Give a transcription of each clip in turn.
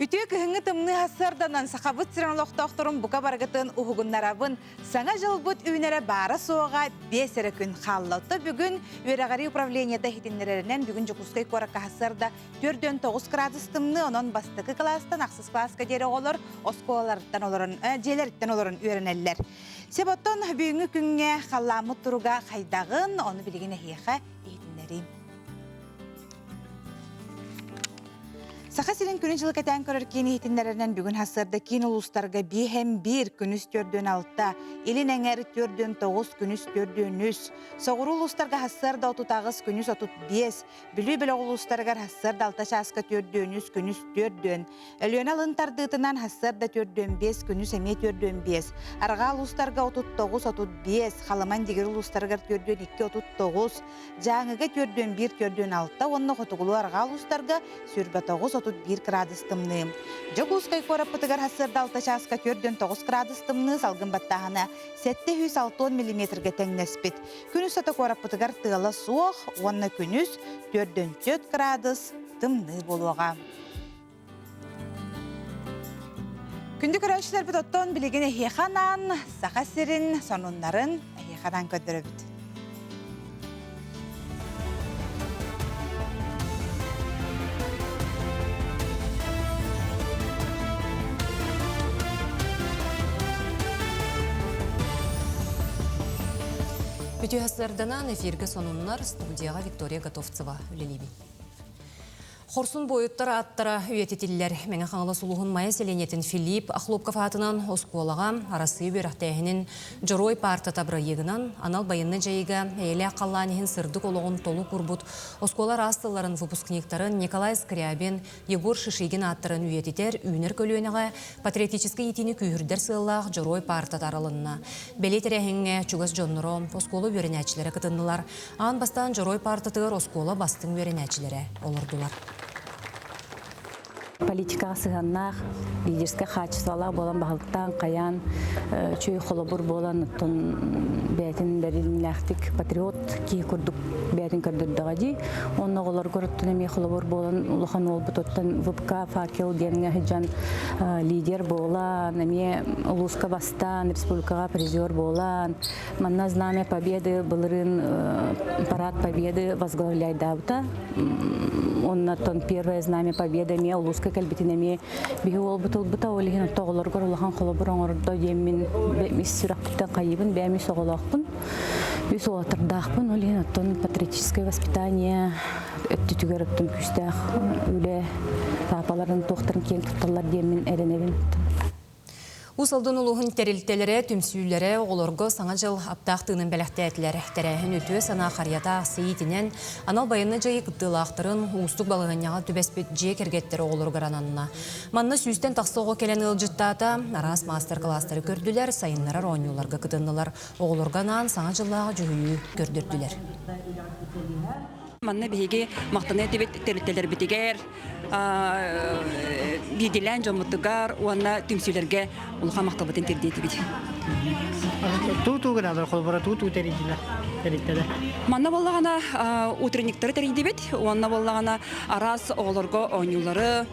Үтүө кыһыҥҥы тымныы сарсыарданан Сахабыт сирин олохтоохторун бука барыгытын уһугуннарабын. Саҥа дьылбыт үүнэрэ баара-суоҕа биэс эрэ күн хаалла. Оттон бүгүн үөрэҕирии управлениета иһитиннэрэринэн бүгүн Дьокуускай куоракка сарсыарда 49 градус тымныы, онон бастакы кылаастан ахсыс кылааска диэри оҕолор оскуолаларыттан олорон, дьиэлэриттэн олорон үөрэнэллэр. Сөп оттон бүгүҥҥү күҥҥэ халлааммыт туруга хайдаҕын, ону билигин эһиэхэ иһитиннэриим. Саха сирин күнү-дьылы кэтээн көрөр киин иһитиннэрэринэн бүгүн сарсыарда киин улуустарга биэһэн биир, күнүс төрдүөн алта, илин эҥэр төрдүөн тоҕус, күнүс төрдүөн үс, соҕуруу улуустарга сарсыарда 38, күнүс 35, Бүлүү бөлөх улуустарыгар сарсыарда алта чааска төрдүөн үс, күнүс төрдүөн, Өлүөнэ алын тардыытынан сарсыарда төрдүөн биэс, күнүс эмиэ төрдүөн биэс, арҕаа улуустарга 39, 35, Халыма Индигир улуустарыгар төрдүөн икки, 39, Дьааҥыга 41-46 уонна хотугулуу-арҕаа улуустарга 29-31 градус тымныы. Дьокуускай куораппытыгар сарсыарда 6 чааска 49 градус тымныы, салгын баттааһына 760 миллиметргэ тэҥнэспит. Күн устата куораппытыгар тыала суох уонна күнүс 44 градус тымныы буолуоҕа. Күндү көрөөччүлэрбит оттон билигин эһиэхэ анаан Саха сирин сонуннарын эһиэхэ анаан көрдөрөбүт. Үтүө сарданан эфиргэ сонуннар студияҕа Виктория Готовцева үлэлиибин. Хорсун буойуттар ааттара үйэтитиллэр. Мэҥэ Хаҥалас улууһун Майа сэлиэнньэтин Филипп Охлопков аатынан оскуолаҕа Арассыыйа үөрэхтээһинин Дьоруой паартата бырайыагынан анал байыаннай дьайыыга эйэлээх халлаан иһин сырдык олоҕун толук уурбут оскуола араас тылларын выпускниктарын Николай Скрябин, Егор Шишигин ааттарын үйэтитэр үүнэр көлүөнэҕэ патриотическай иитиини күүһүрдэр сыаллаах Дьоруой паартата арылынна. Бэлиэ тэрээһиҥҥэ чугас дьонноро, оскуола үөрэнээччилэрэ кытыннылар. Аан бастаан Дьоруой паартатыгар оскуола бастыҥ үөрэнээччилэрэ олордулар. Политикаҕа сыһыаннаах, лидерскэй хаачыстыбалаах буолан баһылыктаан, хайаан үчүгэй холобур буолан, оттон бэйэтин бэриллээхтик патриот киһи курдук бэйэтин көрдөрдөҕө дии. Онно оҕолоргор оттон эмиэ холобур буолан улахан уолбут оттон ВПК факел диэҥҥэ сылдьан лидер буолан, эмиэ улууска бастаан, республикаҕа призер буолан, Манна Знамя Победы былырыын парад Победы возглавляйдаабыта. Оннотон первое Знамя Победы эмиэ улууска кэлбитин эмиэ биһи уолбут ылбыта. Ол иһин оҕолоргор улахан холобур оҥордо диэммин ис сүрэхпиттэн хайыыбын, бэйэм үс оҕолоохпун. Үс уолаттардаахпын. Ол иһин оттон патриотическое воспитание өттүтүгэр оттон күүстээх үлэ паапаларын туохтарын киэн тутталлар диэммин эрэнэбин. Уус Алдан улууһун тэрилтэлэрэ, түмсүүлэрэ оҕолорго Саҥа дьыл аптаах тыынын бэлэхтээтилэр. Тэрээһин үтүө санаа харыйата аахсыйыытынан анал байыаннай дьайыы кыттыылаахтарын уустук балаһыанньаҕа түбэспит дьиэ кэргэттэр оҕолоругар ананна. Манна сүүстэн тахса оҕо кэлэн ыалдьыттаата, араас маастар-кылаастары көрдүлэр, сайыннарар оонньууларга кытыннылар, оҕолорго анаан Саҥа дьыллааҕы дьүһүйүү көрдөрдүлэр. Манна биһиги махтана этибит тэрилтэлэрбитигэр, биирдиилээн дьоммутугар уонна түмсүүлэргэ улахан махталбытын тиэрдиэтибит. Туу-туу гыналар, холбора туу-туу тэрийдилэр, тэрилтэлэр. Манна буоллаҕына утренниктары тэрийдибит, уонна буоллаҕына араас оҕолорго оонньуулары,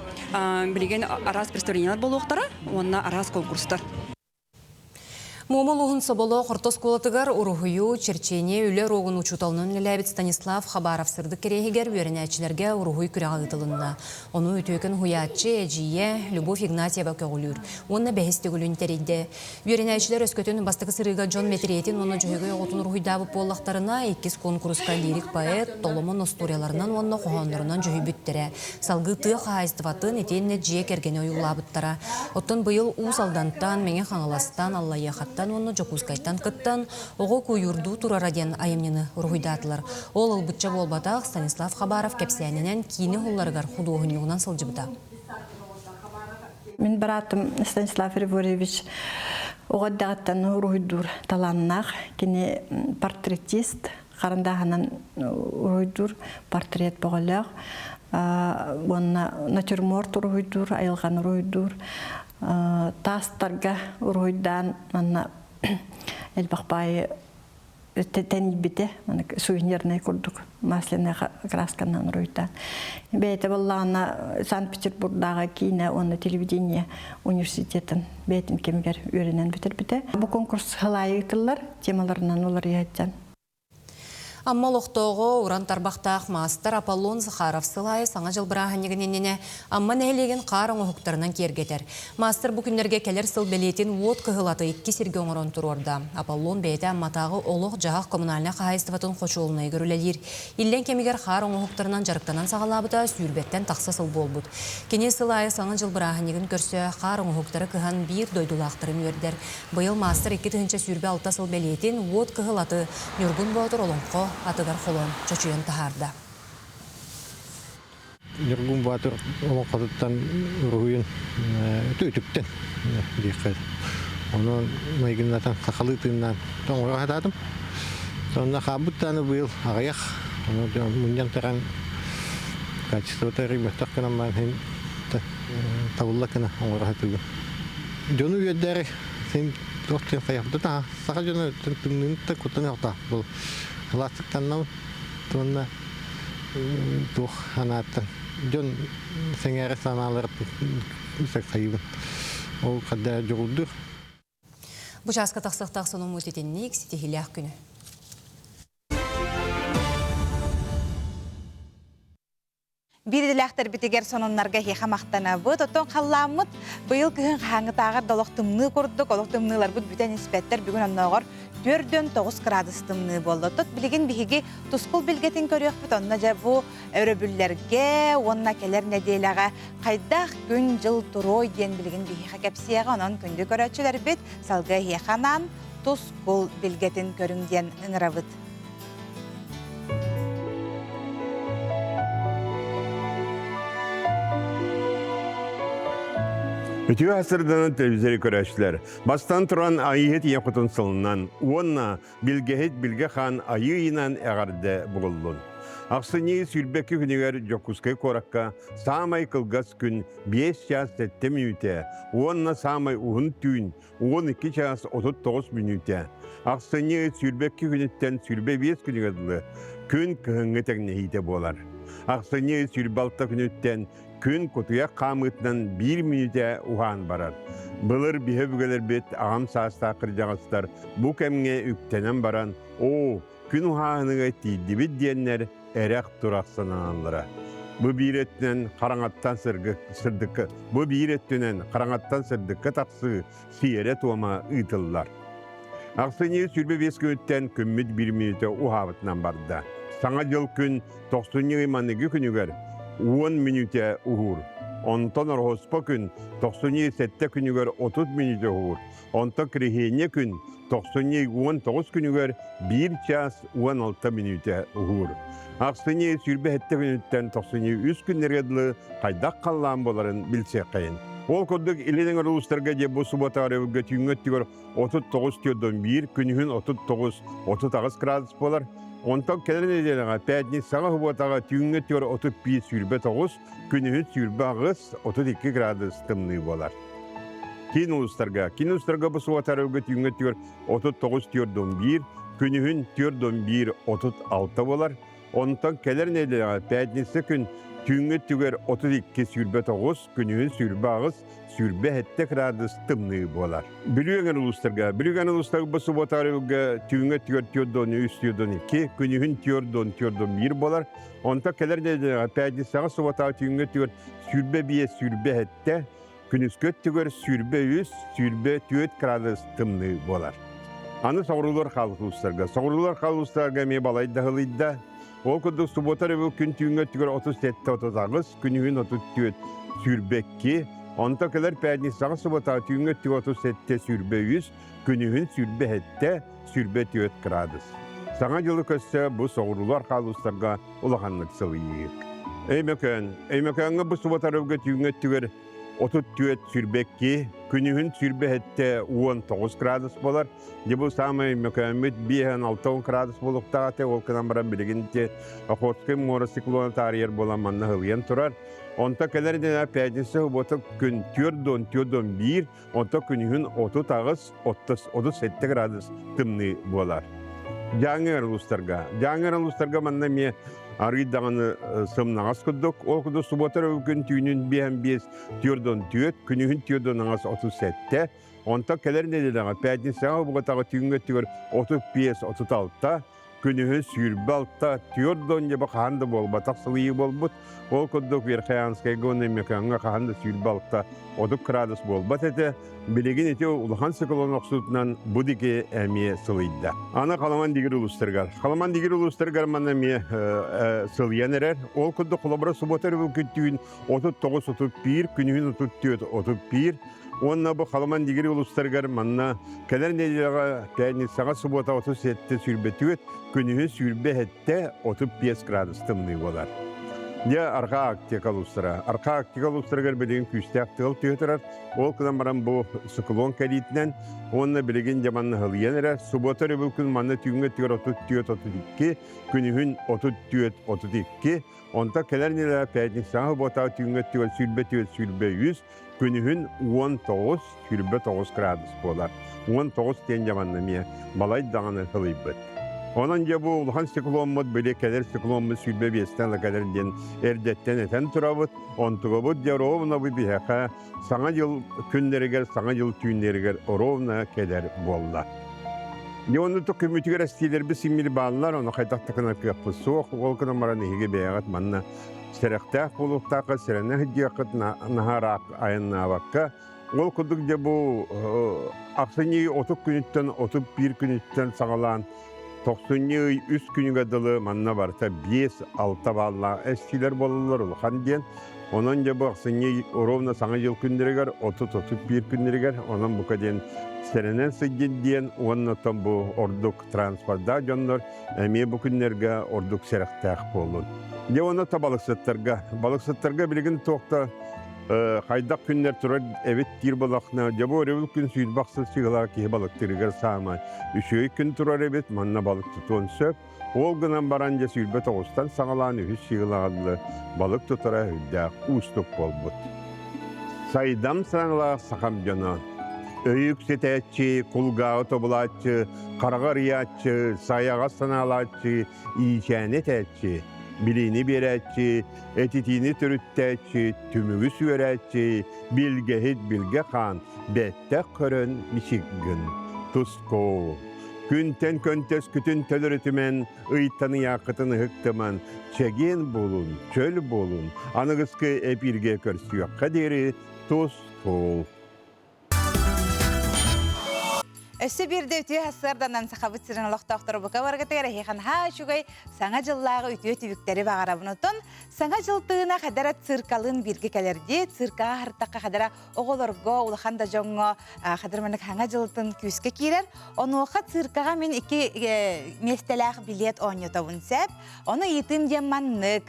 билигин араас представлениелар буолуохтара уонна араас конкурстар. Муома улууһун Соболоох орто оскуолатыгар уруһуйу, черчение үлэ уруогун учууталынан үлэлээбит Станислав Хабаров сырдык кэриэһигэр үөрэнээччилэргэ уруһуй күрэҕэ ыытылынна. Ону үтүөкэн уһуйааччы, эдьиийэ Любовь Игнатьева көҕүлүүр уонна бэһис төгүлүн тэрийдэ. Үөрэнээччилэр өскөтүн бастакы сырыыга дьон мэтириэтин уонна дьөһөгөй оҕотун уруһуйдаабыт буоллахтарына, иккис куонкуруска лирик поэт Толомон остуоруйаларынан уонна хоһооннорунан дьүһүйбүттэрэ. Салгыы тыа хаһаайыстыбатын итиэннэ дьиэ кэргэни ойуулаабыттара. Оттон быйыл Уус Алдантан, Мэҥэ Хаҥаластан, Аллайыахаттан уонна Дьокуускайтан кыттан «Оҕо куйуурдуу турара» диэн айымньыны уруһуйдаатылар. Ол ылбычча буолбатах, Станислав Хабаров кэпсээнинэн киинэ уһулларыгар худуоһунньугунан сылдьыбыта. Мин быраатым Станислав Григорьевич оҕо эрдэҕиттэн уруһуйдуур талааннаах. Кини портретист, харандааһынан уруһуйдуур портрет бөҕөлөөх уонна натюрморт уруһуйдуур, айылҕаны уруһуйдуур, таастарга уруһуйдаан манна элбэх баайы тэнийбитэ сувенирнай курдук масляная красканан уруйдаан бэйэтэ буоллаҕына Санкт-Петербургдааҕы киинэ уонна телевидение университетын бэйэтин кэмигэр үөрэнэн бүтэрбитэ. Бу конкурс сыл аайы ыытыллар темаларынан уларыйа Амма олохтооҕо уран тарбахтаах маастар Аполлон Захаров сыл аайы Саҥа дьыл бырааһынньыгын иннинэ Амма нэһилиэгин хаар оҥоһуктарынан киэргэтэр. Маастар бу күннэргэ кэлэр сыл бэлиэтин уот кыһыл аты икки сиргэ оҥорон туруорда. Аполлон бэйэтэ Амматааҕы олох-дьаһах коммунальнай хаһаайыстыбатын хочуолунайыгар үлэлиир. Иллэҥ кэмигэр хаар оҥоһуктарынан дьарыктанан саҕалаабыта сүүрбэттэн тахса сыл буолбут. Кини сыл аайы Саҥа дьыл бырааһынньыгын көрсө хаар оҥоһуктары кыһан биир дойдулаахтарын үөрдэр. Быйыл маастар 2026 сыл бэлиэтин уот кыһыл аты Ньургун Боотур олоҥхо атыгар холоон чочуйан таһаарда. Ньургун Боотур олоҥхотуттан уруһуйун үтүктэн диэххэ. Онон майгыннатан хахалыы тыыннаан тоҥоро сатаатым. Сонно хаалбыт даҕаны быйыл аҕыйах. Ону мунньан туран качествота эрийбэтэх гынан баран иһин табылла гына оҥоро сатыыбын. Дьону үөрдээри син туох диэн хайахпыт таһа саха дьоно тымныыны куттаныахтаах был сылаастыктаннабын уонна туох санааттан дьон сэҥээрэ санаалары сайыбын ол хадда дьоҕурдуур. Бу чааска тахсыахтаах сонуммут итинник ситиһиилээх күнү. Биир идэлээхтэрбитигэр сонуннарга эһиэхэ махтанабыт. Оттон халлааммыт быйыл кыһын хаһааҥҥытааҕар да олох тымныы курдук, олох тымныыларбыт бүтэн испэттэр. Бүгүн оннооҕор 4-9 градус тымныы буолла. Оттон билигин биһиги тускул билгэтин көрүөхпүт. Онно дьэ бу өрөбүллэргэ уонна кэлэр нэдиэлэҕэ хайдах күн-дьыл туруой диэн билигин биһиэхэ кэпсиэҕэ. Онон күндү көрөөччүлэрбит салгыы эһиэхэ анаан тускул билгэтин көрүҥ диэн ыҥырабыт. Үтүө асырданан телевизоры көрөөччүлэр. Бастан туран Айыыһыт ийэ хотун сылынан уонна Билгэһит Билгэ хаан Айыы ыйынан эҕэрдэ буоллун. Ахсынньы сүүрбэкки күнүгэр Дьокуускай куоракка саамай кылгас күн 5 чаас 7 мүнүүтэ уонна саамай уһун түүн 12 чаас 39 мүнүүтэ. Ахсынньы 22 күнүттэн 25 күнүгэр дылы күн кыһыҥҥы тэҥнэһиитэ буолар. Ахсынньы 26 күнүттэн күн кутуйах хаамыытынан биир мүнүүтэ уһаан барар. Былыр биһи өбүгэлэрбит аҕам саастаах кырдьаҕастар бу кэмҥэ үктэнэн баран, оо, күн уһааһыныгар тиийдибит диэннэр эрэх-турах сананаллара. Бу биир өттүнэн хараҥаттан сырдыкка, бу биир өттүнэн хараҥаттан сырдыкка тахсыы сиэрэ-туома ыытыллар. Ахсынньы 25 күнүттэн күммүт биир мүнүүтэ уһаабытынан барда. Саҥа дьыл күн тохсунньу ый маныгы күнүгэр 10 мүнүүтэ уһуур. Онтон Ороһуспа күн тохсунньу 7 күнүгэр 30 мүнүүтэ уһуур. Онтон Кириһиэнньэ күн тохсунньу 19 күнүгэр 1 чаас 16 мүнүүтэ уһуур. Ахсынньы 27 күнүттэн тохсунньу 3 күннэргэ дылы хайдах халлаан буоларын билсиэххэйин. Ол курдук Илин эҥэр улуустарга дьэ бу суббота өрөбүлгэ түүҥҥү өттүгэр 39 41, күнүһүн 39 38 градус буолар. Онтон кэлэр нэдиэлэҕэ пятницаҕа субуотаҕа түүҥҥү өттүгэр 31 29, күнүһүн 28 32 градус тымныы буолар. Киин улуустарга. Киин улуустарга бу суотарыгы түүҥҥү өттүгэр 39 41, күнүһүн 41 36 буолар. Онтон кэлэр нэдиэлэҕэ пятница күн түүҥҥү өттүгэр 32 29, күнүһүн 28 27 градус тымныы буолар. Бүлүү эҥэр улуустарга. Бүлүү эҥэр улуустарга бу субуотарыгы түүҥҥү өттүгэр 43 42, күнүһүн 44 1 буолар. Онтон кэлэр нэдиэлэҕэ пятницаҕа субуотаҕа түүҥҥү өттүгэр 25 27, күнүскү өттүгэр 23, 24 градус тымныы буолар. Аны соҕуруулар хаалбыт улуустарга. Соҕуруулар хаалбыт улуустарга эмиэ балай да ыһылыйда. Ол курдук субуота өрөбүл күн түүҥҥү өттүгэр 37-38, күнүһүн 34, 22, онтон кэлэр пятницаҕа субуотаҕа түүҥҥү өттүгэр 37, 23, күнүһүн 27, 24 градус. Саҥа дьылы көрсө бу соҕуруулар хаалустарга улаханнык сылыйыы. Өймөкөөн. Өймөкөөҥҥө бу субуотарыга түүҥҥү өттүгэр 34 22, күнүһүн 27 19 градус буолар. Дьэ бу саамай Өймөкөөммүт 5-6 градус буолуохтаах этэ. Ол гынан баран билигин ити Охотскай муора циклона таарыйар буолан манна ыһылыйан турар. Онто кэлэр дьэ пятница суббота күн 4 4 1, онто күнүһүн 38 37 градус тымныы буолар. Дьааҥы улуустарга. Дьааҥы улуустарга манна эмиэ арыый даҕаны сымнаҕас курдук. Ол курдук субуота күн түүнүн биэһэн биэс түөрдон түөрт, күнүһүн түөрдон аҥас 37. Онтон кэлэр нэдиэлэҕэ пятницаҕа бугатаҕа түүҥҥэ өттүгэр 35 36, күнүһүн 26, түөрт дьаба хаһан да буолбатах сылыйыы буолбут. Ол курдук Верхоянскайга уонна Мекаҥҥа хаһан да 26 30 градус буолбат этэ. Билигин ити улахан циклон охсуутунан бу диги эмиэ сылыйда. Аны Халаман дигир улуустарыгар. Халаман дигир улуустарыгар манна эмиэ сылыйан эрэр. Ол курдук холобура суббота өрөбүл күн 39-31, күнүһүн 34-31. Уонна бу Халаман дигир улуустарыгар манна кэлэр нэдиэлэҕэ пятницаҕа суббота 37-24, күнүһүн 27-35 градус тымныы буолар. Дьэ, Арҕаа Арктика улуустара. Арҕаа Арктика улуустарыгар билигин күүстээх тыал түһэ турар. Ол гынан баран бу циклон кэлиитинэн уонна билигин дьэ манна ыһылыйан эрэр. Субуота өрөбүл күн манна түүҥҥэ өттүгэр 34-32, күнүһүн 34-32, онтон кэлэр нэдиэлэ пятницаҕа субуотаҕа түүҥҥэ өттүгэр 24-23, күнүһүн 19-29 градус буолар. 19 диэн дьэ манна эмиэ балай даҕаны ылыйбыт. Онон дьэ бу улахан цикломмут били кэлэр цикломмут 25-тэн ыла кэлэр диэн эрдэттэн этэн турабыт. Онтугабыт дьэ ровно бу биһиэхэ Саҥа дьыл күннэригэр, Саҥа дьыл түүннэригэр ровно кэлэр буолла. Дьэ онно көмүтүгэр эстиилэрбит симмир бааллар, ону хайдах да гынар кыахпыт суох. Ол гынан баран эһиги бэйэҕит манна сэрэхтээх буолуохтааххыт, сэрэнэ сылдьыаххыт, наһаа ыраах айаннаабакка. Ол курдук дьэ бу ахсынньы 30 күнүттэн 31 күнүттэн саҕалаан тохсунньу ый үс күнүгэ дылы манна барыта 5-6 бааллаах эстиилэр буолаллар улахан диэн. Онон дьэ бу ахсынньы ровно Саҥа дьыл күннэригэр 30-31 күннэригэр онон бука диэн сэрэнэн сылдьын диэн уонна оттон бу ордук транспордаах дьоннор эмиэ бу күннэргэ ордук сэрэхтээх буоллун. Дьэ уонна то балыксыттарга. Балыксыттарга билигин туохта хайдах күннэр турар эбит диир буолахна, дьэ бу өрөбүл күн сүүрбэх сыл сыһыылаах киһи балыктыырыгар саамай үчүгэй күн турар эбит, манна балык тутуон сөп. Ол гынан баран дьэ 29-тан саҕалаан үһүс сыһыылаҕа балык тутара үрдээх уустук буолбут. Сайдам саҥалаах сахам дьоно, өйүк ситээччи, кулгааҕы тобулааччы, хараҕы арыйааччы, сайаҕас санаалааччы, иичээни этээччи, билиини биэрээччи, этитиини төрүттээччи, түмүгү сүөрээччи, билгэһит билгэ хаан, бэттэх көрөн мичик гын, тускул. Күнтэн көнтөскүтүн төлөрүтүмэн, ыйтан ыйааххытын ыһыктыман, чэгиэн буолун, чөл буолун, аныгыскы эпииргэ көрсүөххэ диэри тускул. Өссө биирдэ үтүө сарсыарданан Сахабыт сирин олохтоохторо бука баргытыгар эһиэхэ наһаа үчүгэй Саҥа дьыллааҕы үтүө түбүктэри баҕарабын. Оттон Саҥа дьыл тыына хадара циркалыын бииргэ кэлэрди. Циркаҕа хартахха хадара оҕолорго, улахан да дьоҥҥо хадыр маннык Саҥа дьылтын күүскэ киирэр. Онуоха циркаҕа мин икки миэстэлээх билиэт оонньотобун сөп. Ону ыйытыым диэн маннык.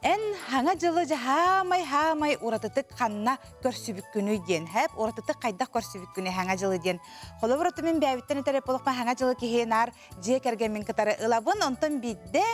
Эн Саҥа дьылы хаамай-хаамай уратытык ханна көрсүбүккүнүй диэн, хэп уратытык хайдах көрсүбүккүнүй Саҥа дьылы диэн. Холобур, оту мин бэйэбиттэн этэр буоллахпына, Саҥа дьылы киһи наар дьиэ кэргэммин кытары ылабын, онтон биирдэ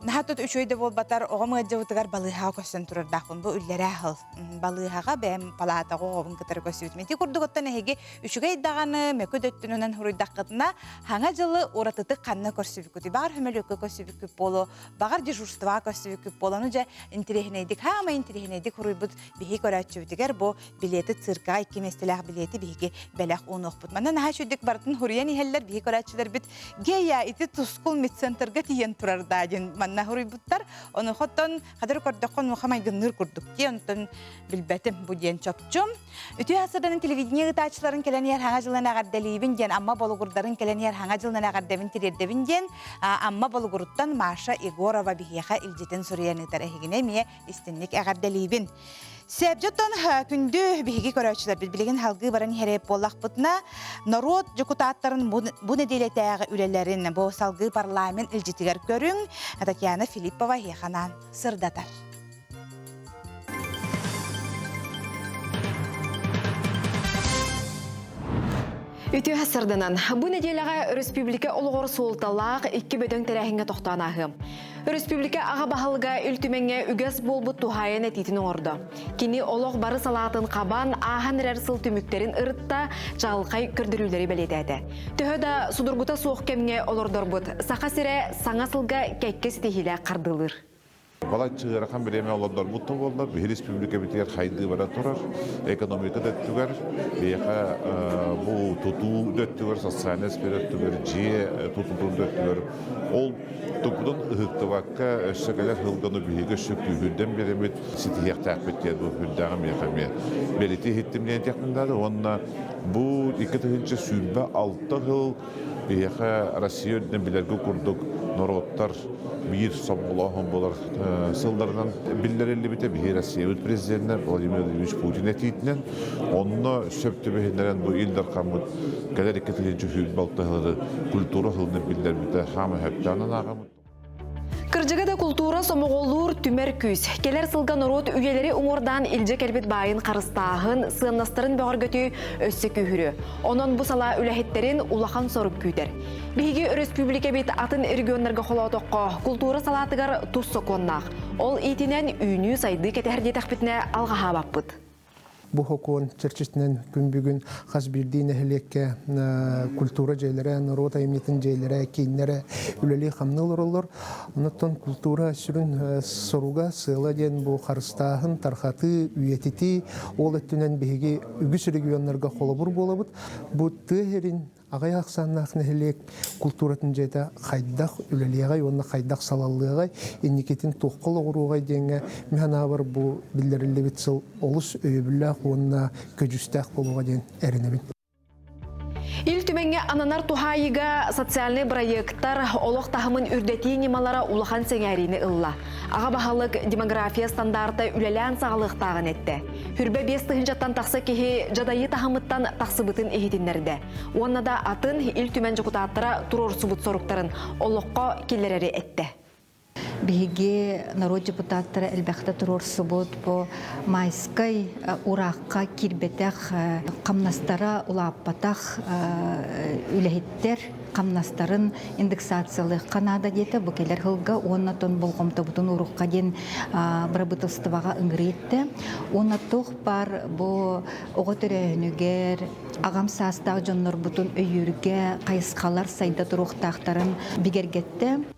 наһаа тут үчүгэй да буолбатар, оҕом ыалдьыбытыгар балыыһаҕа көстөн турардаахпын. Бу үллэрээ сыл балыыһаҕа бэйэм палаатаҕа оҕобун кытары көрсүбүтүм. Ити курдук оттон эһиги үчүгэй даҕаны, мөкү да өттүнэн суруйдаххытына, Саҥа дьылы уратытык ханна көрсүбүккүтүй? Баҕар сөмөлүөккэ көрсүбүккүт буолуо, баҕар дежурствоҕа көрсүбүккүт буолуо. Ону дьэ интириэһинэйдик, хаамай интириэһинэйдик суруйбут биһиги көрөөччүбүтүгэр бу билети циркаҕа икки миэстэлээх билети биһиги бэлэх уунуохпут. Манна наһаа үчүгдүк барытын суруйан иһэллэр биһиги көрөөччүлэрбит Гея ити Тускул медцентрга тиийэн турар даа диэн манна суруйбуттар. Ону хотон хадыр көрдөххө онуоха майгынныыр курдук дии онтон билбэтим бу диэн чопчу. Үтүө сырданын телевидение ыытааччыларын кэлэн иһэр хаҥа дьылынан эҕэрдэлиибин диэн Амма Болугурдарын кэлэн иһэр хаҥа дьылынан эҕэрдэбин тириэрдэбин диэн Амма Болугуруттан Маша Егорова биһиэхэ илдьитин суруйан ыытар эһигини эмиэ истинник эҕэрдэлиибин. Сэбдьоттон күндү биһиги көрөөччүлэрбит билигин халгыы баран иһэр буоллахпытына норуот дьокутааттарын бу нэдиэлэтээҕи үлэлэрин бу салгыы парламент илдьитигэр көрүҥ Татьяна Филиппова эһиэхэ анаан сырдатар. Үтүө сырдынан, бу нэдиэлэҕэ өрөспүүбүлүкэ олоҕор суолталаах икки бөдөҥ тэрээһиҥҥэ тохтоон ааһыам. Өрөспүүбүлүкэ аҕа баһылыга Ил Түмэҥҥэ үгэс буолбут туһаайан этиитин оҥордо. Кини олох бары салаатын хабан, ааһан эрэр сыл түмүктэрин ырытта, чаҕылхай көрдөрүүлэри бэлиэтээтэ. Төһө да судургута суох кэмҥэ олордорбут, Саха сирэ саҥа сылга кэккэ ситиһиилээх хардыылыыр. Балачча ыарахан бириэмэ олордорбут да буоллар, биһи республикабытыгар хайдыы бара турар, экономика да өттүгэр, биһиэхэ бу тутуу да өттүгэр, социальнай сфера өттүгэр, дьиэ тутуутун да өттүгэр ол туппутун ыһыктыбакка өссө кэлэр сылганы биһиги өссө күүһүрдэн биэрэбит, ситиһиэхтээхпит диэн бу үрдээҕи миэхэ эмиэ бэлиэтии иһиттим диэн этиэхпин наада. Уонна бу 2026 сыл Биһиэхэ Россия үрдүнэн билэргэ курдук норуоттар биир сомоҕолооһун буолар сылларынан биллэриллибитэ. Биһи Россиябыт президенэ Владимир Владимирович Путин этиитинэн онно сөп түбэһиннэрэн бу Ил Дархаммыт кэлэр 2026 сылы культура сылынан биллэрбитэ хаама сөптөөнөн ааҕаммыт. Кырдьыга да култуура сомоҕолуур түмэр күүс. Кэлэр сылга норуот үйэлэри уҥуордаан илдьэ кэлбит баайын харыстааһын, сыаннастарын бөҕөргөтүү өссө күүһүрүө. Онон бу салаа үлэһиттэрин улахан сорук күүтэр. Биһиги өрөспүүбүлүкэбит атын регионнарга холоотоххо, култуура салаатыгар тус сокуоннаах. Ол иитинэн үүнүү-сайдыы кэтэһэр диэтэхпитинэ алҕаһаабаппыт. Бу сокуон чэрчитинэн күн бүгүн хас биирдии нэһилиэккэ культура дьиэлэрэ, норуот айымньытын дьиэлэрэ, кииннэрэ үлэлии-хамныы олороллор. Онон культура сүрүн соруга, сыала диэн бу харыстааһын, тарҕатыы, үйэтитии. Ол өттүнэн биһиги үгүс регионнарга холобур буолабыт. Бу тыа сирин Аҕыйах ахсааннаах нэһилиэк култууратын дьиэтэ хайдах үлэлиэҕэй уонна хайдах салаллыаҕай, инникитин туохха олоҕуруоҕай диэҥҥэ мин санаабар бу биллэриллибит сыл олус өйөбүллээх уонна көдьүүстээх буолуоҕа диэн эрэнэбин. Ил Түмэҥҥэ ананар туһаайыыга социальнай бырайыактар олох таһымын үрдэтии ньымалара улахан сэҥээриини ылла. Аҕа баһылык демография стандарта үлэлээн саҕалыахтааҕын эттэ. Хүрбэ биэс тыһыынчаттан тахса киһи дьадайыы таһымыттан тахсыбытын иһитиннэрдэ. Уонна да атын Ил Түмэн дьокутааттара туруорсубут соруктарын олоххо киллэрэри эттэ. Биһиги норуот депутаттара элбэхтэ туруорсубут бу майскай ураахха киирбэтэх хамнастара улааппатах үлэһиттэр хамнастарын индексациялыахха наада диэтэ бу кэлэр сылга уонна тон болҕомтобутун уурукка диэн бырабыыталыстыбаҕа ыҥырыы эттэ. Уонна туох баар бу оҕо төрөөһүнүгэр аҕам саастаах дьоннорбутун өйүүргэ хайысхалар сайда туруохтаахтарын бигэргэттэ.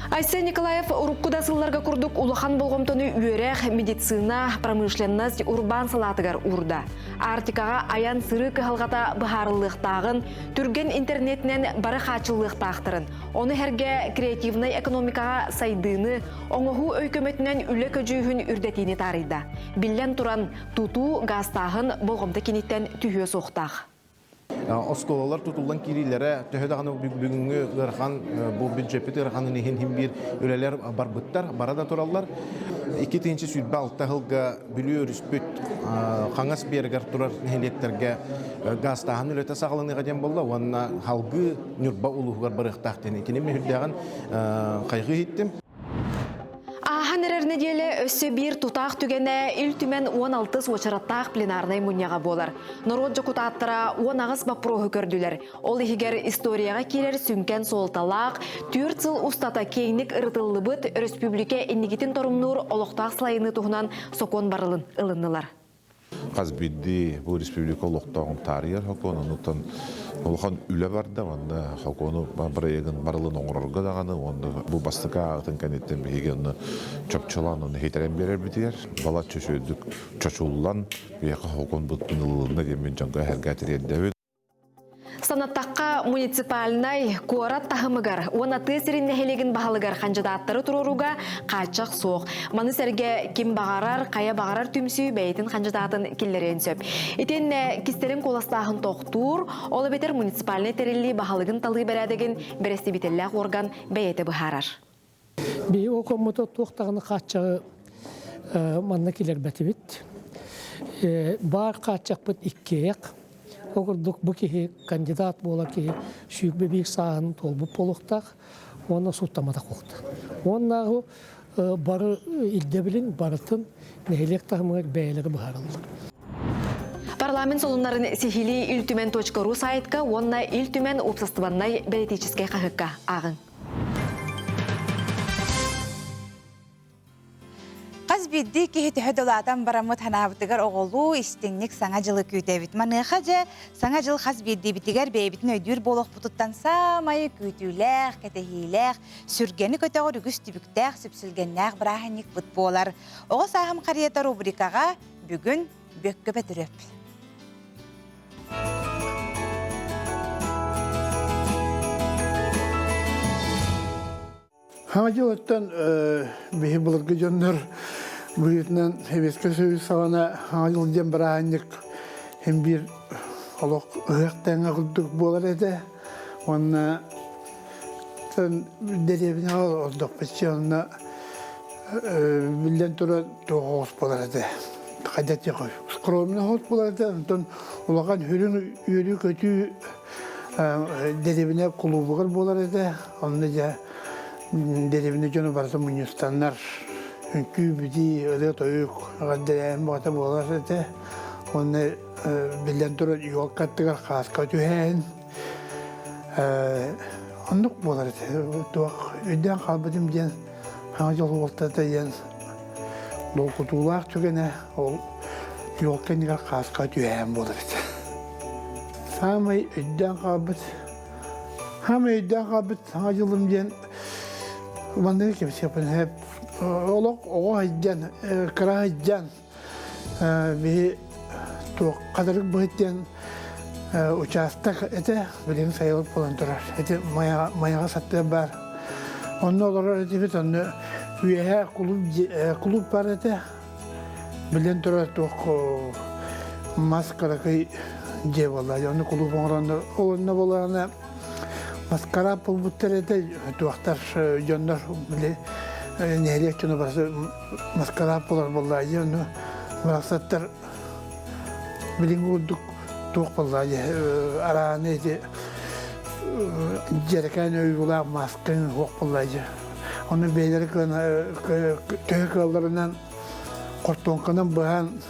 Айсен Николаев урукку да сылларга курдук улахан болҕомтону үөрэх, медицина, промышленность, урбаан салаатыгар уурда. Арктикаҕа айан-сырыы кыһалҕата быһаарыллыахтааҕын, түргэн интернетинэн бары хааччыллыахтаахтарын, ону сэргэ креативнай экономикаҕа сайдыыны, оҥоһуу өй көмөтүнэн үлэ көдьүүһүн үрдэтиини таарыйда. Биллэн туран, тутуу, гаастааһын болҕомто киниттэн түһүө суохтаах. Оскуолалар тутуллан киириилэрэ төһө даҕаны бүгүҥҥү ыарахан бу бюджеппит ыараханын иһин иһин биир үлэлэр барбыттар, бара да тураллар. 2026 сылга Бүлүү өрүспүт хаҥас биэрэгэр турар нэһилиэктэргэ гаастааһын үлэтэ саҕаланыаҕа диэн буолла уонна салгыы Ньурба улууһугар барыахтаах диэн итини мин үрдээҕин хайҕыы иһиттим. Ааһан эрэр нэдиэлэ өссө биир тутаах түгэнэ Ил Түмэн 16 уочараттаах пленарнай мунньаҕа буолар. Норуот дьокутааттара 18 боппуруоһу көрдүлэр. Ол иһигэр историяҕа киирэр сүҥкэн суолталаах, түөрт сыл устата киэҥник ырытыллыбыт өрөспүүбүлүкэ инникитин торумнуур олохтоох салайыныы туһунан сокуон барылын ылыннылар. Хас биирдии бу республика олохтооҕун таарыйар сокуон, оннуттан улахан үлэ барда, манна сокуону бырайыагын барылын оҥорорго даҕаны уонна бу бастакы ааҕытын кэнниттэн биһиги онно чопчулаан онно хитэрэн биэрэрбитигэр балачча үчүгэйдик чочуллан биһиэхэ сокуон быттын ылылынна диэммин дьоҥҥо эһэргэ тириэрдэбин. Санаттахха, муниципальнай куорат таһымыгар уонна тыа сирин нэһилиэгин баһылыгар хандьыдааттары туруорууга хааччах суох. Маны сэргэ ким баҕарар, хайа баҕарар түмсүү бэйэтин хандьыдаатын киллэриэн сөп. Итиэннэ кистэлэҥ куоластааһын тохтуур, ол эбэтэр муниципальнай тэриллии баһылыгын талыы бэрээдэгин бэрэстэбиитэллээх уорган бэйэтэ быһаарар. Биһиги окуоммута туох даҕаны хааччаҕы манна киллэрбэтибит. Баар хааччахпыт иккиэйэх. Ол курдук бу киһи кандидат буолар киһи 21 сааһын туолбут буолуохтаах уонна сууттамматах буолуохтаах. Уоннааҕы бары ирдэбилин барытын нэһилиэк таһымыгар бэйэлэрэ быһаараллар. Парламент солуннарын сиһилии Ил Түмэн .ру сайтка уонна Ил Түмэн уопсастыбаннай бэлитиичэскэй хаһыакка ааҕыҥ. биирдии киһи төһө да улаатан бараммыт санаабытыгар оҕолуу истиҥник Саҥа дьылы күүтэбит. Маныаха дьэ Саҥа дьыл хас биирдиибитигэр бэйэбитин өйдүүр буолуохпутуттан саамай күүтүүлээх, кэтэһиилээх, сүргэни көтөҕөр үгүс түбүктээх, сүпсүлгэннээх бырааһынньыкпыт буолар. Оҕо сааһым харыйата рубрикаҕа бүгүн Бүөккэ Бөтүрүөп. Хаҥа дьылыттан биһи былыргы дьоннор быһыытынан Сэбиэскэй Союз саҕана Хаҥа дьыл диэн бырааһынньык син биир олох ыһыах тэҥэ курдук буолар этэ. Уонна дэриэбинэҕэ олордохпут онно биллэн турар туох оҕус буолар этэ. Хайдах диэххэ скромный оҕус буолар этэ. Онтон улахан үрүҥ үөрүү-көтүү дэриэбинэ кулуубугар буолар этэ. Онно дьэ дэриэбинэ дьоно барыта мунньустаннар үҥкүү-битии, ырыа-тойук, эҕэрдэлээһин бөҕөтө буолар этэ. Уонна биллэн турар елка аттыгар хааска түһээһин оннук буолар этэ. Туох өйдөөн хаалбытым диэн Саҥа дьыл уолтата диэн долгутуулаах түгэнэ ол елка иннигэр хааска түһээн буолар этэ. Саамай өйдөөн хаалбыт Саамай өйдөөн хаалбыт Саҥа дьылым диэн манныгы кэпсиэхпин сөп. Олох оҕо сылдьан, кыра сылдьан биһи туох хатырык быһыт диэн учаастак этэ, билигин сайылык буолан турар. Ити Майаҕа саттыа баар. Онно олорор этибит, онно үөһэ кулууп, кулууп баар этэ. Билэн турар туох мас кыракый дьиэ буолла. Онно кулууп оҥороннор, ол онно буоллаҕына маскараап буолбуттар этэ, туохтар дьоннор били нэһилиэк дьоно барыта маскараап буолар буоллаа дии, онно барахсаттар билиҥҥи курдук туох буоллаа дии, арааны ити дьэрэкээн ойуулаах маасканы суох буоллаа дии. Ону бэйэлэрэ төһө кыалларынан хортуоҥканан быһан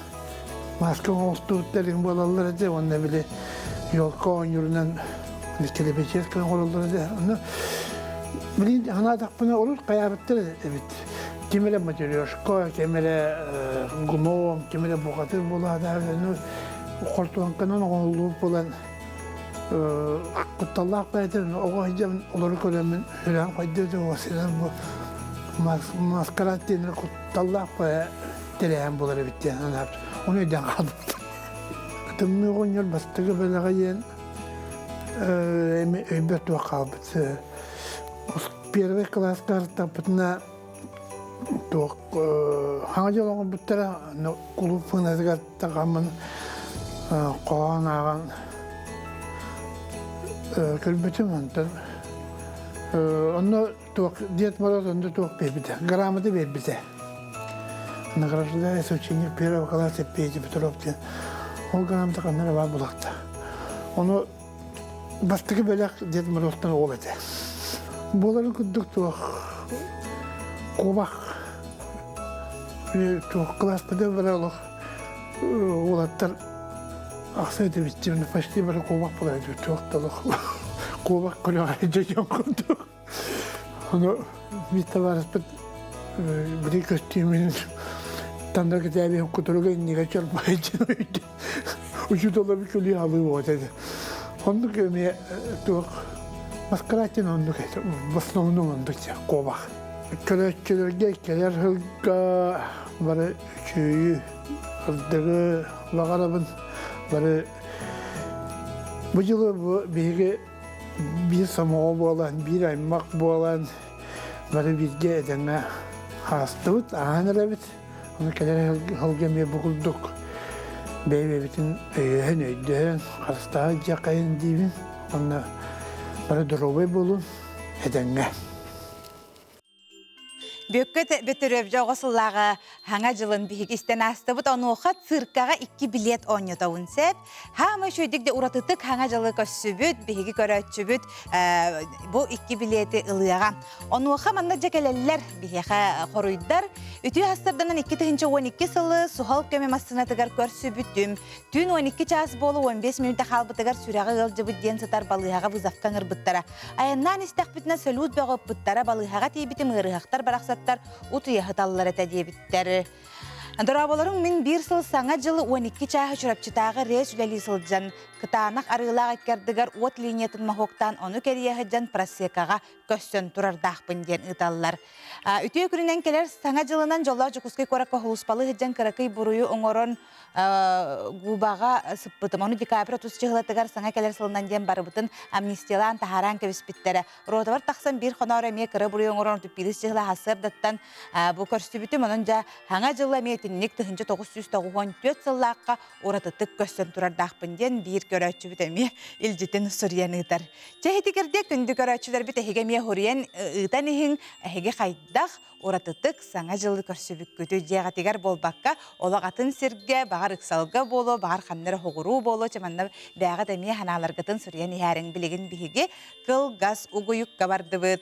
мааска оҥостубуттар буолаллар этэ уонна били елка оонньуурунан килэбэчиэскэ оҥороллор этэ. Ону билин санаатахпына урут хайаабыттар эбит. Ким эрэ матрешка, ким эрэ гном, ким эрэ бухатыр буолаатаҕа хортуоҥканан оҥоһуллубут буолан кутталлаах бэйэтин оҕо сылдьан олору көрөммүн сүрэҕим хайдыа да уосуйан бу маскарад диэн кутталлаах бэйэ тэрээһин буолар эбит диэн санаабыт. Ону өйдөөн хаалбыт. Тымныы оҕонньор бастакы бэлэҕэ диэн эми өйбөр туох хаалбыт. Первый кылааска артаппытына туох хаҥа дьол оҥорбуттара кулууп фынатыгар тахаммын хоһоон ааҕан көрбүтүм онтон онно туох Дед Мороз онно туох биэрбитэ грамота биэрбитэ награждается ученик первого класса Петя Петров диэн ол грамота ханна эрэ баар булахта ону бастакы бэлэх Дед Морозтан ол этэ буоларын курдук туох куобах туох кылааспыта бара олох уолаттар ахса этибит почти бары куобах буолар этибит туох да олох куобах көрөҕө дьон курдук ону биир табаарыспыт били көстүүмүн танда кэтээби кутуруга иннигэ чорбойдун учууталлар күлүү алыы буолт этэ оннук эмиэ туох маскаратин оннук этэ в основном оннук куобах көрөөччүлэргэ кэлэр сылга бары үчүгүйү ырдыгы баҕарабын бары бу дьылы бу биһиги биир сомоҕо буолан биир аймах буолан бары бииргэ этэҥҥэ аастыбыт ааһан эрэбит Ону кэлэр сылга эмиэ бу курдук бэйэ-бэйэбитин өйөһөн, өйдөһөн, харыстаһан дьиэххэйин диибин. Уонна бары доруобай буолун, этэҥҥэ. Бүөккэ Бөтүрүөп оҕо сыллааҕы Хаҥа дьылын биһиги истэн аастыбыт. Онуоха циркаҕа икки билиэт оонньотобун сөп. Хаама үчүгэйдик да уратытык хаҥа дьылы көрсүбүт, биһиги көрөөччүбүт бу икки билиэти ылыаҕа. Онуоха манна дьэ кэлэллэр, биһиэхэ хоруйдар. Үтүө астарданан 2012 сылы суһал көмө массыынатыгар көрсүбүтүм. Түүн 12 чаас буола 15 мүнүүтэ хаалбытыгар сүрэҕи ыалдьыбыт диэн сытар балыыһаҕа вызовка ыҥырбыттара. Айаннаан истэхпитинэ салют бөҕө ыппыттара, балыыһаҕа тиийбитим ыарыһахтар барахсаттар. барахсаттар утуйа сыталлар этэ диэбиттэр. Дорооболоруҥ мин биир сыл Саҥа дьылы 12 чааһы Чурапчытааҕы рейс үлэлии сылдьан, кытаанах арыылаах икки ардыгар уот линиятын моһуоктаан ону кэрийэ сылдьан просекаҕа көссөн турардаахпын диэн ыыталлар. Үтүө күнүнэн кэлэр Саҥа дьылынан дьоллоох Дьокуускай куоракка сулууспалыы сылдьан кыракый буруйу оҥорон губаҕа сыппытым. Ону декабрь 30 чыһылатыгар саҥа кэлэр сылынан диэн барыбытын амнистиялаан таһааран кэбиспиттэрэ. Ротабар тахсан биир хоноор эмиэ кыра буруйу оҥорон туппиирис чыһыла сарсыардаттан бу көрсүбүтүм. Онон дьэ хаҥа дьыла эмиэ итинник 1994 сыллаахха уратытык көстөн турардаахпын диэн биир көрөөччүбүт эмиэ илдьитин суруйан ыытар. Чэ итигирде күндү көрөөччүлэрбит эһиги эмиэ хуруйан ыытан иһиҥ, эһиги хайдах уратытык Саҥа дьылы көрсүбүккүтүй дьиэҕитигэр буолбакка, олох атын сиргэ, баҕар ыксалга буолуо, баҕар ханна эрэ хоҕуруу буолуо, чэ манна бээҕит эмиэ санааларгытын суруйан иһээриҥ. Билигин биһиги кылгас угуйукка бардыбыт.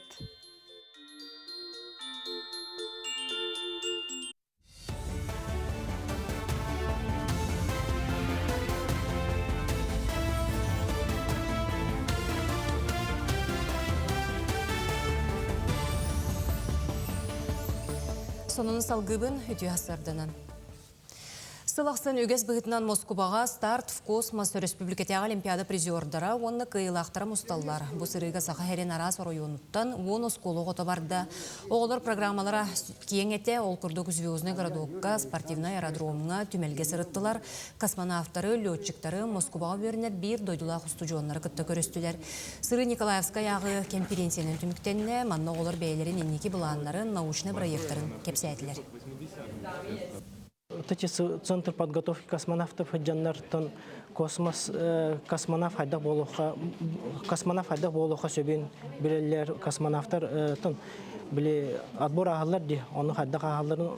Сонуну салгыыбын үтүө сарданан. Сыл ахсын үгэс быһыытынан Москубаҕа «Старт в космос» өрөспүүбүлүкэтээҕи олимпиада призердара уонна кыайыылаахтара мусталлар. Бу сырыыга Саха сирин араас оройуонуттан 10 оскуола оҕото барда. Оҕолор программалара киэҥ этэ, ол курдук Звездный городокка, спортивнай аэродромҥа, түмэлгэ сырыттылар. Космонавтары, летчиктары Москубаҕа үөрэнэр биир дойдулаах устудьуоннары кытта көрүстүлэр. Сырыы Николаевскай ааҕыы кэмпириэнсийэнэн түмүктэннэ. Манна оҕолор бэйэлэрин инники былааннарын, научнай бырайыактарын кэпсээтилэр. Вот эти центр подготовки космонавтов дьоннортон космос космонавт хайдах буолуохха космонавт хайдах буолуохха сөбүн билэллэр космонавтар тон били отбор ааһаллар дии ону хайдах ааһалларын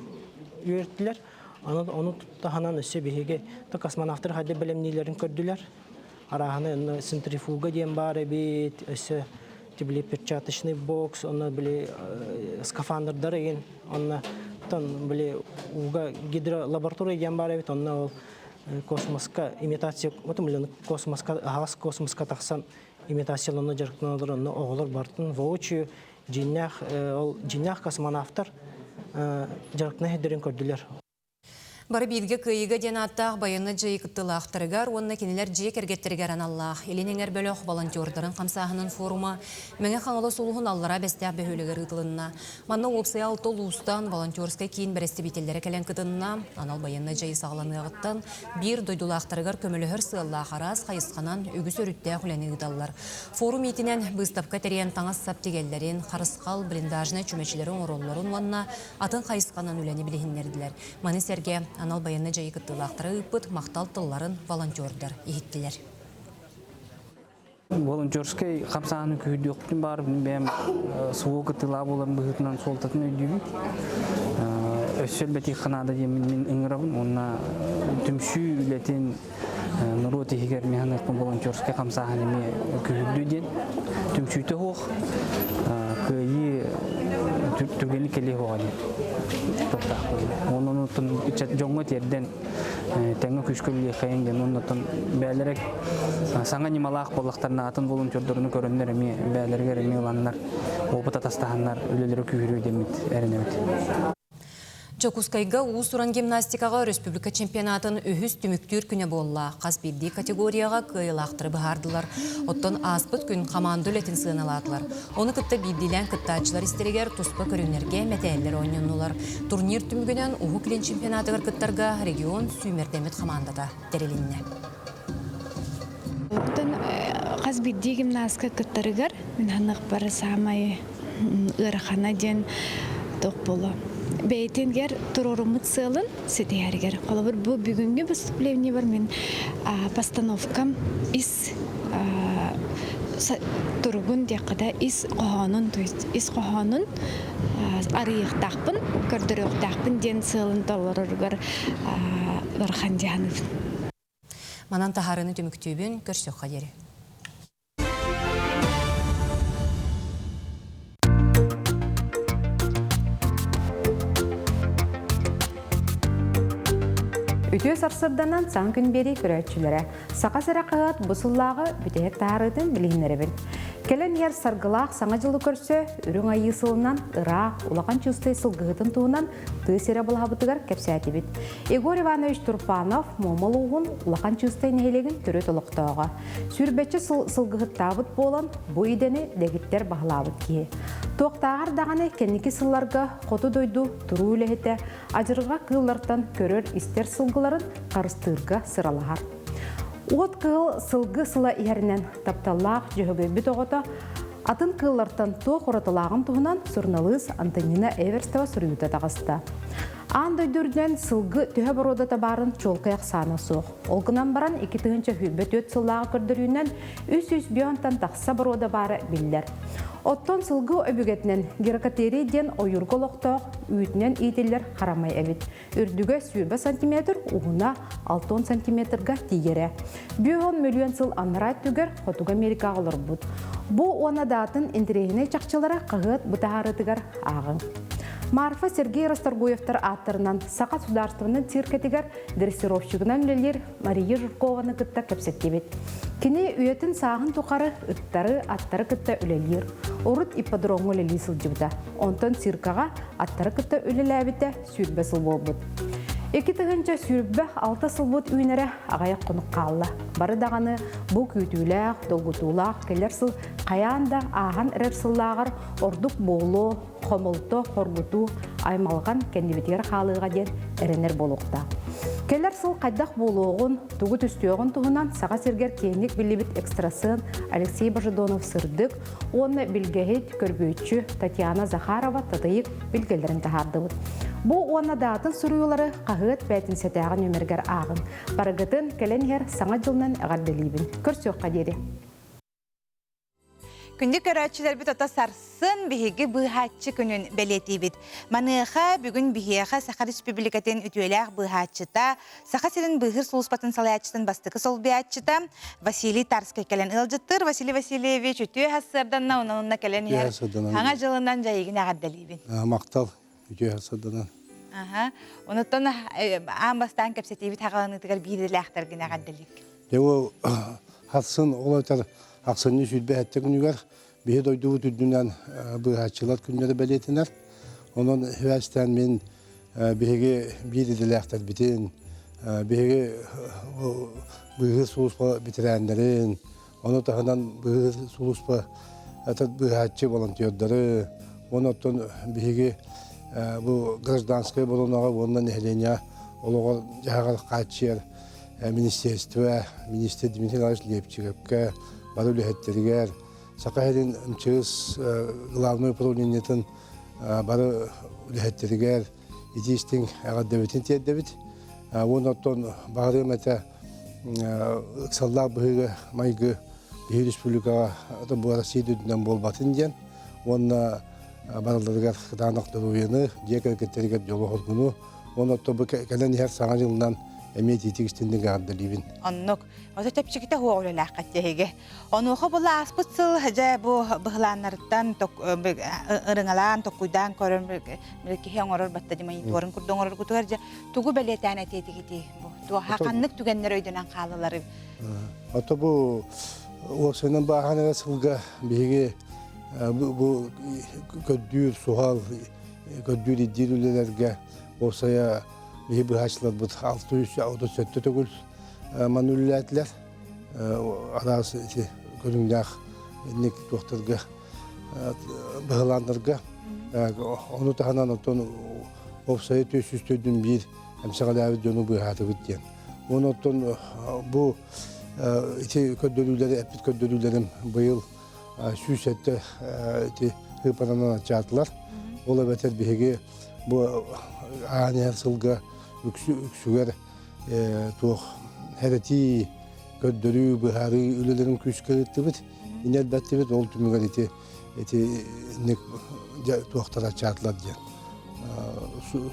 үөртүлэр Аны ону таһынан өссө биһиги космонавтар хайдах бэлэмнииллэрин көрдүлэр. Арааһына онно центрифуга диэн баар эбит, өссө били перчаточный бокс, онно били скафандрдар игин, онно тон били ууга гидролаборатория диэн баар эбит, онно ол космоска имитация, вот блин, космоска, аһаҕас космоска тахсан имитацияланна дьарыктаналар, онно оҕолор бартын воочию дьиҥнээх ол дьиҥнээх космонавтар дьарыктана сирдэрин көрдүлэр. Бары бииргэ кыайыыга диэн ааттаах байыаннай дьайыы кыттыылаахтарыгар уонна кинилэр дьиэ кэргэттэригэр аналлаах Илин эҥэр бөлөх волонтердарын хамсааһынын форума Мэҥэ Хаҥалас улууһун Аллараа Бэстээх бөһүөлэгэр ыытылынна. Манна уопсайа алта улуустан волонтерскай киин бэрэстэбиитэллэрэ кэлэн кытынна. Анал байыаннай дьайыы саҕаланыаҕыттан биир дойдулаахтарыгар көмөлөһөр сыаллаах араас хайысханан үгүс өрүттээх үлэни ыыталлар. Форум иитинэн быыстапка тэрийэн таҥас-сап тигэллэрин, харысхал, блиндажнай чүмэчилэри оҥороллорун уонна атын хайысханан үлэни билиһиннэрдилэр. Маны сэргэ анал байыаннай дьайыы кыттыылаахтара ыыппыт махтал тылларын волонтердар иһиттилэр. Волонтерскай хамсааһыны күүһүрдүөхпүтүн баар бэйэм СВО кыттыылаах буолан быһыытынан суолтатын өйдүүбүн. Өссө элбэтиэххэ наада диэммин мин ыҥырабын уонна түмсүү үлэтин норуот иһигэр механизм волонтерскай хамсааһын эмиэ күүһүрдүү диэн түмсүүтэ суох кыайыы түгэни кэлиэ суоҕа диэн туохтаахпын. Онон дьоҥҥо тиэрдэн тэҥҥэ күүскэ үлэлиэххэйиҥ диэн оннуттан бэйэлэрэ саҥа ньымалаах буоллахтарына атын волонтердорunu көрөннөр эмиэ бэйэлэригэр эмиэ ыланнар опыт атастаһаннар үлэлэрэ күүһүрүө диэммит эрэнэбит. Дьокуускайга уус-уран гимнастикаҕа өрөспүүбүлүкэ чемпионатын үһүс түмүктүүр күнэ буолла. Хас биирдии категорияҕа кыайыылаахтары быһаардылар. Оттон ааспыт күн хамаанда үлэтин сыаналаатылар. Ону кытта биирдиилээн кыттааччылар истэригэр туспа көрүҥнэргэ мэтээллэр оонньоннулар. Турнир түмүгүнэн Уһук Илин чемпионатыгар кыттарга регион сүүмэрдэммит хамаандата тэрилиннэ. Оттон хас биирдии гимнастка кыттарыгар мин саныахпар саамай ыарахана диэн туох буолуо. Бэйэтигэр туруоруммут сыалын ситиһэригэр. Холобур, бу бүгүҥҥү выступлениебар мин постановкам ис туругун диэххэ да ис хоһоонун то есть ис хоһоонун арыйыахтаахпын көрдөрүөхтээхпин диэн сыалын толороругар ыарахан дии саныыбын. Манан таһаарыыны түмүктүүбүн, көрсүөххэ диэри. Үтүө сарсырданан саҥа күн биэрии көрөөччүлэрэ Саха сирэ хаһыат бу сыллааҕы бүтэһик таһаарыытын билиһиннэрэбин. Кэлэн иһэр саргылаах Саҥа дьылы көрсө Үрүҥ Айыы сылынан ыраах Улахан Чыыстай сылгыһытын туһунан тыа сирэ балаһабытыгар кэпсээтибит. Егор Иванович Турпанов Муома улууһун Улахан Чыыстай нэһилиэгин төрүт олохтооҕо. Сүүрбэччэ сыл сылгыһыттаабыт буолан, бу идэни дэгиттэр баһылаабыт киһи. Туохтааҕар даҕаны кэнники сылларга хоту дойду туруу үлэһитэ адьырҕа кыыллартан көрөр-истэр сылгыларын харыстыырга сыралаһар. Уот кыыл сылгы сыла иһэринэн тапталлаах дьөһөгөйбүт оҕото атын кыыллартан туох уратылааҕын туһунан суруналыыс Антонина Эверстова суруйуута таҕыста. Аан дойду үрдүнэн сылгы төһө боруодата баарын чуолкай ахсаана суох. Ол гынан баран 2024 сыллааҕы көрдөрүүнэн 300 тахса боруода баара биллэр. Оттон сылгы өбүгэтинэн герокотерий диэн ойуурга олохтоох үүтүнэн иитиллэр харамай эбит. Үрдүгэ 20 сантиметр, уһуна 60 сантиметрга тиийэрэ. 5 миллион сыл анараа өттүгэр Хотугу Америкаҕа олорбут. Бу уонна даатын интэриэһинэй чахчылара хаһыат бытаарытыгар ааҕыҥ. Марфа Сергей Расторгуевтар ааттарынан Саха судаарыстыбаннай циркэтигэр дрессировщигынан үлэлиир Мария Жиркованы кытта кэпсэттибит. Кини үйэтин сааһын тухары ыттары, аттары кытта үлэлиир. Урут ипподромҥа үлэлии сылдьыбыта. Онтон циркаҕа аттары кытта үлэлээбитэ 20 сыл буолбут. 2026 сылбыт үүнэрэ аҕыйах хонук хаалла. Бары даҕаны бу күүтүүлээх, долгутуулаах кэлэр сыл хайаан да ааһан эрэр сыллааҕар ордук буолуо, хомолто, хоргутуу, аймалҕан кэннибитигэр хаалыаҕа диэн эрэнэр буолуохтаах. Кэлэр сыл хайдах буолуоҕун, тугу түстүөҕүн туһунан Саха сиригэр киэҥник биллибит экстрасен Алексей Божедонов сырдык уонна билгэһит, көрбүөччү Татьяна Захарова татыйык билгэлэрин таһаардыбыт. Бу уонна даатын суруйуулары хаһыат бээтинсэтээҕи нүөмэригэр ааҕыҥ. Барыгытын кэлэн иһэр Саҥа дьылынан эҕэрдэлиибин. Көрсүөххэ диэри. Күндү көрөөччүлэрбит ото сарсын биһиги быыһааччы күнүн бэлиэтиибит. Маныаха бүгүн биһиэхэ Саха Республикатын үтүөлээх быыһааччыта, Саха сирин быыһыыр сулууспатын салайааччытын бастакы солбуйааччыта Василий Тарскай кэлэн ыалдьыттыыр. Василий Васильевич үтүө сарсыарданна онон кэлэн иһэр Саҥа дьылынан дьайыгын эҕэрдэлиибин. Махтал үтүө сарсыарданан. Аха. Онуттан аан бастаан кэпсэтиибит хаҕаланыытыгар биир идэлээхтэргин эҕэрдэлиик. Дьэ ол хассын ол этэр ахсынньы 27 күнүгэр биһи дойдубут үрдүнэн быыһааччылар күннэрэ бэлиэтэнэр. Онон сибээстээн мин биһиги биир идэлээхтэрбитин, биһиги быыһыыр сулууспа бэтэрээннэрин, ону таһынан быыһыыр сулууспа быыһааччы волонтердары, уонна оттон биһиги бу гражданскай оборонаҕа уонна нэһилиэнньэ олоҕор-дьаһаҕар хааччыйар министерство, министр Дмитрий Николаевич Лепчиковка, бары үлэһиттэригэр, Саха сирин МЧС главнай управлениетын бары үлэһиттэригэр ити истиҥ эҕэрдэбитин тиэрдэбит. Уонна оттон баҕарыам этэ ыксаллаах быһыыга майгы биһи республикаҕа бу Россия үрдүнэн буолбатын диэн уонна барыларыгар кытаанах доруобуйаны, дьиэ кэргэттэригэр дьолу-соргуну Уонна оттон бу кэлэн иһэр Саҥа дьылынан эмиэ итиитик истинник эҕэрдэлиибин. Оннук. Ото чэпчэкитэ суох үлэлээххит эһиги. Онуоха була ааспыт сыл дьэ бу быһылааннарыттан ырыҥалаан, токкуйдаан көрөн киһи оҥорор батта мониторинг курдук оҥороргутугар дьэ тугу бэлиэтээн этиэтигитий бу туоха ханнык түгэннэр өйдөнөн хаалалары? Ото бу уопсайынан бааһан эрэ сылга биһиги бу көрдүүр суһал көрдүүр-ирдиир үлэлэргэ уопсайа биһи быһааччыларбыт 637 төгүл манна үлэлээтилэр. Араас ити көрүҥнээх инник туохтарга быһылааннарга ону таһынан оттон уопсайа 404 эмсэҕэлээбит дьону быыһаатыбыт диэн. Уонна оттон бу ити көрдөрүүлэри эппит көрдөрүүлэрим быйыл 107 ити ыыппатанан аччаатылар. Ол эбэтэр биһиги бу аан иһэр сылга үксүгэр туох хэрэтии, көрдөрүү, быһаарыы үлэлэрин күүскэ ыыттыбыт. Инэрбэттибит ол түмүгэр ити ити туохтар аччаатылар диэн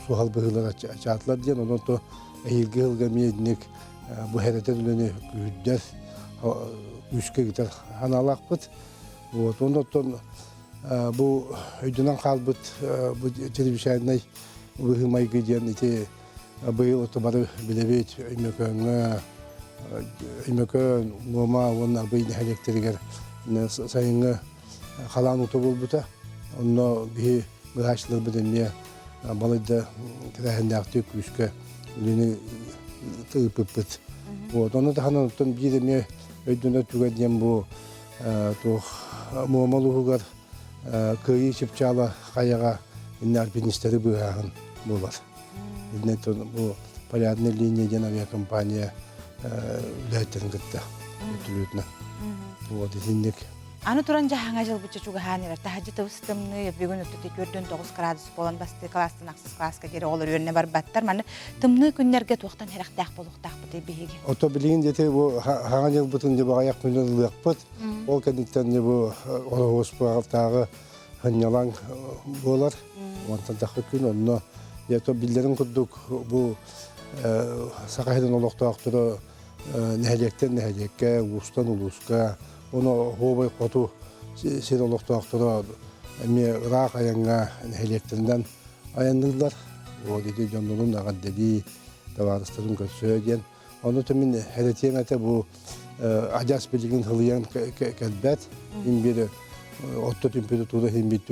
суһал быһыылар аччаатылар диэн онон то эһиилги сылга эмиэ итинник бу хэрэтэр үлэни күүһүрдэр күүскэ ыытар аналаахпыт. Вот, онон оттон бу өйдөнөн хаалбыт бу чрезвычайнай быһыы-майгы диэн ити быйыл ото бары билэбит Өймөкөөҥҥө Өймөкөөн, Муома уонна Абый нэһилиэктэригэр Сайыҥҥы халаан уута буолбута. Онно биһи быһааччыларбыт эмиэ балайда тэрээһиннээхтик күүскэ үлэни ыыппыппыт. Вот, ону таһынан оттон биир эмиэ өйдөнөр түгэн диэн бу туох Муома улууһугар Кыайыы чыпчаала хайаҕа иннэ альпинистэри быыһааһын буолар. Иннэ бу полярная линия диэн авиакомпания үлэһиттэрин кытта өттүлүүтүнэн. Вот итинник. Аны туран дьаһаҥа дьылбычча чугаһаан эрэр. Таһырдьа тыбыс тымныы, бүгүн өттүтэ 49 градус буолан бастыы класстан ахсыс класска диэри оҕолор үөрэнэ барбаттар. Маны тымныы күннэргэ туохтан сэрэхтээх буолуохтаахпытый биһиги? Ото билигин дети бу хаҥа дьылбытын дьэ баҕайах күнүн ылыахпыт. Ол кэнниттэн дьэ бу Ороһуоспаҕатааҕы сынньалаҥ буолар. Онтон тахха күн онно дьэ то биллэрин курдук бу Саха сирин олохтоохторо нэһилиэктэн нэһилиэккэ, улуустан улууска, ону оһуобай хоту сир олохтоохторо эмиэ ыраах айаҥҥа нэһилиэктэринэн айанныыллар. Вот ити дьоннорун эҕэрдэлии, табаарыстарын көрсөө диэн. Ону мин эрэтиэм этэ бу адьас билигин хылыйан кэлбэт. Мин биир отто температура иһин бит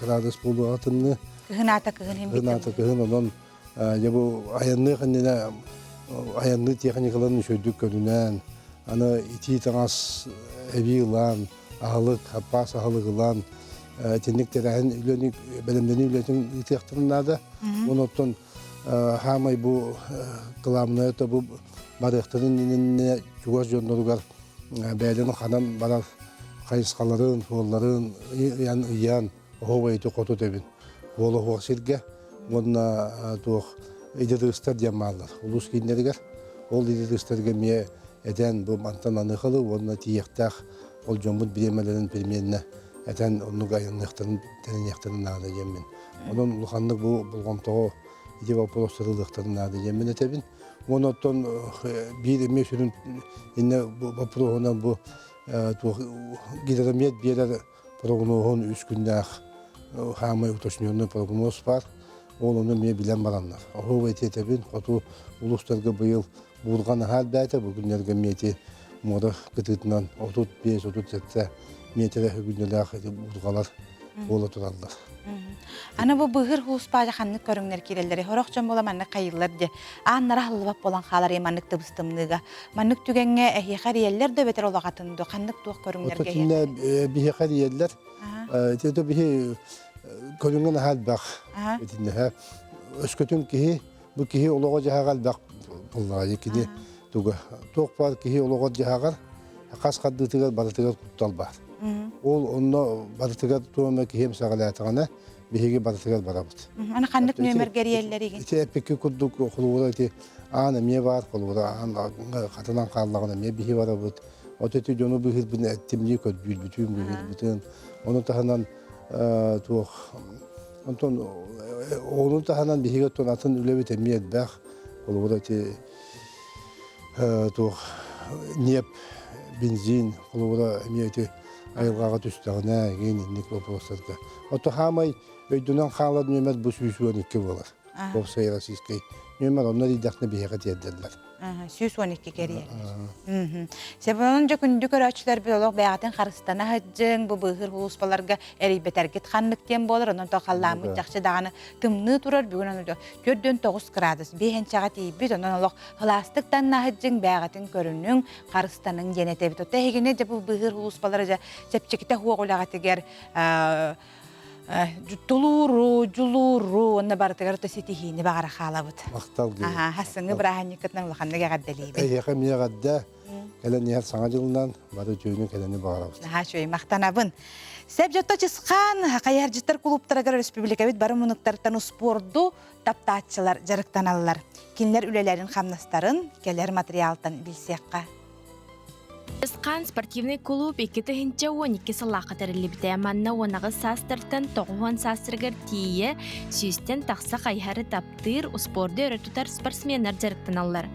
градус буолуоҕа тымныы. Кыһын аата кыһын иһин Кыһын аата кыһын онон дьэ бу айанныах иннинэ айанныы техникаларын үчүгэйдик көрүнэн, аны итии таҥас эбии ылан, аһылык, саппаас аһылык ылан, итинник тэрээһин үлэни бэлэмнэнии үлэтин ыытыахтарын наада. Онон хаамай бу кылаабынайа то бу барыахтарын иннинэ чугас дьонноругар бэйэлэрин ханан барар хайысхаларын, суолларын ыйан ыйан оһуобайты хоту тэбин буола сиргэ уонна туох идэтыыстар диэн бааллар улуус кииннэригэр ол идэтыыстарга эмиэ этэн бу мантан аныхалы уонна тиийиэхтээх ол дьоммут бириэмэлэрин переменнэ этэн оннук айанныахтарын тэриниэхтэрин наада диэммин онон улаханнык бу болҕомтоҕо ити боппуруостары ылыахтарын наада диэммин этэбин уонна оттон биир эмиэ сүрүн иннэ боппуруоһунан бу туох гидромет биэрэр прогноһун үс күннээх хаамай уточненный прогноз бар. Ол ону эмиэ билэн бараннар. Оһуобай этиэтэбин, хоту улуустарга быйыл буурҕа наһаа элбээтэ. Бу күннэргэ эмиэ ити муора кытыытынан 35-37 миэтэрэ күннэлээх буурҕалар буола тураллар. Аны бу быһыр хууспаажа ханнык көрүҥнэр киирэллэри сорох дьон буола маннык хайыллар де ааннара аһыллыбат буолан хаалар маннык тыбыстымныыга маннык түгэҥҥэ эһиэхэ эрийэллэр да эбэтэр олоҕатын до ханнык туох көрүҥнэргэ Ототинне биһиэхэ эрийэллэр. Ити биһи көрүҥҥэ наһаа элбэх. Итиннэһэ өскөтүн киһи бу киһи олоҕо дьаһаҕа элбэх буллаҕа кини туга туох баар киһи олоҕор дьаһаҕар хас хардыытыгар барытыгар куттал баар. Ол онно барытыгар туома киһи эмсэҕэлээтэҕинэ биһиги барытыгар барабыт. Аны ханнык нүөмэргэ эрийэллэригин? Ити эппикки курдук холобура ити аан эмиэ баар, холобура аан хатынан хааллаҕына эмиэ биһи барабыт. От ити дьону быыһыырбын эттимнии көрдүүрбүтүн, быыһыырбытын. Ону таһынан туох онтон ону таһынан биһиги оттон атын үлэбит эмиэ элбэх. Холобура ити туох ньиэп, бензин холобура эмиэ ити айылҕаҕа түстэҕинэ игин инник вопростарга. Ото хаамай өйдөнөн хаалар нүөмэр бу 112 буолар. Уопсай российскай нүөмэр онно эрийдэхтинэ биһиэхэ тиэрдэллэр. 112 кэрийэллэр. Себонон дьэ күндү көрөөччүлэрбит олох бэйэҕитин харыстана сылдьыҥ, бу быыһыыр сулууспаларга эрийбэтэргит ханнык диэн буолар, онон то халлааммыт чахчы даҕаны тымныы турар, бүгүн ону 49 градус, биэһинчэҕэ тиийбит, онон олох Ылаастык таннаһыдьыҥ, бээҕитин көрүнүҥ, харыстаныҥ диэн этэбит. Оттон эһигини дьэ бу быыһыыр сулууспалара дьэ чэпчэкитэ суох үлэҕитигэр тулууру, дьулууру уонна барытыгар то ситиһиини баҕара хаалабыт. Махтал диэн. Хассыҥҥы бырааһынньыккытынан улаханнык эҕэрдэлиибин. Эһиэхэ эмиэ эҕэрдэ. Кэлэн иһэр Саҥа дьылынан бары үтүөнү кэлэни баҕарабыт. Наһаа үчүгэй, махтанабын. Сэп дьотто Чысхаан хайыһардьыттар кулууптарыгар өрөспүүбүлүкэбит бары мунуктарыттан успуорду таптааччылар дьарыктаналлар. Кинилэр үлэлэрин-хамнастарын кэлэр материалтан билсиэххэ. Ысхаан спортивный кулууп 2012 сыллаахха тэриллибитэ. Манна 18 саастартан 90 саастарыгар тиийэ сүүстэн тахса хайыһары таптыыр, успуорду өрө тутар спортсменнар дьарыктаналлар.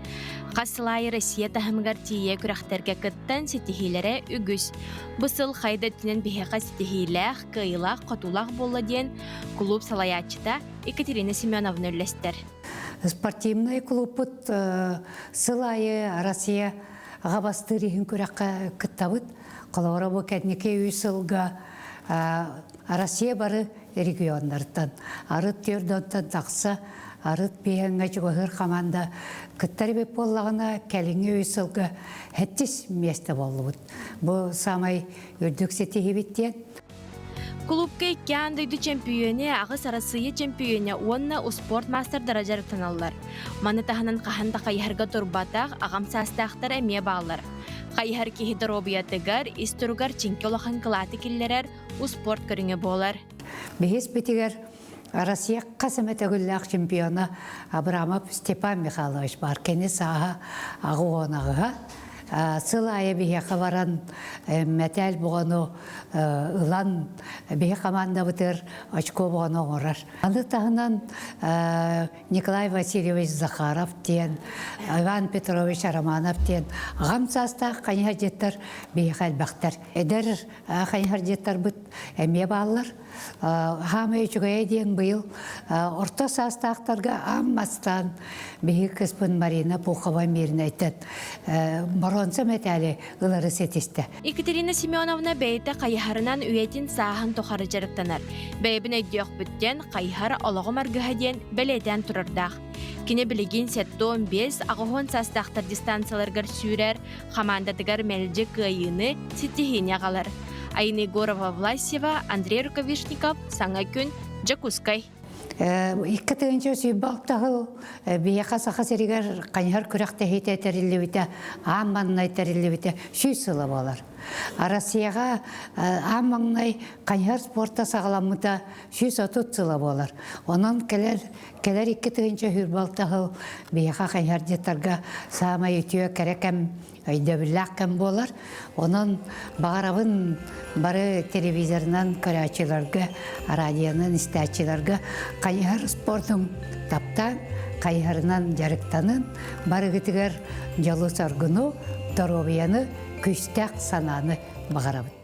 Хас сыл аайы Россия таһымыгар тиийэ күрэхтэргэ кыттан ситиһиилэрэ үгүс. Бу сыл хайда өттүнэн биһиэхэ ситиһиилээх, кыайыылаах-хотуулаах буолла диэн кулууп салайааччыта Екатерина Семеновна үллэстэр. Спортивный клубпут сыл аайы Россия Аҕа бастыыр иһин күрэххэ кыттабыт. Холобура бу кэнники үс сылга Россия бары регионнартан арыт түөрдонтон тахса арыт биһэҥҥэ чугаһыыр хамаанда кыттар эбит буоллаҕына кэлиҥҥи үс сылга сэттис миэстэ буоллубут. Бу саамай үрдүк ситиһибит диэн. Кулуупка икки аан дойду чөмпүйүөнэ, аҕыс Арассыыйа чөмпүйүөнэ уонна успуорт маастардара дьарыктаналлар. Маны таһынан хаһан да хайыһарга турбатах аҕам саастаахтар эмиэ бааллар. Хайыһар киһи доруобуйатыгар, ис туругар чиҥки улахан кылааты киллэрэр успуорт көрүҥэ буолар. Биһиспитигэр Россия хас эмэ төгүллээх чемпиона Абрамов Степан Михайлович баар. Кини сааһа аҕа аҕыһа. Сыл аайы биһиэхэ баран мэтээл буҕаны ылан биһи командабытыгар очко буҕаны оҥорор. Аны таһынан Николай Васильевич Захаров диэн, Иван Петрович Романов диэн аҕам саастаах хайыһардьыттар биһиэхэ элбэхтэр. Эдэр хайыһардьыттарбыт эмиэ бааллар. Хаамай үчүгэйэ диэн быйыл орто саастаахтарга аан бастаан биһиги кыспын Марина Пухова Мирнэйтэн боруонса мэтээли ылары ситистэ. Екатерина Семеновна бэйэтэ хайыһарынан үйэтин сааһын тухары дьарыктанар. Бэйэбин өйдүөхпүттэн хайыһар олоҕум аргыһа диэн бэлиэтээн турардаах. Кини билигин 75 80 саастаахтар дистанцияларыгар сүүрэр, хамаандатыгар мэлдьи кыайыыны, ситиһиини аҕалар. Айна Егорова-Власьева, Андрей Рукавишников, Саҥа күн, Дьокуускай. Икки тыһыынча сүүрбэ алта сыл биһиэхэ Саха сиригэр хайыһар күрэхтэһиитэ тэриллибитэ, аан маҥнай тэриллибитэ 100 сыла буолар. Россияҕа аан маҥнай хайыһар спорта саҕаламмыта 130 сыла буолар. Онон кэлэр кэлэр 2026 сыл биһиэхэ хайыһардьыттарга саамай үтүө кэрэ кэм өйдөбүллээх кэм буолар. Онон баҕарабын бары телевизорынан көрөөччүлэргэ, радионан истээччилэргэ хайыһар спордун таптаан, хайыһарынан дьарыктанын, барыгытыгар дьолу-соргуну, доруобуйаны, күүстээх санааны баҕарабыт.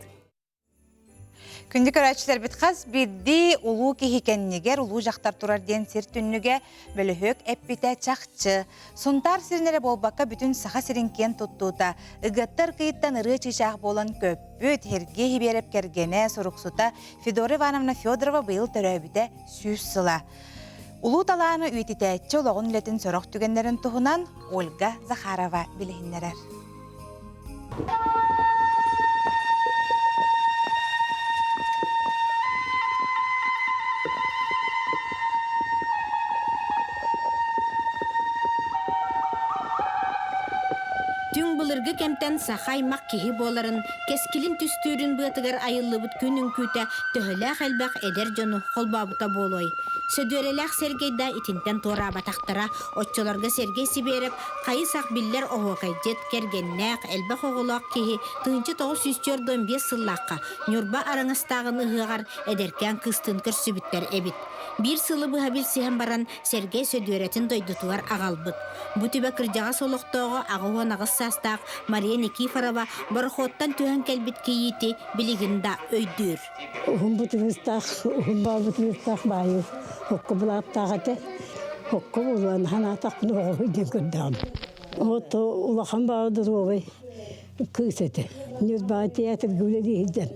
Күндү көрөөччүлэрбит хас биирдии улуу киһи кэннигэр улуу дьахтар турар диэн сир түннүгэ бөлөһүөк эппитэ чахчы. Сунтаар сирин эрэ буолбакка бүтүн Саха сирин киэн туттуута, ыгыаттар кыйыттан ырыа чыычаах буолан көппүт, Сергей Хибиэрэп кэргэнэ, суруксута Федора Ивановна Федорова быйыл төрөөбүтэ 100 сыла. Улуу талааны үйэтитээччи олоҕун үлэтин сорох түгэннэрин туһунан Ольга Захарова билиһиннэрэр. Түҥ былыргы кэмтэн саха аймах киһи буоларын, кэскилин түстүүрүн быатыгар айыллыбыт күн үҥкүүтэ төһөлөөх элбэх эдэр дьону холбообута буолуой? Сөдүөрэлээх Сэргэй да итинтэн туораабатахтара. Оччолорго Сергей Сибиэрэп Хайы-сах биллэр оһуокайдьыт, кэргэннээх, элбэх оҕолоох киһи 1945 сыллаахха Ньурба Араҥастааҕын ыһыаҕар эдэркээн кыыстыын көрсүбүттэр эбит. Биир сылы быһа билсиһэн баран, Сэргэй Сөдүөрэтин дойдутугар аҕалбыт. Бу түбэ кырдьаҕас олохтооҕо 88 саастаах Мария Никифорова борохуоттан түһэн кэлбит кийиити билигин да өйдүүр. Уһун бутугустаах, уһун баа бутугустаах баайы окко былааттаах этэ. Окко буолуон ханаатахпын оҕоһуй диэн көрдөҕүм. Вот улахан баа доруобай кыыс этэ. Ньурбаҕа театрга үлэлии сылдьан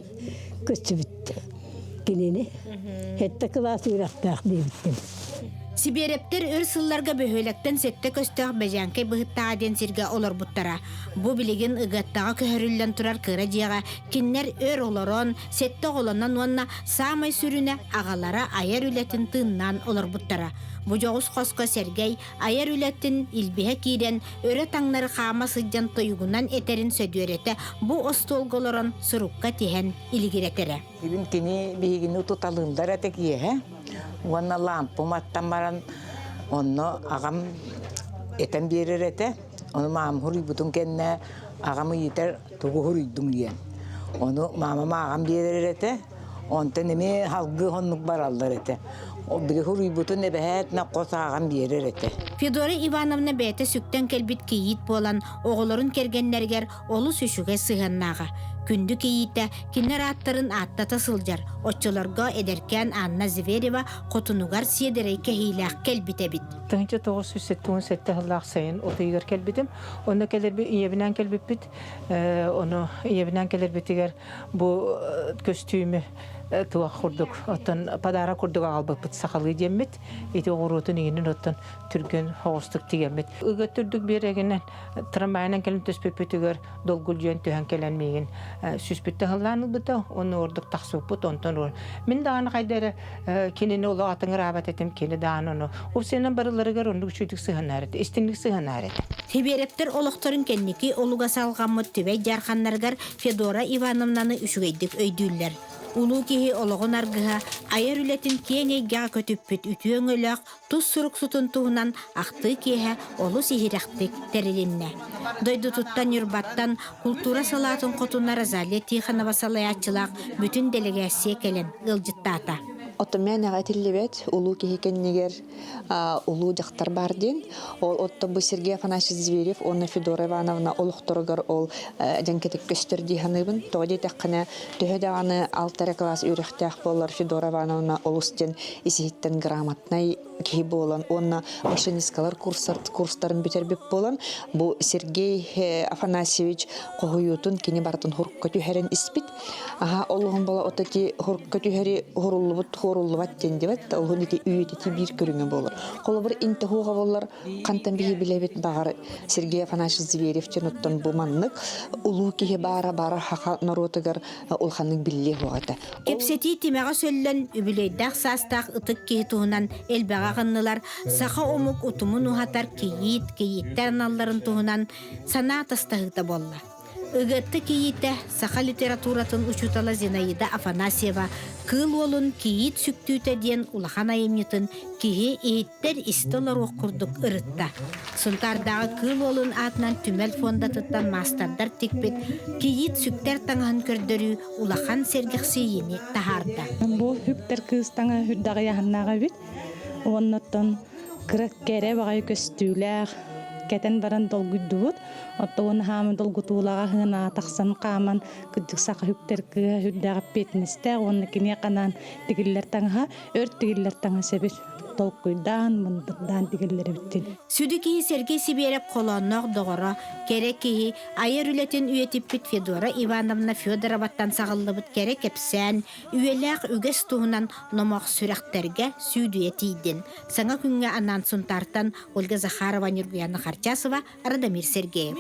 көстүбүт кинини. Сэттэ кылаас үөрэхтээх диэбиттим. Сибиэрэптэр өр сылларга бөһүөлэктэн сэттэ көстөөх Бэдьээҥкэй быһыттааҕа диэн сиргэ олорбуттара. Бу билигин Ыгыаттаҕа көһөрүллэн турар кыра дьиэҕэ Кинилэр өр олорон, сэттэ оҕолонон уонна саамай сүрүнэ аҕалара айар үлэтин тыыннаан олорбуттара. Бу дьоҕус хоско Сэргэй айар үлэтин илбиһэ киирэн, өрө таҥнары хаама сылдьан тойугунан этэрин Сөдүөрэтэ бу остуолга олорон сурукка тиһэн илигирэтэрэ. Бүгүн кини биһигини туталыыллар этэ киэһэ уонна лаампым аттан баран онно аҕам этэн биэрэр этэ. Ону маам хуруйбутун кэннэ аҕам ыйытар тугу хуруйдуҥ диэн. Ону маамам ааҕан биэрэр этэ. Онтон эмиэ салгыы оннук бараллар этэ. Били хуруйбутун эбэһээт хос ааҕан биэрэр этэ. Федора Ивановна бэйэтэ сүктэн кэлбит кийиит буолан, оҕолорун кэргэннэригэр олус үчүгэй сыһыаннааҕа. Күндү кийиитэ кинилэр ааттарын ааттата сылдьар, оччолорго эдэркээн Анна Зверева хотунугар сиэдэрэй кэһиилээх кэлбит эбит. 1977 сыллаах сайын от ыйыгар кэлбитим. Онно кэлэрби ийэбинээн кэлбиппит. Ону ийэбинээн кэлэрбитигэр бу көстүүмү туох курдук оттон подарок курдук аҕалбыппыт сахалыы диэммит. Ити оҕуруотун иҥинин оттон түргэн соҕустук тигэммит. Ыга түрдүк биэрэгинэн трамвайынан кэлэн түспүппүтүгэр долгулдьуйан түһэн кэлэн миигин сүспүттэ ыһыллаан ылбыта уонна ордук тахсыбыппыт онтон мин даҕаны хайда эрэ кинини олох атыҥыраабат этим кини даҕаны ону упсайынан барыларыгар оннук үчүгдүк сыһанаар этэ истиҥник сыһанаар этэ Сибиэрэптэр олохторун кэнники олуга салҕаммыт Түбэй дьаарханнарыгар Федора Ивановнаны үчүгэйдик өйдүүллэр. Улуу киһи олоҕун аргыһа, айар үлэтин киэҥ эйгэҕэ көтүппүт үтүө өҥөлөөх тус суруксутун туһунан ахтыы киэһэ олус иһирэхтик тэрилиннэ. Дойдутуттан Ньурбаттан култуура салаатын хотуна Розалия Тихонова салайааччылаах бүтүн дэлэгээссийэ кэлэн ыалдьыттаата. Оттон мээнэҕэ этиллибэт улуу киһи кэннигэр улуу дьахтар баар диэн. Ол оттон бу Сергей Афанасьевич Зверев уонна Федора Ивановна олохторугар ол дьэҥкэтик көстөр дии саныыбын. Тоҕо диэтэххинэ, төһө даҕаны алта эрэ кылаас үөрэхтээх буоллар Федора Ивановна олус диэн ис-иһиттэн грамотнай киһи буолан уонна машинисткалар курстарын бүтэрбит буолан бу Сергей Афанасьевич хоһуйуутун кини барытын хурукка түһэрэн испит. Аха олуһун бола отати хурукка түһэри хуруллубут хуоруллубат диэн дебет олуһун ити үйэтити биир көрүҥэ буолар. Холобур интехуга боллар Хантан биһи билэбит баҕар Сергей Афанасьевич Зверев диэн оттон бу маннык улуу киһи баара баара хаха норуотугар улаханнык биллиэ суох этэ. Кэпсэтии тимэҕэ сөллөн, үбүлүөйдээх саастаах ытык киһи туһунан элбэҕи аҕыннылар, саха омук утумун уһатар кийиит, кийииттэр аналларын туһунан санаа атастаһыыта буолла. Ыгыатта кийиитэ саха литературатын учуутала Зинаида Афанасьева Кыыл уолун Кийиит сүктүүтэ диэн улахан айымньытын киһи иһиттэр истэ олоруох курдук ырытта. Сунтаардааҕы Кыыл уолун аатынан түмэл фондатыттан маастардар тикпит Кийиит сүктэр таҥаһын көрдөрүү улахан сэргэхсийиини таһаарда. Бу үктэр кыыс таҥаһа үрдэҕи аһыннаах эбит. Уоннаттан кыра кэрэ баҕайы көстүүлээх, кэтэн баран долгуйдубут. Оттон хааман долгутуулаҕа хыына тахсан хааман кырдьык саха үктэр кыыһа үрдээх эппиэтинэстээх уонна киниэхэ анаан тигиллэр таҥаһа өр тигиллэр таҥас эбит толкуйдаан мындырдаан тигиллэр эбиттин. Сүдү киһи Сергей Сибиэрэп холоонноох доҕоро, кэрэ киһи, айар үлэтин үйэтиппит Федора Ивановна Федороваттан саҕыллыбыт кэрэ кэпсээн, үйэлээх үгэс туһунан номох сүрэхтэргэ сүүдүйэ тиийдин. Саҥа күҥҥэ анаан Сунтаартан Ольга Захарова, Нюргуяна Харчасова, Радомир Сергеев.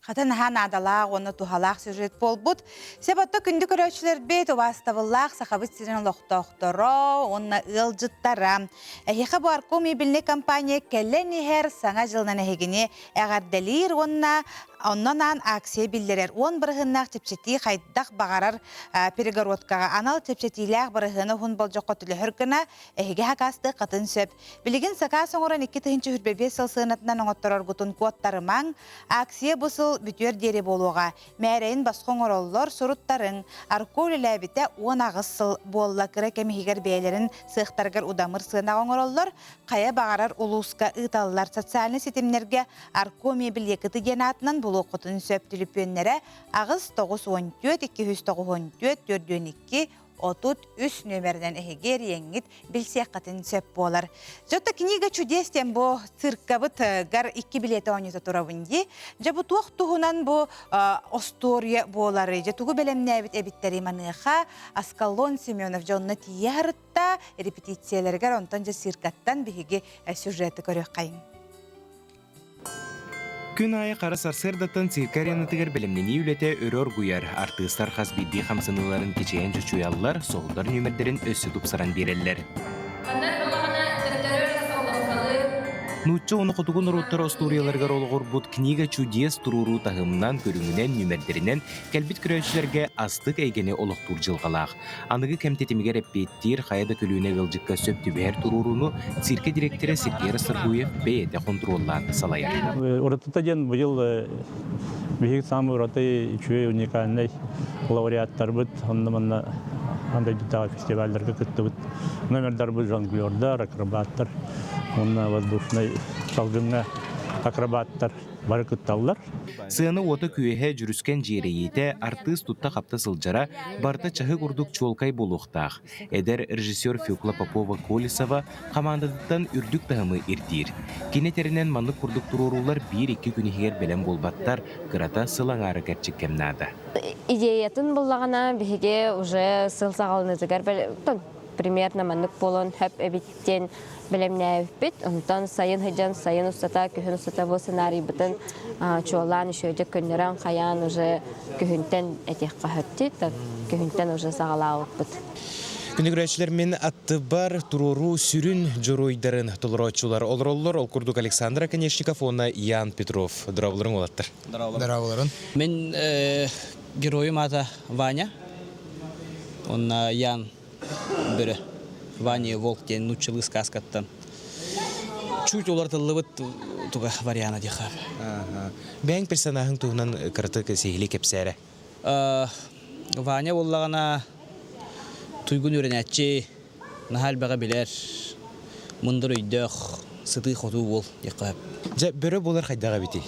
Хата наһаа наадалаах уонна туһалаах сюжет буолбут. Себотто күндү көрөөччүлэрбит, убаастабыллаах Сахабыт сирин олохтоохторо уонна ыалдьыттара. Эһиэхэ бу Арко мебельнай компания кэлэн иһэр Саҥа дьылынан эһигини эҕэрдэлиир уонна онно анаан акция биллэрэр. Уон бырыһыннаах чэпчэтии хайдах баҕарар перегородкаҕа анал чэпчэтиилээх бырыһыаны уһун болдьоххо төлөһөр гына эһиги хакаастыаххытын сөп. Билигин сакаас оҥорон 2025 сыл сыанатынан оҥоттороргутун куоттарымаҥ, Акция бу сыл бүтүөр диэри буолуоҕа. Мээрэйин босхо оҥороллор, суруттарыҥ. Арко үлэлээбитэ 18 сыл буолла. Кыра кэм иһигэр бэйэлэрин сыахтарыгар удамыр сыанаҕа оҥороллор, хайа баҕарар улууска ыыталлар. Социальнай ситимнэргэ Арко мебель Якуты диэн аатынан булуоххутун сөп. Түлүпүөннэрэ 8 94 294 42 33 нүөмэринэн эһиги эриэҥҥит билсиэххитин сөп буолар. Дьэ, книга чудес диэн бу циркабытыгар икки билиэти оонньото турабын дии. Дьэ, бу туох туһунан бу остуоруйа буолары, дьэ, тугу бэлэмнээбит эбиттэрий маныаха Аскалон Семенов дьэ онно тиийэ сырытта, репетицияларыгар онтон дьэ циркаттан биһиги сюжеты көрүөххэйиҥ. Күн аайы хара сарсыардаттан циркэ аренатыгар бэлэмнэнии үлэтэ өрө оргуйар. Артыыстар хас биирдии хамсаныыларын кичэйэн чочуйаллар, соһутар нүөмэрдэрин өссө тупсаран биэрэллэр. Нуучча уонна хотугу норуоттар остуоруйаларыгар олоҕурбут «Книга чудес» туруоруу таһымынан, көрүҥүнэн, нүмэрдэринэн кэлбит көрөөччүлэргэ астык эйгэни олохтуур дьылҕалаах. Аныгы кэм тэтимигэр эппиэттиир хайа да көлүөнэ ыалдьыкка сөп түбэһэр туруорууну циркэ дириэктэрэ Сергей Расторгуев бэйэтэ хонтуруоллаан салайар. Уратыта диэн быйыл биһиги саамай ураты үчүгэй уникальнай лауреаттарбыт онно-манна аан дойдутааҕы фестивалларга кыттыбыт номердарбыт жонглердар, акробаттар уонна воздушнай салгыҥҥа акробаттар бары кытталлар. Сыана уота-күөһэ дьүрүскэн дьиэрэйиитэ, артыыс тутта-хапта сылдьара барыта чаһы курдук чуолкай буолуохтаах. Эдэр режиссер Фекла Попова-Колесова хамаандатыттан үрдүк таһымы ирдиир. Кини этэринэн маннык курдук туруоруулар биир-икки күн иһигэр бэлэм буолбаттар, кырата сыл аҥаара кэрчик кэм наада. Идеятын буллаҕына биһиги уже сыл саҕаланыытыгар примерно маннык буолуон сөп эбит диэн бэлэмнээбиппит. Онтон сайын сылдьан, сайын устата, күһүн устата бу сценарийбытын чуолаан үчүгэйдик көннөрөн хайаан уже күһүнтэн этиэххэ сөптүй, күһүнтэн уже саҕалаабыппыт. Күнү көрөөччүлэр мин аттыбар туруоруу сүрүн дьоруойдарын толорооччулар олороллор. Ол курдук Александр Оконешников уонна Ян Петров. Дорооболорун уолаттар. Дорооболорун. Мин геройум аата Ваня. Онна Ян бөрө Ваня Волк диэн нууччалыы сказкаттан чуть уларытыллыбыт туга вариана диэхэ. Бэйэҥ персонаһыҥ туһунан кыратык сиһилии кэпсээрэ. Ваня буоллаҕына туйгун үөрэнээччи, наһаа элбэҕи билэр, мындыр өйдөөх, сытыы-хотуу уол диэххэ сөп. Дьэ, бөрө буолар хайдах эбитий?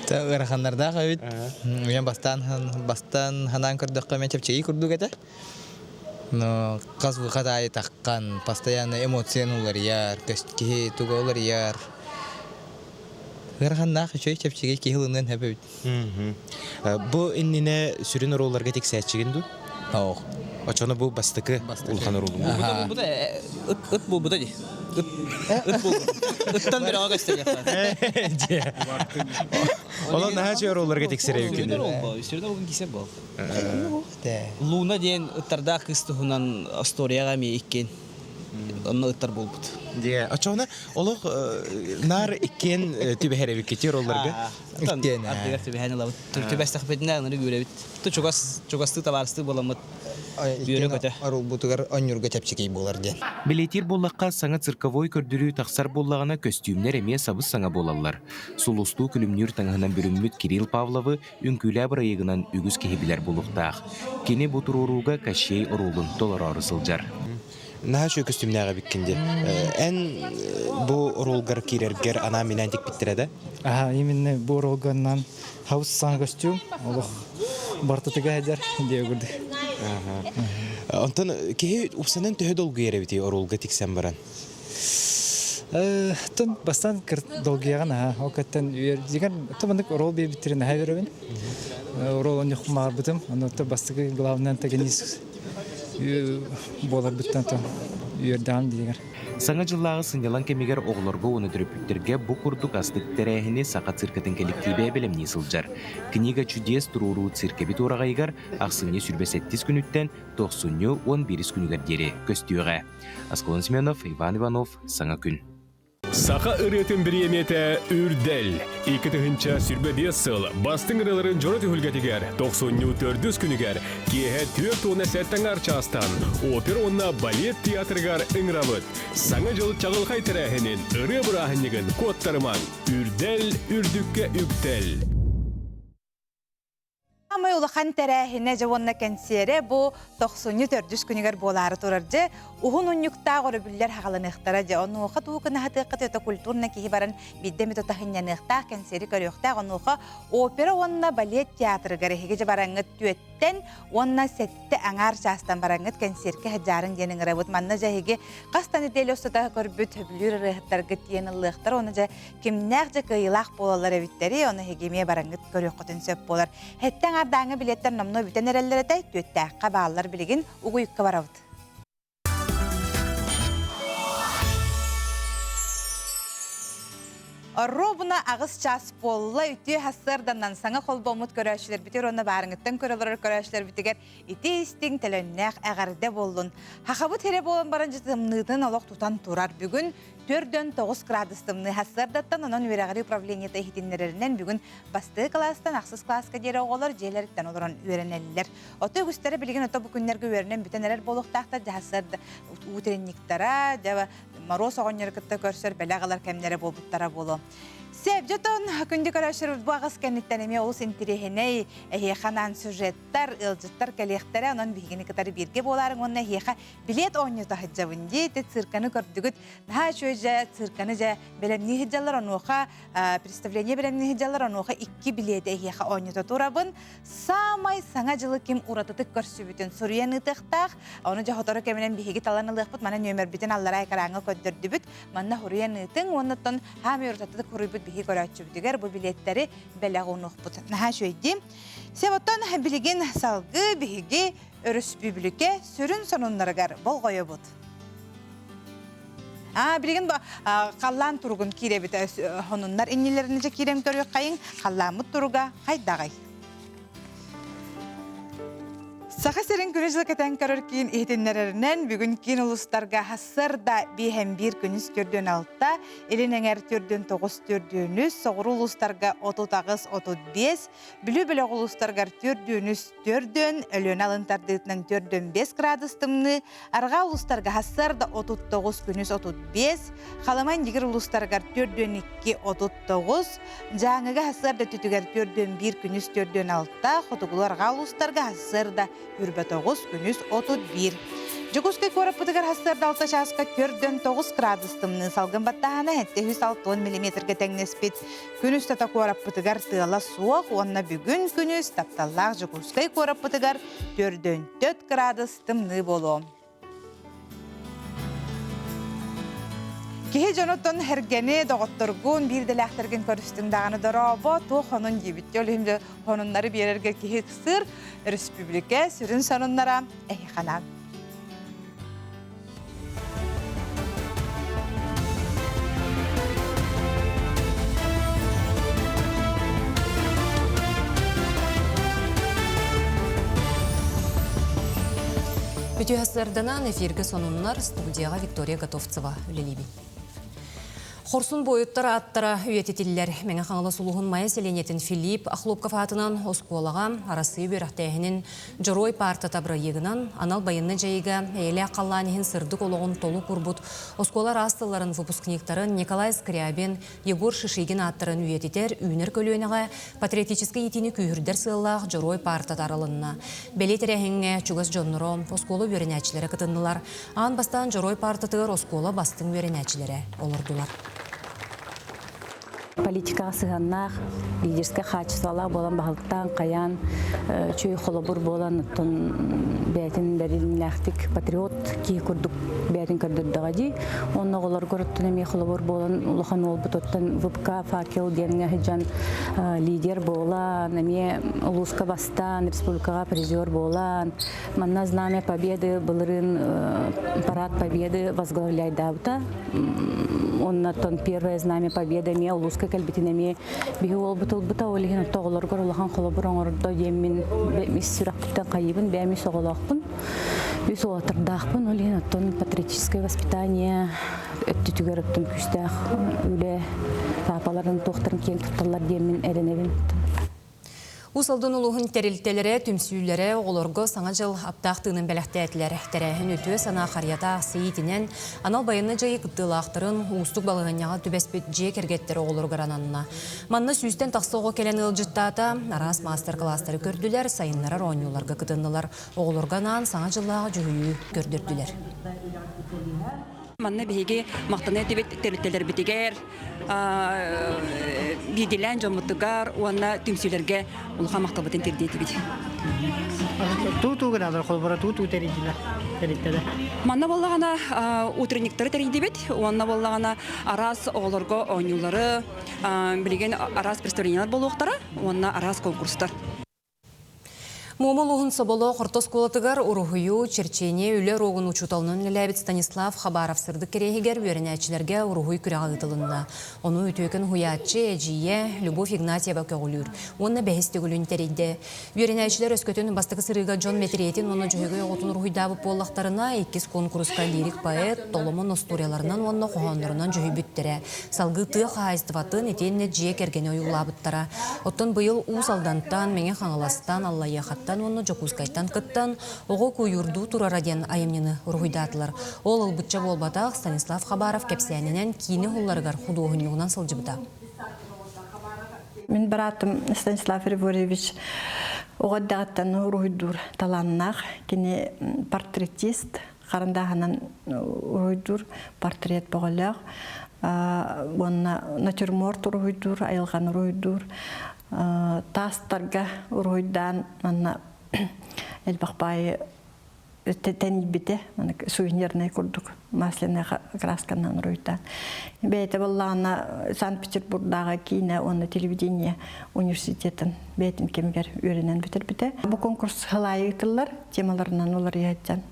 Ыараханнардаах эбит. Мен бастаан бастаан ханаан көрдөххө мен чэпчэки курдук этэ. Но хас выход аайы таххан, постоянно эмоцияны уларыйар, киһи туга уларыйар. Ыараханнаах үчүгэй чэпчэки киһи ылыныан сөп эбит. Бу иннинэ сүрүн оруолларга тиксээччигин дуу? Ох. Очону бу бастакы улахан оруолум. Бу ыт ыт буолбута дии. Ыт ыт буолбут. Ыттан бөрөҕө көстөр. Онон наһаа үчүгэй оруолларга тиксэрэ Сүрүн оруол Сүрүн оруолун кисэ буол. Луна диэн ыттардаах кыыс туһунан историяҕа эмиэ иккиэн онно ыттар буолбут. Дьэ, очоҕуна олох наар иккиэн түбэһэр эбиккит ролларга. Иккиэн. Ардыгар түбэһэн ылабыт. Түбэстэхпитинэ ынырык үөрэбит. Чугас чугастыы табаарыстыы буоламмыт үөрэ-көтө. Оруолбутугар онньуурга чэпчэки буолар диэн. Билиэтиир буоллахха, саҥа цирковой көрдөрүү тахсар буоллаҕына, көстүүмнэр эмиэ сабыс-саҥа буолаллар. Сулустуу күлүмнүүр таҥаһынан бүрүммүт Кирилл Павловы үҥкүүлээ бырайыагынан үгүс киһи билэр буолуохтаах. Кини бу туруорууга Кощей оруолун толороору сылдьар. Наһаа үчүгэй көстүүмнээх эбиккин дии. Эн бу оруолгар киирэргэр анаан-минээн тикпиттэрэ да? Аха, именно бу оруолганнан хаус саҥа көстүүм олох бартытыга сылдьар диэ курдук. Онтон киһи упсанан төһө долгуйар эбитий оруолга тиксэн баран? Тон бастаан долгуйаҕын аха, ол кэттэн үөрдигэн туманнык ролл биэрбиттэрин аха үөрэбин. Ролл онньох маарбытым, онно бастакы главный антагонист буоларбыттан то үөрдэҕим диигэр. Саҥа дьыллааҕы сынньалаҥ кэмигэр оҕолорго уонна төрөппүттэргэ бу курдук астык тэрээһини Саха циркэтин кэлэктиибэ бэлэмнии сылдьар. Книга чудес туруоруу циркэбит уораҕайыгар ахсынньы 27 күнүттэн тохсунньу 11 күнүгэр диэри көстүөҕэ. Аскалон Семенов, Иван Иванов, Саҥа күн. Саха ырыатын бириэмийэтэ Үрдэл. 2025 сыл бастыҥ ырыаларын дьоро түһүлгэтигэр тохсунньу төрдүс күнүгэр киэһэ 47 аҥаар чаастан опера уонна балет театрыгар ыҥырабыт. Саҥа дьыл чаҕылхай тэрээһинин, ырыа бырааһынньыгын куоттарымаҥ. Үрдэл, үрдүккэ үктэл. Самай улахан тэрээһинэ дьэ уонна кэнсиэрэ бу тохсунньу төрдүс күнүгэр буолаары турар дьэ уһун унньуктаах өрөбүллэр хаҕаланыахтара дьэ онуоха тугу кынаһатыаххыт это культурно киһи баран биирдэ эмит отаһынньаныахтаах кэнсиэри көрүөхтээх онуоха опера уонна балет театрыгар эһиги дьэ бараҥҥыт түөттэн уонна сэттэ аҥаар чаастан бараҥҥыт кэнсиэркэ сылдьаарыҥ диэн ыҥырабыт манна дьэ эһиги хас да нэдиэлэ устата көрбүт сөбүлүүр ырыаһыттаргыт диэн ыллыахтар уонна дьэ Кимнээх дьэ кыайыылаах буолаллар эбиттэри, ону эһиги эмиэ бараҥҥыт көрүөххүтүн сөп буолар. Хэттэ аҥаардааҥҥы билиэттэр номнуо бүтэн эрэллэр этэ, түөттээххэ бааллар билигин угуйукка барабыт. Робуна аҕыс час буолла үтүө сарсыарданан саҥа холбоммут көрөөччүлэрбитигэр уонна баарыҥыттан көрө олорор көрөөччүлэрбитигэр ити истиҥ төлөннөөх эҕэрдэ буоллун. Хахабыт сирэ буолан баран дьытымныытын олох тутан турар. Бүгүн 49 градус тымныы сарсыардаттан онон үөрэҕири управлениета иһитиннэрэринэн бүгүн бастакы кылаастан ахсыс кылааска диэри оҕолор дьиэлэриттэн олорон үөрэнэллэр. Ото үгүстэрэ билигин ото бу күннэргэ үөрэнэн бүтэн эрэр буолуохтаахтар дьаһасыарда утренниктара, дьэ Моруос оҕонньору кытта көрсөр бэлэх ылар кэмнэрэ буолбуттара буолуо. Сөп, дьотон күндү көрөөччүлэр бу аҕыс кэнниттэн эмиэ олус интириэһинэй эһиэхэ анаан сюжеттар, ыалдьыттар кэлиэхтэрэ, онон биһигини кытары бииргэ буолаарыҥ уонна эһиэхэ билиэт оонньуута сылдьабын дии. Ити цирканы көрдүгүт. Наһаа үчүгэй дьэ цирканы дьэ бэлэмнии сылдьаллар, онуоха представление бэлэмнии сылдьаллар, онуоха икки билиэти эһиэхэ оонньото турабын. Саамай саҥа дьылы ким уратытык көрсүбүтүн суруйан ыытыахтаах. Ону дьэ сотору кэминэн биһиги талан ылыахпыт. Мана нүөмэрбитин аллараа экраҥҥа көрдөрдүбүт. Манна суруйан ыытыҥ уонна оттон хаамай уратытык суруйбут биһиги көрөөччүбүтүгэр бу билиэттэри бэлэх уунуохпут. Наһаа үчүгэй дии. Сөп оттон билигин салгыы биһиги өрөспүүбүлүкэ сүрүн сонуннарыгар болҕойобут. Аа, билигин бу халлаан туругун киирэбит сонуннар иннилэринэ киирэн көрүөххэйиҥ халлааммыт туруга хайдаҕый? Саха сирин күнү-дьылы кэтэн көрөр киин иһитиннэрэринэн бүгүн киин улуустарга сарсыарда биэһэн биир күнүс төрдүөн алта, илин эҥэр төрдүөн тоҕус төрдүөн үс, соҕуруу улуустарга 38 35, Бүлүү бөлөх улуустарыгар төрдүөн үс төрдүөн, Өлүөнэ алын тардыытынан төрдүөн 5 градус тымныы, Арҕаа улуустарга сарсыарда 39 күнүс 35, Халыма Индигир улуустарыгар төрдүөн 2 39, Дьааҥыга сарсыарда өттүтүгэр 41 күнүс 46, хотугулуу арҕаа улуустарга сарсыарда 29 күнүс 31. Дьокуускай куораппытыгар сарсыарда 6 чааска 49 градус тымныы салгын баттааһына 760 миллиметргэ тэҥнэспит. Күн устата куораппытыгар тыала суох уонна бүгүн күнүс тапталлаах Дьокуускай куораппытыгар 4 градус тымныы буолуо. Киһи дьонуттан эргэни, доҕотторгун, биир идэлээхтэргин көрүстүҥ даҕаны дорообо, туох хонун диэбит. Ол иһин хонуннары биэрэргэ киһи ыксыыр, өрөспүүбүлүкэ сүрүн сонуннара эһиэхэ Үтүө сарданан эфиргэ сонуннар студияҕа Виктория Готовцева үлэлиибин. Хорсун буойуттар ааттара үйэтитиллэр. Мэҥэ Хаҥалас улууһун Майа сэлиэнньэтин Филипп Охлопков аатынан оскуолаҕа Арассыыйа үөрэхтээһинин Дьоруой паартата бырайыагынан анал байыаннай дьайыыга эйэлээх халлаан иһин сырдык олоҕун толук уурбут оскуола араас тылларын выпускниктарын Николай Скрябин, Егор Шишигин ааттарын үйэтитэр үүнэр көлүөнэҕэ патриотическай иитиини күүһүрдэр сыаллаах Дьоруой паартата арылынна. Бэлиэ тэрээһиҥҥэ чугас дьонноро, оскуола үөрэнээччилэрэ кытыннылар. Аан бастаан Дьоруой паартатыгар оскуола бастыҥ үөрэнээччилэрэ олордулар. Политикаҕа сыһыаннаах, лидерскэй хаачыстыбалаах буолан баһылыктаан, хайаан үчүгэй холобур буолан, оттон бэйэтин бэриллээхтик патриот киһи курдук бэйэтин көрдөрдөҕө дии. Онно оҕолоргор оттон эмиэ холобур буолан улахан уолбут оттон ВПК факел диэҥҥэ сылдьан лидер буолан, эмиэ улууска бастаан, республикаҕа призер буолан, манна Знамя Победы былырыын парад Победы возглавляйдаабыта. Оннотон первое Знамя Победы эмиэ улууска кэлбитин эмиэ биһи уолбут ылбыта, ол иһин оҕолоргор улахан холобур оҥордо диэммин ис сүрэхпиттэн хайыыбын, бэйэм үс оҕолоохпун, үс уолаттардаахпын, ол иһин оттон патриотическое воспитание өттүтүгэр оттон күүстээх үлэ паапаларын туохтарын киэн тутталлар диэммин эрэнэбин. Уус Алдан улууһун тэрилтэлэрэ, түмсүүлэрэ оҕолорго Саҥа дьыл аптаах тыынын бэлэхтээтилэр. Тэрээһин үтүө санаа харыйата аахсыйыытынан анал байыаннай дьайыы кыттыылаахтарын уустук балаһыанньаҕа түбэспит дьиэ кэргэттэр оҕолоругар ананна. Манна сүүстэн тахса оҕо кэлэн ыалдьыттаата, араас маастар-кылаастары көрдүлэр, сайыннарар оонньууларга кытыннылар, оҕолорго анаан Саҥа дьыллааҕы дьүһүйүү көрдөрдүлэр. Манна биһиги махтана этибит тэрилтэлэрбитигэр, биирдиилээн дьоммутугар уонна түмсүүлэргэ улахан махталбытын тиэрдиэтибит. Туу-туу гыналар, холбора туу-туу тэрийдилэр, тэрилтэлэр. Манна буоллаҕына утренниктары тэрийдибит, уонна буоллаҕына араас оҕолорго оонньуулары, билигин араас представлениелар буолуохтара уонна араас конкурстар. Муома улууһун Соболоох орто оскуолатыгар уруһуйу, черчение үлэ уруогун учууталынан үлэлээбит Станислав Хабаров сырдык кэриэһигэр үөрэнээччилэргэ уруһуй күрэҕэ ыытылынна. Ону үтүөкэн уһуйааччы, эдьиийэ Любовь Игнатьева көҕүлүүр уонна бэһис төгүлүн тэрийдэ. Үөрэнээччилэр өскөтүн бастакы сырыыга дьон мэтириэтин уонна дьөһөгөй оҕотун уруһуйдаабыт буоллахтарына, иккис куонкуруска лирик поэт Толомон остуоруйаларынан уонна хоһооннорунан дьүһүйбүттэрэ. Салгыы тыа хаһаайыстыбатын итиэннэ дьиэ кэргэни ойуулаабыттара. Оттон быйыл Уус Алдантан, Мэҥэ Хаҥаластан, Аллайыахаттан уонна Дьокуускайтан кыттан «Оҕо куйуурдуу турара» диэн айымньыны уруһуйдаатылар. Ол ылбычча буолбатах, Станислав Хабаров кэпсээнинэн киинэ уһулларыгар худуоһунньугунан сылдьыбыта. Мин быраатым Станислав Григорьевич оҕо эрдэҕиттэн уруһуйдуур талааннаах. Кини портретист, харандааһынан уруһуйдуур портрет бөҕөлөөх уонна натюрморт уруһуйдуур, айылҕаны уруһуйдуур, таастарга уруһуйдаан манна элбэх баайы тэнийбитэ сувенирнай курдук масляная красканан уруһуйдаан. Бэйэтэ буоллаҕына Санкт-Петербургдааҕы киинэ уонна телевидение университетын бэйэтин кэмигэр үөрэнэн бүтэрбитэ. Бу конкурс халаайы ыытыллар темаларынан уларыйа сылдьан.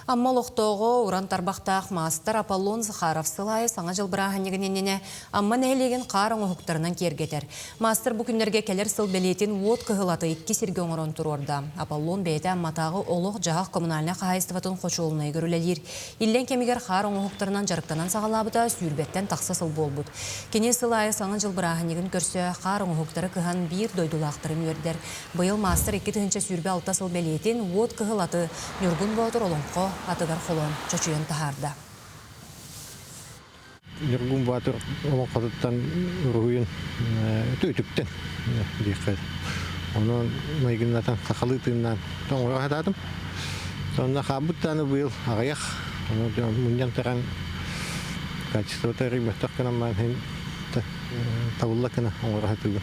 Амма олохтооҕо уран тарбахтаах маастар Аполлон Захаров сыл аайы Саҥа дьыл бырааһынньыгын иннинэ Амма нэһилиэгин хаар оҥоһуктарынан киэргэтэр. Маастар бу күннэргэ кэлэр сыл бэлиэтин уот кыһыл аты икки сиргэ оҥорон туруорда. Аполлон бэйэтэ Амматааҕы олох-дьаһах коммунальнай хаһаайыстыбатын хочуолунайыгар үлэлиир. Иллэҥ кэмигэр хаар оҥоһуктарынан дьарыктанан саҕалаабыта сүүрбэттэн тахса сыл буолбут. Кини сыл аайы Саҥа дьыл бырааһынньыгын көрсө хаар оҥоһуктары кыһан биир дойдулаахтарын үөрдэр. Быйыл маастар 2026 сыл бэлиэтин уот кыһыл аты Ньургун Боотур олоҥхо атыгар холоон чочуйан таһаарда. Ньургун Боотур олоҥхотуттан уруһуйун үтүктэн диэххэ. Онон майгыннатан сахалыы тыыннаан тоҥоро сатаатым. Сонно хаалбыт дааны быйыл аҕыйах. Ону мунньан туран качествота эрийбэттэх гынан баран табылла гына оҥоро сатыыбын.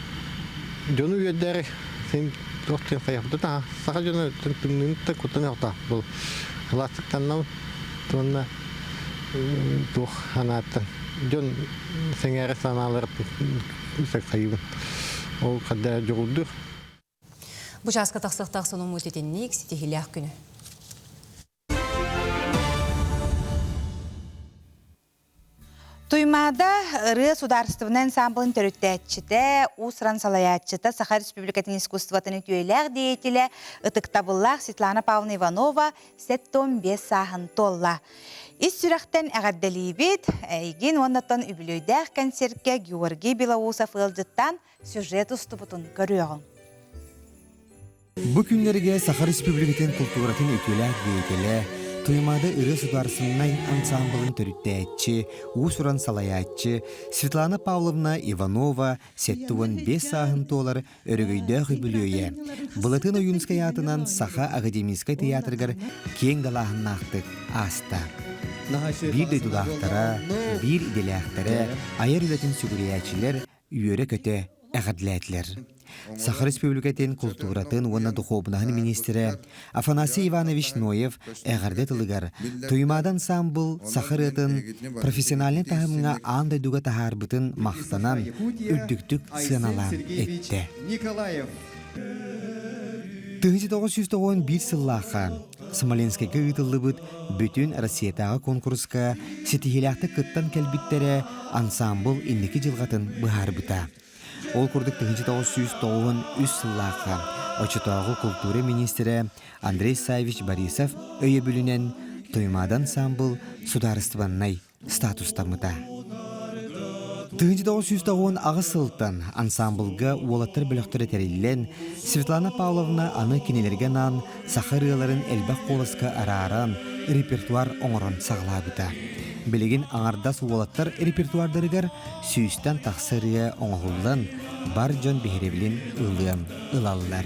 Дьону үөрдээри син туох диэн хайахпыта таһа саха дьоно тымныыны куттан охтоох был сылаастыктаннабын уонна туох анааттан дьон сэҥээрэ санаалары сайыбын ол хадда дьоҕурдур Бу чааска тахсыахтаах сонуммут итинник ситиһиилээх күнү. Туймаада ырыа судаарыстыбаннай ансаамбылын төрүттээччитэ, уус-уран салайааччыта, Саха Республикатын искусствотын үтүөлээх деятелэ, ытыктабыллаах Светлана Павловна Иванова 75 сааһын туолла. Ис сүрэхтэн эҕэрдэлиибит, эйигин уоннаттан үбүлүөйдээх кэнсиэркэ Георгий Белоусов ыалдьыттаан сюжет устубутун көрүөҕүҥ. Бу күннэргэ Саха Республикатын култууратын үтүөлээх деятелэ, Туймаада ырыа судаарыстыбаннай ансаамбылын төрүттээччи, уус-уран салайааччы Светлана Павловна Иванова 75 сааһын туолар өрөгөйдөөх үбүлүөйэ Былатын Ойуунскай аатынан Саха академическай тыйаатырыгар киэҥ далааһыннаахтык ааста. Биир дойдулаахтара, биир идэлээхтэрэ, айар үлэтин сүгүрүйээччилэр үөрэ-көтө эҕэрдэлээтилэр. Саха Республикатын култууратын уонна духуобунаһын миниистирэ Афанасий Иванович Ноев эҕэрдэ тылыгар Туймаада ансаамбыл саха ырыатын профессиональнай таһымҥа аан дойдуга таһаарбытын махтанан үрдүктүк сыаналаан эттэ. 1991 сыллаахха Смоленскайга ыытыллыбыт бүтүн Россиятааҕы куонкуруска ситиһиилээхтик кыттан кэлбиттэрэ ансаамбыл инники дьылҕатын быһаарбыта. Ол курдук 1993 сыллаахха оччотооҕу култуура миниистирэ Андрей Саввич Борисов өйөбүлүнэн Туймаада ансаамбыл судаарыстыбаннай статустаммыта. 1998 сылтан ансаамбылга уолаттар бөлөхтөрө тэриллэн, Светлана Павловна аны кинилэргэ анаан саха ырыаларын элбэх куоласка арааран репертуар оҥорон саҕалаабыта. Билигин аҥардас уолаттар репертуардарыгар сүүстэн тахса ырыа оҥоһуллан, бар дьон биһирэбилин ылыан ылаллар.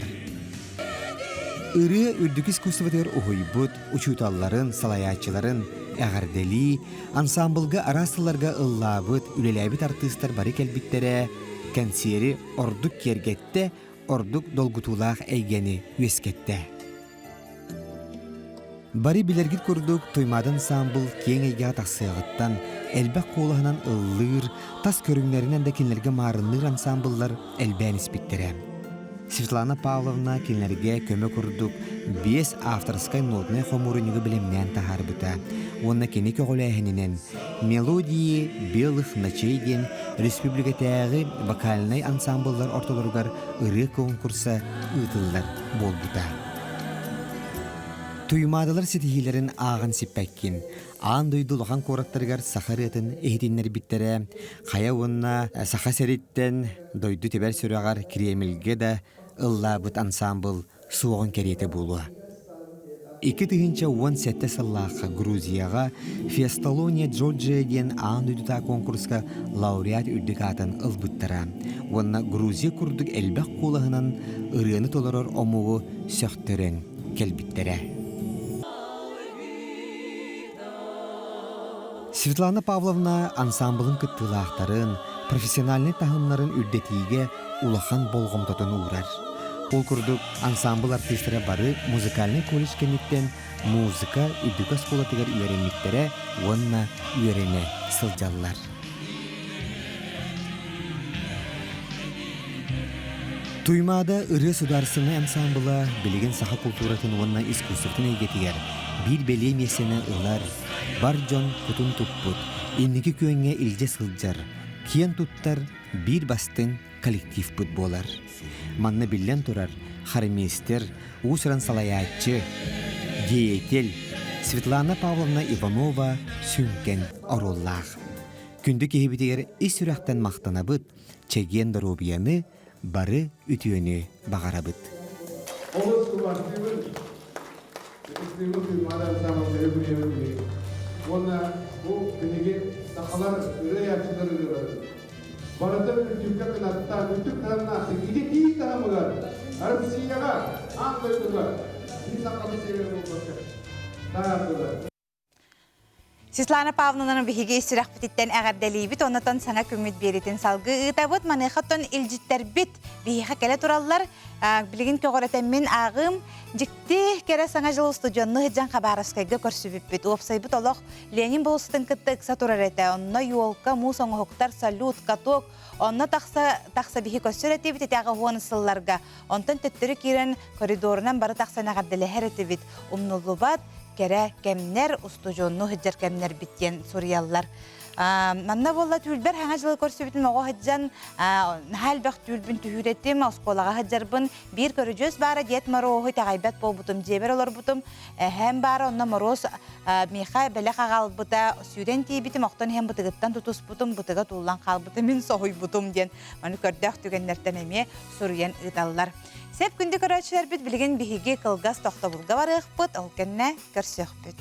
Ырыа үрдүк искусствотыгар уһуйбут учууталларын, салайааччыларын эҕэрдэлии, ансаамбылга араас сылларга ыллаабыт, үлэлээбит артыыстар бары кэлбиттэрэ, кэнсиэри ордук киэргэттэ, ордук долгутуулаах эйгэни үөскэттэ. Бары билэргит курдук, Туймаада ансаамбыл киэҥ эйгэҕэ тахсыаҕыттан элбэх куолаһынан ыллыыр, тас көрүҥнэринэн да кинилэргэ маарынныыр ансаамбыллар элбээн испиттэрэ. Светлана Павловна кинилэргэ көмө курдук биэс авторскай нотнай хомуурунньугу бэлэмнээн таһаарбыта уонна кини көҕүлээһининэн «Мелодии белых ночей» диэн республикатааҕы вокальнай ансамбллар ортолоругар ырыа конкурса ыытыллар буолбута. Туймаадалар ситиһиилэрин ааҕан сиппэккин. Аан дойду улахан куораттарыгар саха ырыатын иһитиннэрбиттэрэ, хайа уонна Саха сириттэн дойду тэбэр сүрэҕэр Кремльгэ да ыллаабыт ансаамбыл суоҕун кэриэтэ буолуо. 2017 сыллаахха Грузияҕа Фесталония Джорджия диэн аан дойдутаа конкурска лауреат үрдүк аатын ылбыттара уонна Грузия курдук элбэх куолаһынан ырыаны толорор омугу сөхтөрөн кэлбиттэрэ. Светлана Павловна ансаамбылын кыттыылаахтарын, профессиональнай таһымнарын үрдэтиигэ улахан болҕомтотун уурар. Ол курдук, ансаамбыл артыыстара бары музыкальнай колледж кэнниттэн музыка үрдүкү оскуолатыгар үөрэммиттэрэ уонна үөрэнэ сылдьаллар. Туймаада ырыа судаарыстыбаннай ансаамбыла билигин саха култууратын уонна искусствотын эйгэтигэр биир бэлиэ миэстэни ылар, бар дьон кутун туппут, инники күөҥҥэ илдьэ сылдьар, киэн туттар биир бастыҥ коллективпыт буолар. Манна биллэн турар, хормейстер, уус-уран салайааччы, деятель Светлана Павловна Иванова сүҥкэн оруоллаах. Күндү киһибитигэр ис сүрэхтэн махтанабыт, чэгиэн доруобуйаны, бары үтүөнү баҕарабыт. Олус убастыыбын, ытыктыыбын Туймаада ансаамбыл бириэмэ Уонна бу биһиги сахалар ырыа айааччылар ырыаларын барыта үрдүккэ кынаттаан, үрдүк таһымнаахтык идэтии таһымыгар Россияҕа, аан дойдуга биир сахабыт сиригэр буолбакка таһаардылар. Светлана Павловнаны биһиги сүрэхпититтэн эҕэрдэлиибит, оннотон саҥа күммүт биэритин салгыы ыытабыт. Маныаха илдьиттэрбит биһиэхэ кэлэ тураллар. Билигин көҕүрэтэммин ааҕыым. Дьикти кэрэ саҥа дьыл устудьуонну сылдьан Хабаровскайга көрсүбүппүт. Уопсайбыт олох Ленин болуоссатын кытта ыкса турар этэ. Онно елка, муус оҥоһуктар, салют, каток. Онно тахса тахса биһи көрсөр этибит итээҕи уон сылларга. Онтон төттөрү киирэн коридорунан бары тахсан эҕэрдэлэһэр этибит. Умнуллубат кэрэ кэмнэр, устудьуоннуу сылдьар кэмнэрбит диэн суруйаллар. Манна буолла түүлбэр хаҥа дьылы көрсүбүтүм оҕо сылдьан наһаа элбэх түүлбүн түһүүрэтим, оскуолаҕа сылдьарбын биир көрүдьүөс баара Дед Мороһу итэҕэйбэт буолбутум, дьиэбэр олорбутум, эһээм баара онно Мороз миэхэ бэлэх аҕалбыта, сүүрэн тиийбитим, охтон иһэн бытыгыттан тутуспутум, бытыга тууллан хаалбыта, мин соһуйбутум диэн маны көрдөөх түгэннэртэн эмиэ суруйан ыыталлар. Сеп күндү көрөөччүлэрбит билигин биһиги кылгас тохтобулга барыахпыт, ол кэннэ көрсүөхпүт.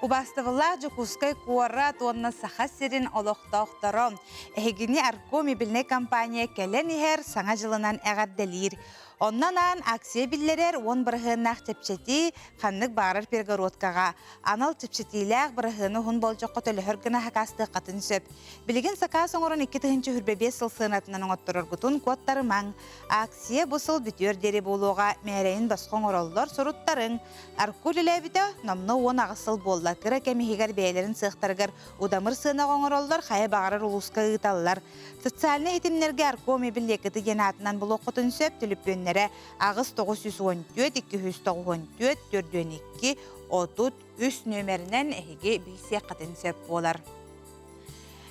Убаастабыллаах Дьокуускай куорат уонна Саха сирин олохтоохторо, эһигини Арко мебельнай компания кэлэн иһэр Саҥа дьылынан эҕэрдэлиир. Онно анаан акция биллэрэр 10 бырыһыаннаах чэпчэтии ханнык баҕарар перегородкаҕа анал чэпчэтиилээх бырыһыаны уһун болдьоххо төлөһөр гына сакаастыаххытын сөп. Билигин сакаас оҥорон 2025 сыл сыанатынан оҥоттороргутун куоттарымаҥ. Акция бу сыл бүтүөр диэри буолуоҕа, мээрэйин босхо оҥороллор, суруттарыҥ. Арку үлэлээбитэ номнуо 18 сыл буолла. Кыра кэм иһигэр бэйэлэрин сыахтарыгар удамыр сыанаҕа оҥороллор, хайа баҕарар улууска ыыталлар. Социальнай ситимнэргэ Арко мебель диэн аатынан булуоххутун сөп, түлүпүөннэрэ 8 914 294 42 33 нүөмэринэн эһиги билсиэххитин сөп буолар.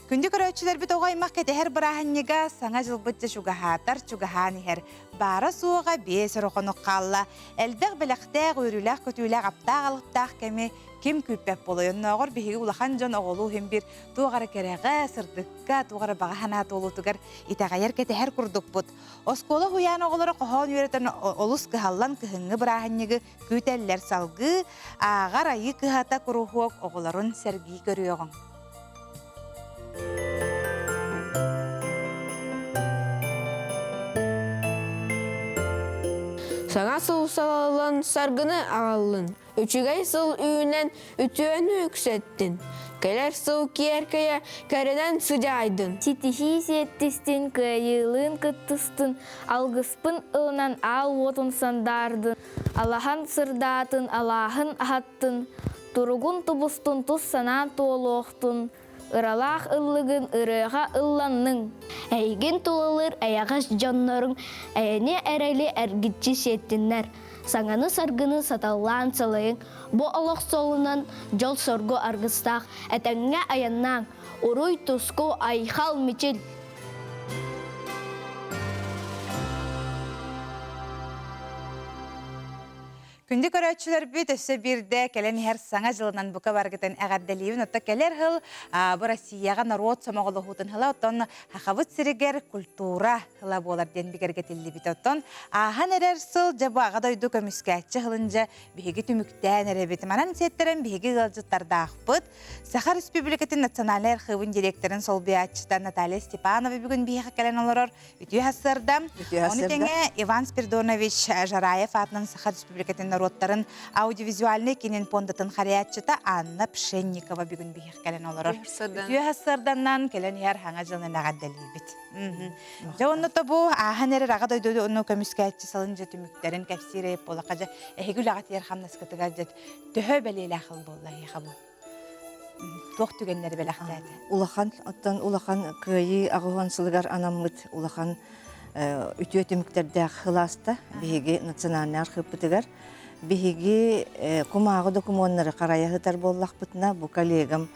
Күндү көрөөччүлэрбит оҕо аймах кэтэһэр бырааһынньыга саҥа дьылбыт дьэ чугаһаатар чугаһаан иһэр. Баара-суоҕа биэс эрэ хонук хаалла. Элбэх бэлэхтээх, үөрүүлээх-көтүүлээх, аптаах-алыптаах кэми ким күүппэт буолуой? Оннооҕор биһиги улахан дьон оҕолуу иһин биир туох эрэ кэрэҕэ, сырдыкка, туох эрэ баҕа санаа туолуутугар итэҕэйэр, кэтэһэр курдукпут. Оскуола уһуйаан оҕолоро хоһоон үөрэтэн олус кыһаллан кыһыҥҥы бырааһынньыгы күүтэллэр салгыы ааҕар айыы кыһата куруһуок оҕолорун сэргии көрүөҕүҥ. Саҥа сыл салаллан саргыны аҕаллын, үчүгэй сыл үүнэн үтүөнү үксэттин, кэлэр сыл киэркэйэ кэрэнэн сыдьаайдын. Ситиһии сиэттистин, кыайыылыын кыттыстын, алгыспын ылынан аал уотун сандаардын, Алаһан сырдаатын, алааһын аһаттын, Туругун тубустун тус санаан туолуохтун. Ыралаах ыллыгын ырыаҕа ылланныҥ. Эйигин тулалыыр эйэҕэс дьонноруҥ эйэни эрэли эргиччи сиэттиннэр. Саҥаны-саргыны саталлаан салайыҥ. Бу олох суолунан дьол-соргу аргыстаах этэҥҥэ айаннааҥ. Уруй-туску, айхал-мичил! Күндү көрөөччүлэрбит өссө биирдэ кэлэн иһэр саҥа дьылынан бука баргытын эҕэрдэлиибин. Отто кэлэр сыл бу Россияҕа норуот сомоҕолоһуутун сыла, оттон Сахабыт сиригэр культура сыла буолар диэн бигэргэтиллибит. Оттон ааһан эрэр сыл дьэ бу Аҕа дойду көмүскээччи сылын дьэ биһиги түмүктээн эрэбит. Манан сиэттэрэн биһиги ыалдьыттардаахпыт. Саха Республикатын национальнай архыыбын директорын солбуйааччыта Наталья Степанова бүгүн биһиэхэ кэлэн олорор. Үтүө сарсыарда. Ону тэҥэ Иван Спиридонович Жараев аатынан Саха Республикатын норуоттарын аудиовизуальнай киинин пуондатын харайааччыта Анна Пшенникова бүгүн биһиэхэ кэлэн олорор. Үтүө сарсыарданнан кэлэн иһэр хаҥа дьылын эҕэрдэлиибит. Дьэ онно тобу ааһан эрэр аҕа дойду ону көмүскээччи сылын дьэ түмүктэрин кэпсиир буолаха дьэ эһиги үлэҕитигэр хамнаскытыгар дьэ төһө бэлиэлээх ыл буолла эһиэхэ бу? Туох түгэннэри бэлэхтээтэ? Улахан, оттон улахан кыайыы аҕыһуон сылыгар анаммыт улахан үтүө түмүктэрдээх сылааста биһиги национальнай архыыппытыгар. Биһиги кумааҕы докумуоннары харайа сытар буоллахпытына, бу коллегам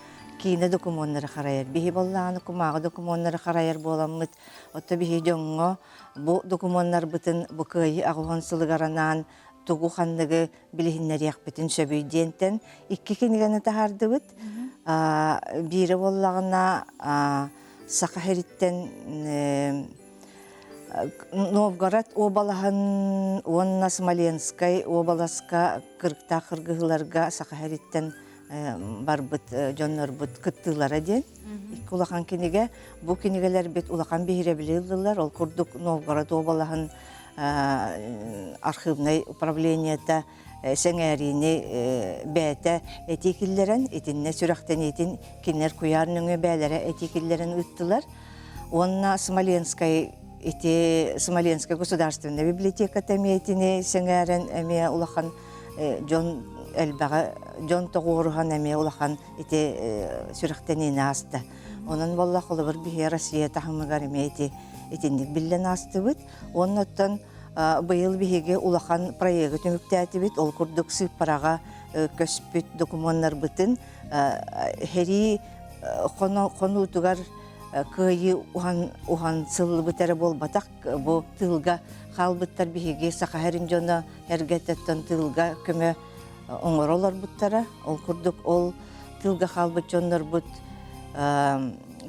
киинэ докумуоннары харайар. Биһи буоллаҕына кумааҕы докумуоннары харайар буоламмыт, отто биһи дьоҥҥо бу докумуоннарбытын бу кыайыы аҕыһуон сылыгар анаан тугу ханныгы билиһиннэриэхпитин сөбүй диэнтэн икки кинигэни таһаардыбыт. Биирэ буоллаҕына Саха сириттэн Новгород уобалаһын уонна Смоленскай уобаласка кырыктаах кыргыһыыларга Саха сириттэн барбыт дьоннорбут кыттыылара диэн икки улахан кинигэ. Бу кинигэлэрбит улахан биһирэбили ыллылар. Ол курдук Новгород уобалаһын архивнай управлениета сэҥээриини бэйэтэ этии киллэрэн, итиннэ сүрэхтэниитин кинилэр куйаар нөҥүө бэйэлэрэ этии киллэрэн ыыттылар. Уонна Смоленскай ити Смоленскай государственная библиотеката эмиэ итини сэҥээрэн эмиэ улахан дьон элбэҕи дьон тоҕуоруһан эмиэ улахан ити сүрэхтэниини ааста. Онон буолла холобур биһиги Россия таһымыгар эмиэ ити итинник биллэн аастыбыт. Уонна оттон быйыл биһиги улахан проегы түмүктээтибит. Ол курдук сыыппараҕа көспүт докумуоннарбытын сэрии хонуутугар кыайыы уһан уһан сыллыбыт эрэ буолбатах бу тыылга хаалбыттар биһиги саха сирин дьоно эргэттэн тыылга көмө оҥоро олорбуттара. Ол курдук ол тыылга хаалбыт дьоннорбут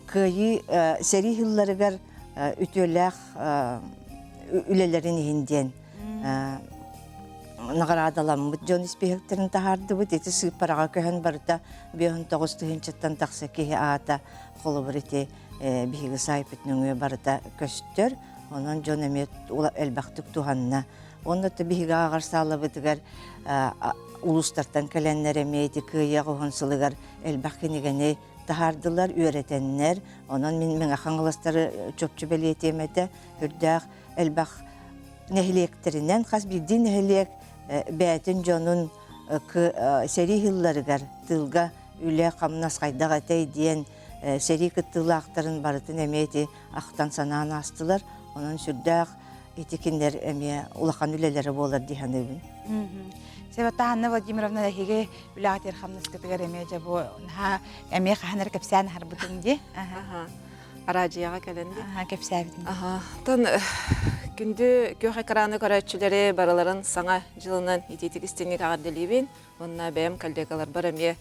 кыайыы сэрии сылларыгар үтүөлээх үлэлэрин иһин диэн наҕараадаламмыт дьон испииһэктэрин таһаардыбыт. Ити сыыппараҕа көһөн барыта 59 тыһыынчаттан тахса киһи аата холобур ити биһиги саайпыт нөҥүө барыта көстөр. Онон дьон эмиэ элбэхтик туһанна. Онно биһиги ааҕар саалабытыгар улуустартан кэлэннэр эмиэ ити кыайыах уһун сылыгар элбэх кинигэни таһаардылар, үөрэтэннэр. Онон мин Мэҥэ Хаҥаластары чопчу бэлиэтиэм этэ. Үрдээх элбэх нэһилиэктэринэн хас биирдии нэһилиэк бэйэтин дьонун сэрии сылларыгар тыылга үлэ-хамнас хайдах этэй диэн сэрии кыттыылаахтарын барытын эмиэ ити ахтан санаан аастылар. Онон сүрдээх ити кинилэр эмиэ улахан үлэлэрэ буолар дии саныыбын. Себетта Анна Владимировна эһиги үлэҕитигэр хамнаскытыгар эмиэ дьэ бу наһаа эмиэ хаһан эрэ кэпсээн аһарбытыҥ дии. Араадьыйаҕа кэлэн дии. Кэпсээбитиҥ. Тон күндү күөх экраны көрөөччүлэри барыларын саҥа дьылынан итиитик истиҥник эҕэрдэлиибин уонна бэйэм коллегаларбар эмиэ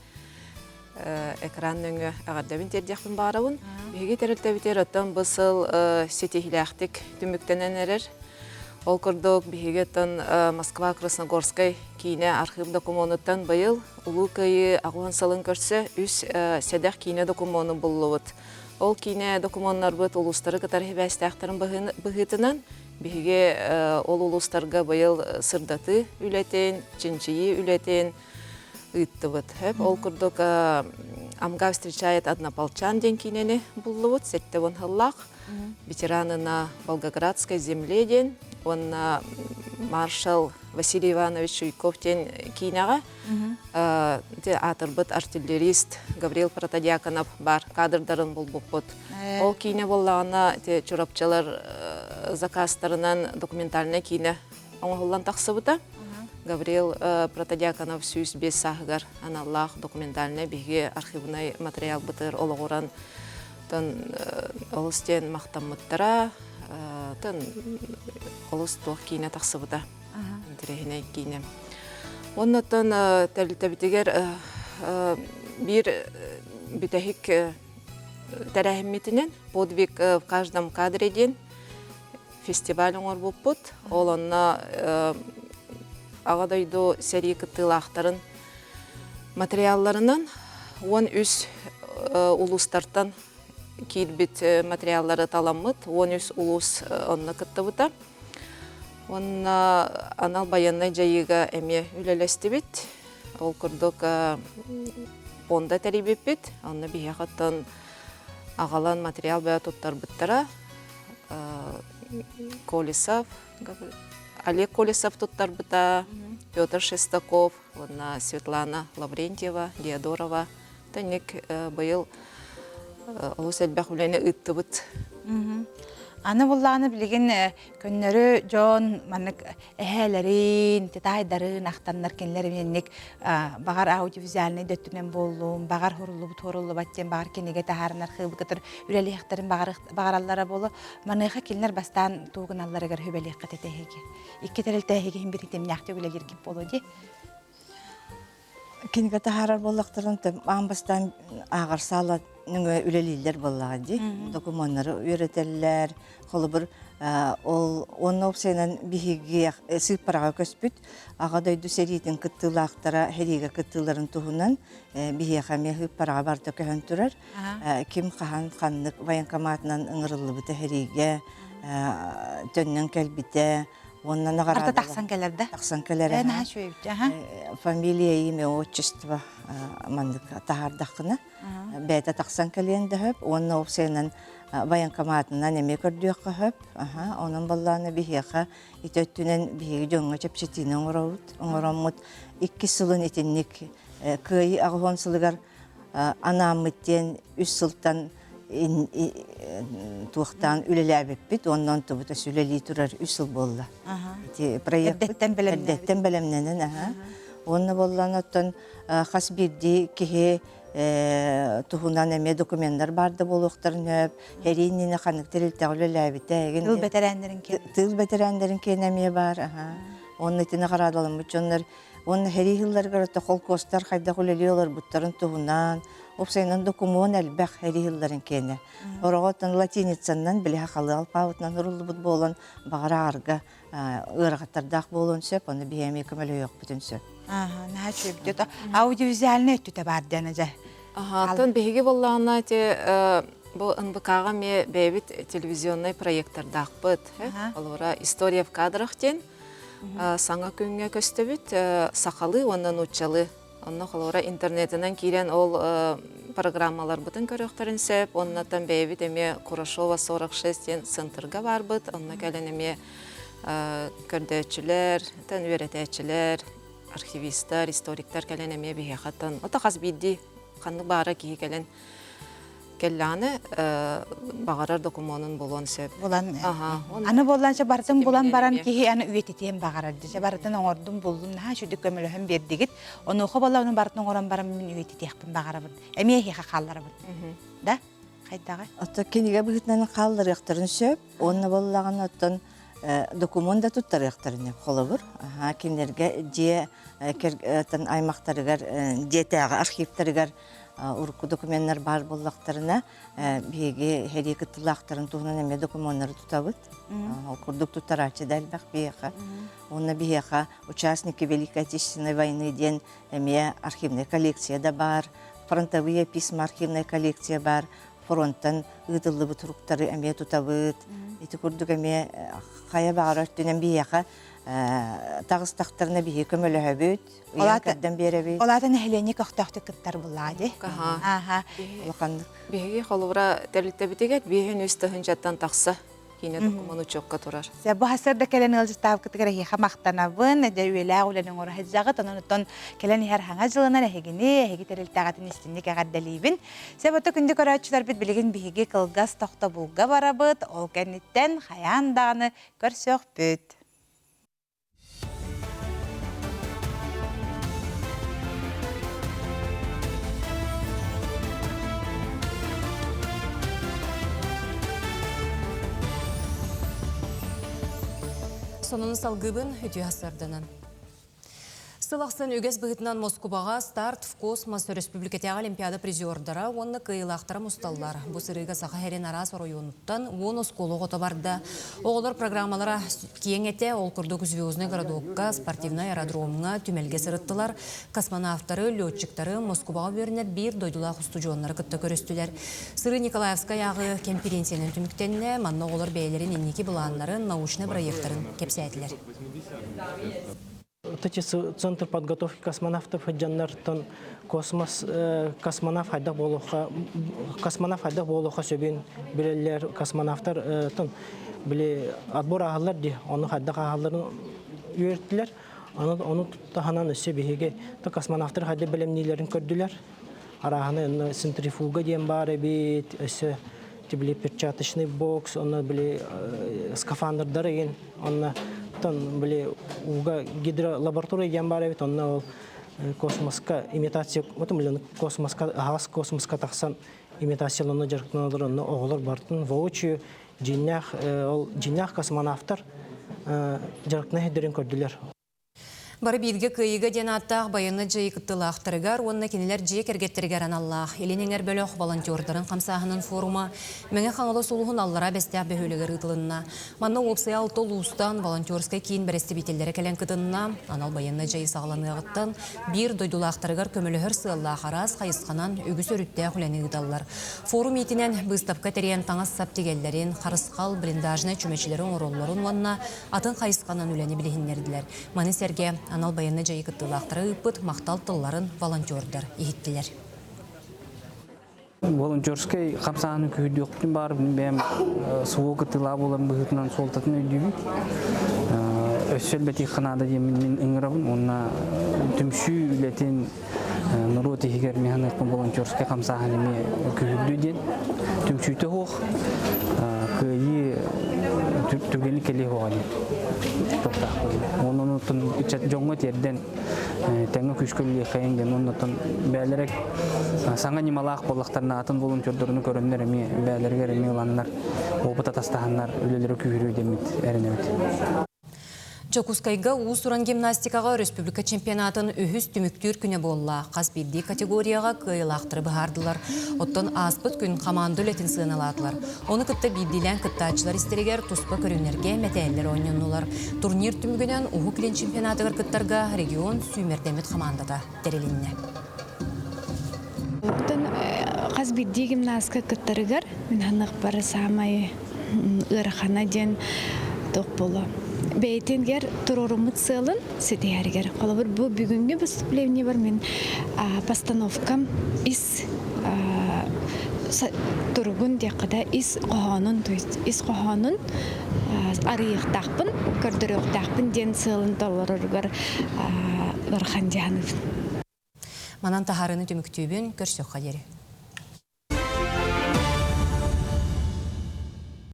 экран нөҥүө эҕэрдэбин тиэрдиэхпин баҕарабын. Биһиги тэрилтэбитигэр оттон бу сыл ситиһиилээхтик түмүктэнэн эрэр. Ол курдук биһиги оттон Москва Красногорскай киинэ архыып докумуонуттан быйыл Улуу Кыайыы аҕыс сылын көрсө үс сэдэх киинэ докумуонун буллубут. Ол киинэ докумуоннарбыт улуустары кытары сибээстээхтэрин быһыытынан биһиги ол улуустарга быйыл сырдатыы үлэтин, чинчийии үлэтин ыыттыбыт. Ол курдук Амга встречает однополчан диэн киинэни буллубут, 70 сыллаах. Ветераны на Волгоградской земле диэн. Уонна маршал Василий Иванович Чуйков диэн киинэҕэ аатырбыт артиллерист Гаврил Протодьяконов баар кадрдарын булбуппут. Ол киинэ буоллаҕына Чурапчылар заказтарынан документальнай киинэ оҥоһуллан тахсыбыта. Гаврил Протодьяконов 105 сааһыгар аналлаах документальнай биһиги архивнай материалбытыгар олоҕуран олус диэн махтаммыттара. Олус туох киинэ тахсыбыта. Интэриэһинэй киинэ. Оннуттан тэрилтэбитигэр биир бүтэһик тэрээһиммитинэн «Подвиг в каждом кадре» диэн фестиваль оҥорбуппут. Ол онно Аҕа дойду сэрии кыттыылаахтарын материалларынан 13 улуустартан киирбит материаллары таламмыт, 13 улуус онно кыттыбыта. Уонна анал байыаннай дьайыыга эмиэ үлэлэстибит. Ол курдук пуонда тэрийбиппит. Онно биһиэхэ оттон аҕалан материал бөҕө туттарбыттара. Колесов, Олег Колесов туттарбыта, Петр Шестаков уонна Светлана Лаврентьева, Диодорова. Тэнник быйыл олус элбэх үлэни ыыттыбыт. Аны буллаҕына билигин көннөрү дьон маннык эһээлэрин, тетайдарын ахтаннар кинилэр инник баҕар аудиовизуальнай да өттүнэн буоллун, баҕар хоруллубут хоруллубат диэн баҕар кинигэ таһаарынар хыыбыкытыр үлэлиэхтэрин баҕараллара буолуо. Маныаха кинилэр бастаан тугу гыналларыгар сүбэлиэххит этэ эһиги. Икки тэрилтэ эһиги иһин биритимнээхтик үлэлииргит буолуо дии. Кинигэ таһаарар буоллахтарын аан бастаан ааҕар саала нөҥүө үлэлииллэр буоллаҕа дии. Докумуоннары үөрэтэллэр. Холобур, ол уонна уопсайынан биһиги сыыппараҕа көспүт Аҕа дойду сэриитин кыттыылаахтара сэриигэ кыттыыларын туһунан биһиэхэ эмиэ сыыппараҕа барыта көһөн турар. Ким хаһан ханнык военкоматынан ыҥырыллыбыта сэриигэ төннөн кэлбитэ, уонна наҕараада тахсан кэлэр да тахсан кэлэр наһаа үчүгэй аха фамилия имя отчество маннык таһаардаххына бэйэтэ тахсан кэлиэн да сөп уонна уопсайынан военкоматынан эмиэ көрдүөххэ сөп онон баллаана биһиэхэ ити өттүнэн биһиги дьоҥҥо чэпчэтиини оҥоробут оҥороммут иккис сылын итинник кыайыы аҕыс сылыгар анааммыт диэн үс сылтан туохтаан үлэлээбиппит уонна онтубут өссө үлэлии турар үс сыл буолла. Ити проект эрдэттэн бэлэмнэнэн аха. Уонна буоллан оттон хас биирдии киһи туһунан эмиэ докуменнар баар да буолуохтарын сөп. Эрии иннинэ ханнык тэрилтэҕэ үлэлээбитэ. Тыыл бэтэрээннэрин киэнэ. Тыыл бэтэрээннэрин киэнэ эмиэ баар. Уонна итини наҕараадаламмыт дьоннор Уонна сэрии сылларыгар ото холкуостар хайдах үлэлии олорбуттарын туһунан, уопсайынан докумуон элбэх сэрии сылларын киэнэ. Ороҕоттон латиницанан били сахалыы алпаабытынан уруллубут буолан, баҕар аарга ыарахаттардаах буолуон сөп, ону биһи эмиэ көмөлөһүөхпүтүн сөп. Ааха, наһаа үчүгэй. Аудиовизуальнай өттүтэ баар диэн дьэ. Аха, биһиги буоллаҕына ити бу НБК-ҕа эмиэ бэйэбит телевизионнай проектордаахпыт. Олора «История в кадрах» диэн Саҥа күҥҥэ көстөбүт сахалыы уонна нууччалыы. Онно холобура интернетинэн киирэн ол программаларбытын көрүөхтэрин сөп. Оннотон бэйэбит эмиэ Курашова 46 диэн центрга барбыт. Онно кэлэн эмиэ көрдөөччүлэр, тэн үөрэтээччилэр, архивистар, историктар кэлэн эмиэ биһиэхэ ото хас биирдии ханнык баара киһи кэлэн кэллэҕинэ баҕарар докумуонун булуон сөп. Булан аны буоллаанча барытын булан баран киһи аны үйэтитиэн баҕарар дьэ барытын оҥордум буллум наһаа үчүгдүк көмөлөһөн биэрдигит онуоха буолла ону барытын оҥорон баран мин үйэтитиэхпин баҕарабын эмиэ эһиэхэ хаалларабын да хайдаҕай Оттон кинигэ быһыытынан хаалларыахтарын сөп уонна буоллаҕына оттон докумуон да туттарыахтарын сөп холобур кинилэргэ дьиэ аймахтарыгар дьиэтээҕи архивтарыгар урукку докуменнар баар буоллахтарына, биһиги сэрии кыттыылаахтарын туһунан эмиэ докумуоннары тутабыт. Ол курдук туттарааччы да элбэх биһиэхэ. Уонна биһиэхэ участники Великой Отечественной войны диэн эмиэ архивная коллекция да баар, фронтовые письма архивная коллекция баар, фронтан ыытыллыбыт суруктары эмиэ тутабыт. Ити курдук эмиэ хайа баҕарар өттүнэн биһиэхэ таҕыстахтарына биһиги көмөлөһөбүт, ыйан кэрдэн биэрэбит. Ол аата нэһилиэнньэ көхтөөхтүк кыттар буллаа дии. Аха. Улаханнык. Биһиги холобура тэрилтэбитигэр биэһин үс тыһыынчаттан тахса. Киинэ докумуон учуокка турар. Бу сарсыарда кэлэн ыалдьыттаабыккытыгар эһиэхэ махтанабын. Дьэ үйэлээх үлэни оҥоро сылдьаҕыт. Онон оттон кэлэн иһэр хаҥа дьылынан эһигини, эһиги тэрилтэҕитин истинник эҕэрдэлиибин. Сөп күндү көрөөччүлэрбит билигин биһиги кылгас тохтобулга барабыт. Ол кэнниттэн хайаан даҕаны көрсүөхпүт. Сонуну салгыыбын үтүө сарданан. Сыл ахсын үгэс быһыытынан Москубаҕа «Старт в космос» өрөспүүбүлүкэтээҕи олимпиада призердара уонна кыайыылаахтара мусталлар. Бу сырыыга Саха сирин араас оройуонуттан уон оскуола оҕото барда. Оҕолор программалара киэҥ этэ, ол курдук Звездный городокка, спортивнай аэродромҥа, түмэлгэ сырыттылар. Космонавтары, летчиктары Москубаҕа үөрэнэр биир дойдулаах устудьуоннары кытта көрүстүлэр. Сырыы Николаевскай ааҕыы кэмпириэнсийэнэн түмүктэннэ. Манна оҕолор бэйэлэрин инники былааннарын, научнай бырайыактарын кэпсээтилэр. Вот эти центр подготовки космонавтов дьоннортон космос космонавт хайдах буолуохха космонавт хайдах буолуохха сөбүн билэллэр космонавтар тон били отбор ааһаллар дии ону хайдах ааһалларын үөртүлэр ону ону таһынан өссө биһиги космонавтар хайдах бэлэмниилэрин көрдүлэр арааһына онно центрифуга диэн баар эбит өссө били перчаточный бокс онно били скафандрдар игин онно тон били ууга гидролаборатория диэн баар эбит онно ол космоска имитация вот блин космоска аһаҕас космоска тахсан имитацияланна дьарыктаналар онно оҕолор бартын воочию дьиҥнээх ол дьиҥнээх космонавтар дьарыктана сирдэрин көрдүлэр. Бары бииргэ кыайыыга диэн ааттаах байыаннай дьайыы кыттыылаахтарыгар уонна кинилэр дьиэ кэргэттэригэр аналлаах Илин эҥэр бөлөх волонтердарын хамсааһынын форума Мэҥэ Хаҥалас улууһун Аллараа Бэстээх бөһүөлэгэр ыытылынна. Манна уопсайа алта улуустан волонтерскай киин бэрэстэбиитэллэрэ кэлэн кытынна. Анал байыаннай дьайыы саҕаланыаҕыттан биир дойдулаахтарыгар көмөлөһөр сыаллаах араас хайысханан үгүс өрүттээх үлэни ыыталлар. Форум иитинэн быыстапка тэрийэн таҥас-сап тигэллэрин, харысхал, блиндажнай чүмэчилэри оҥороллорун уонна атын хайысханан үлэни билиһиннэрдилэр. Маны сэргэ анал байыаннай дьайыы кыттыылаахтара ыыппыт махтал тылларын волонтердар иһиттилэр. Волонтерскай хамсааһыны күүһүрдүөхпүтүн баар бэйэм СВО кыттыылаах буолан быһыытынан суолтатын өйдүүбүн. Өссө элбэтиэххэ наада диэммин мин ыҥырабын уонна түмсүү үлэтин норуот иһигэр механизм волонтерскай хамсааһын эмиэ күүһүрдүү диэн түмсүүтэ суох кыайыы түгэни кэлиэ суоҕа диэн туохтаахпын. Онон оттон ыччат дьоҥҥо тиэрдэн тэҥҥэ күүскэ үлэлиэххэйиҥ диэн оннуттан бэйэлэрэ саҥа ньымалаах буоллахтарына атын волонтердорunu көрөннөр эмиэ бэйэлэригэр эмиэ ыланнар опыт атастаһаннар үлэлэрэ күүһүрүө диэммит эрэнэбит. Дьокуускайга уус-уран гимнастикаҕа өрөспүүбүлүкэ чемпионатын үһүс түмүктүүр күнэ буолла. Хас биирдии категорияҕа кыайыылаахтары быһаардылар. Оттон ааспыт күн хамаанда үлэтин сыаналаатылар. Ону кытта биирдиилээн кыттааччылар истэригэр туспа көрүҥнэргэ мэтээллэр оонньоннулар. Турнир түмүгүнэн Уһук Илин чемпионатыгар кыттарга регион сүүмэрдэммит хамаандата тэрилиннэ. Оттон хас биирдии гимнастка кыттарыгар мин саныахпар саамай ыарахана диэн туох буолуо бэйэтигэр туруоруммут сыалын ситиһэригэр. Холобур, бу бүгүҥҥү выступлениебар мин постановкам ис туругун диэххэ да ис хоһоонун, то есть ис хоһоонун арыйыахтаахпын, көрдөрүөхтээхпин диэн сыалын толороругар ыарахан дии саныыбын. Манан таһаарыыны түмүктүүбүн, көрсүөххэ диэри.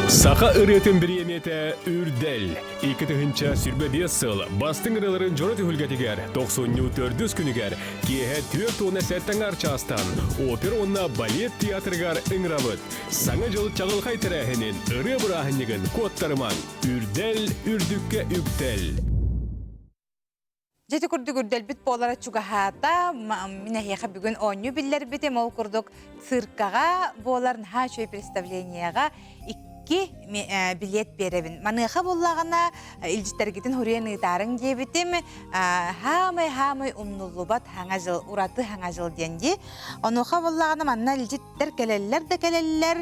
Саха ырыатын бириэмийэтэ Үрдэл. 2025 сыл бастыҥ ырыаларын дьоро түһүлгэтигэр тохсунньу төрдүс күнүгэр киэһэ 47 аҥаар чаастан опера уонна балет театрыгар ыҥырабыт. Саҥа дьыл чаҕылхай тэрээһинин, ырыа бырааһынньыгын куоттарымаҥ. Үрдэл, үрдүккэ үктэл. Дьэ ити курдук үрдэлбит буолара чугаһаата. Мин эһиэхэ бүгүн оонньуу биллэрбитим. Ол курдук циркаҕа буолар наһаа үчүгэй представлениеҕа икки билиэт биэрэбин. Маныаха буоллаҕына илдьиттэргитин хуруйан ыытаарыҥ диэбитим. Хаамай-хаамай умнуллубат хаҥа дьыл, ураты хаҥа дьыл диэн дии. Онуоха буоллаҕына манна илдьиттэр кэлэллэр да кэлэллэр.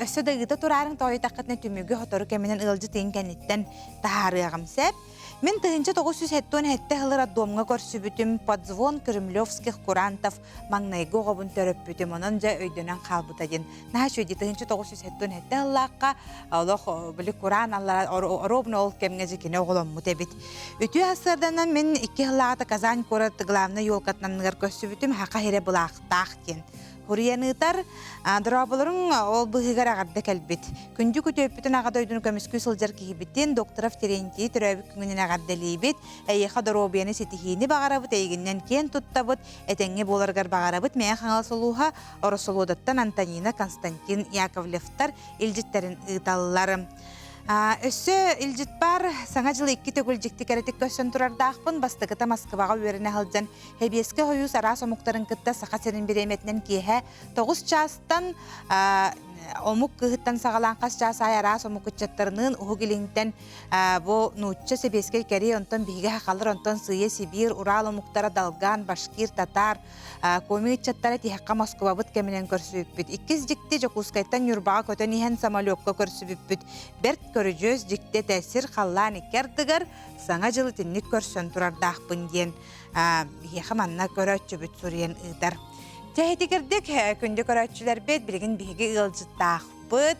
Өссө да ыыта тураарыҥ тоойутаххытына түмүгү сотору кэминэн ыалдьыт ыйын кэнниттэн таһаарыаҕым сөп. Мин 1977 сылы роддомҥа көрсүбүтүм, подзвон кремлевских курантов маҥнайгы оҕобун төрөппүтүм, онон дьэ өйдөнөн хаалбыта диэн. Наһаа үчүгэй 1977 сыллаахха олох били кураан аллара оруобуна ол кэмҥэ дьэ кини оҕоломмут эбит. Үтүө сарсыарданан мин икки сыллааҕыта Казань куорат главнай елкатын анныгар көрсүбүтүм, хаха сирэ былаахтаах диэн. Хуруйан ыытар, дорооболоруҥ ол быыһыгар эҕэрдэ кэлбит. Күндү күтүөппүтүн аҕа дойдуну көмүскүү сылдьар киһибитин, Докторов Терентий төрөөбүт күҥүнэн эҕэрдэлиибит. Эйиэхэ доруобуйаны ситиһиини баҕарабыт, эйигиннэн киэн туттабыт, этэҥҥэ буоларгар баҕарабыт. Мэҥэ Хаҥалас улууһа Ороссолуодаттан Антонина, Константин Яковлевтар илдьиттэрин ыыталлар. Өссө илдьит баар, Саҥа дьылы икки төгүл дьикти кэрэтик көрсөн турардаахпын. Бастакыта Москваҕа үөрэнэ сылдьан Сэбиэскэй Сойуус араас омуктарын кытта Саха сирин бириэмэтинэн киэһэ 9 чаастан омук кыыһыттан саҕалаан хас чаас аайы араас омук ыччаттарыныын Уһук Илинтэн бу нуучча сэбиэскэй кэрий онтон биһиги сахалар онтон сыыйа Сибиир Урал омуктара Долган Башкир Татар Коми ыччаттара тиһэххэ Москубабыт кэминэн көрсүбүппүт. Иккис дьикти Дьокуускайтан Ньурбаҕа көтөн иһэн самолекка көрсүбүппүт. Бэрт көрүдьүөс дьикти этэ сир халлаан икки ардыгар Саҥа дьыл итинник көрсөн турардаахпын диэн биһиэхэ манна көрөөччүбүт суруйан ыытар. Чэ итигирдик күндү көрөөччүлэрбит билигин биһиги ыалдьыттаахпыт.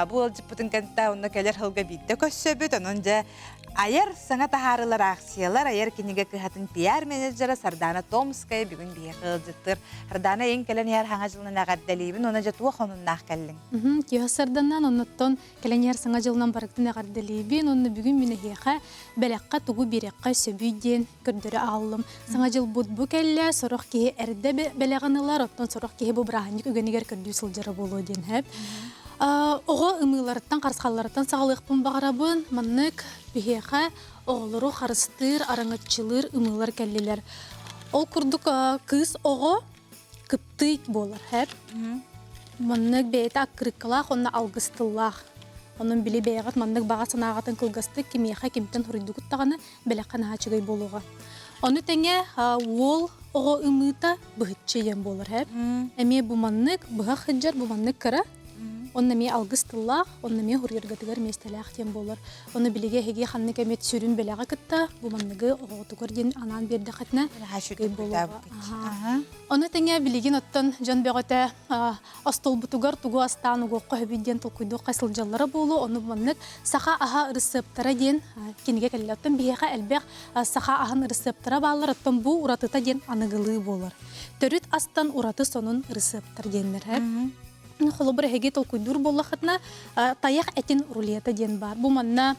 Бу ыалдьыппытын кэнтэ онно кэлэр сылга биирдэ көрсөбүт. Онон дьэ айар саҥа таһаарылар акциялар айар кинигэ кыһатын пиар-менеджера Сардана Томская бүгүн биһиэхэ ыалдьыттыыр. Сардана эйин кэлэн иһэр хаҥа дьылынан эҕэрдэлиибин уонна дьэ туох онуннаах кэллиҥ? Киһи Сарданан оннуттан кэлэн иһэр саҥа дьылынан барыгытын эҕэрдэлиибин уонна бүгүн мин эһиэхэ бэлэххэ тугу биэриэххэ сөбүй диэн көрдөрө аҕаллым. Саҥа дьылбыт бу кэллэ, сорох киһи эрдэ бэлэҕин ылар, оттон сорох киһи бу бырааһынньык үгэнигэр көрдүү сылдьара буолуо диэн сөп. Оҕо ымыыларыттан, харысхалларыттан саҕалыахпын баҕарабын. Маннык биһиэхэ оҕолору харыстыыр, араҥаччылыыр ымыылар кэллилэр. Ол курдук кыыс оҕо кыптый буолар һэп. Маннык бэйэтэ аккырыыккалаах уонна алгыс тыллаах. Онон били бэйэҕит маннык баҕа санааҕытын кылгастык кимиэхэ кимтэн хоруйдугут даҕаны бэлэххэ наһаа үчүгэй буолуоҕа. Ону тэҥэ уол оҕо ымыыта быһыччы диэн буолар һэп. Эмиэ бу маннык быһах сылдьар, бу маннык кыра. Онно эмиэ алгыс тыллаах, онно эмиэ хоруйаргытыгар миэстэлээх диэн буолар. Ону билиги эһиги ханнык эмит сүрүн бэлэҕи кытта бу манныгы оҕоҕутугар диэн анаан биэрдэххитинэ үчүгэй буолуоҕа. Ону тэҥэ билигин оттон дьон бөҕөтө остуолбутугар тугу астаан угуохха сөбүй диэн толкуйдуохха сылдьаллара буолуо. Ону маннык саха аһа ырысыаптара диэн кинигэ кэллэ. Оттон биһиэхэ элбэх саха аһын ырысыаптара бааллар. Оттон бу уратыта диэн аныгылыы буолар. Төрүт астан ураты сонун ырысыаптар диэннэр. Холобур, эһиги толкуйдуур буоллаххытына, тайах этин рулета диэн баар. Бу манна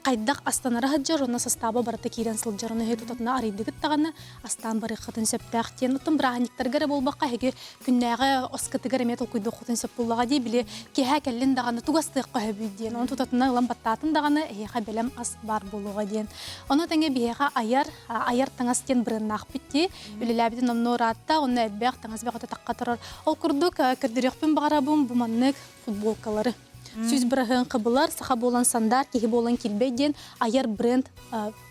хайдах астанара сылдьар, онно састааба барыта киирэн сылдьар, ону эһиги тутатына арыйдыгыт даҕаны астаан барыаххытын сөптөөх диэн. Оттон бырааһынньыктарга эрэ буолбакка, эһиги күннээҕи оскытыгар эмиэ толкуйдуоххутун сөп буоллаҕа дии, били киэһэ кэллин даҕаны тугу астыахха сөбүй диэн. Ону тутатына ылан баттаатын даҕаны эһиэхэ бэлэм ас баар буолуоҕа диэн. Ону тэҥэ биһиэхэ айар, айар таҥас диэн бренднаахпыт дии. Үлэлээбитин номнуо ыраатта, онно элбэх таҥас бөҕөтө тахха турар. Ол курдук көрдөрүөхпүн баҕарабын бу маннык футболкалары. 100% хыбылар, саха буолан сандар, киһи буолан килбэй диэн айар бренд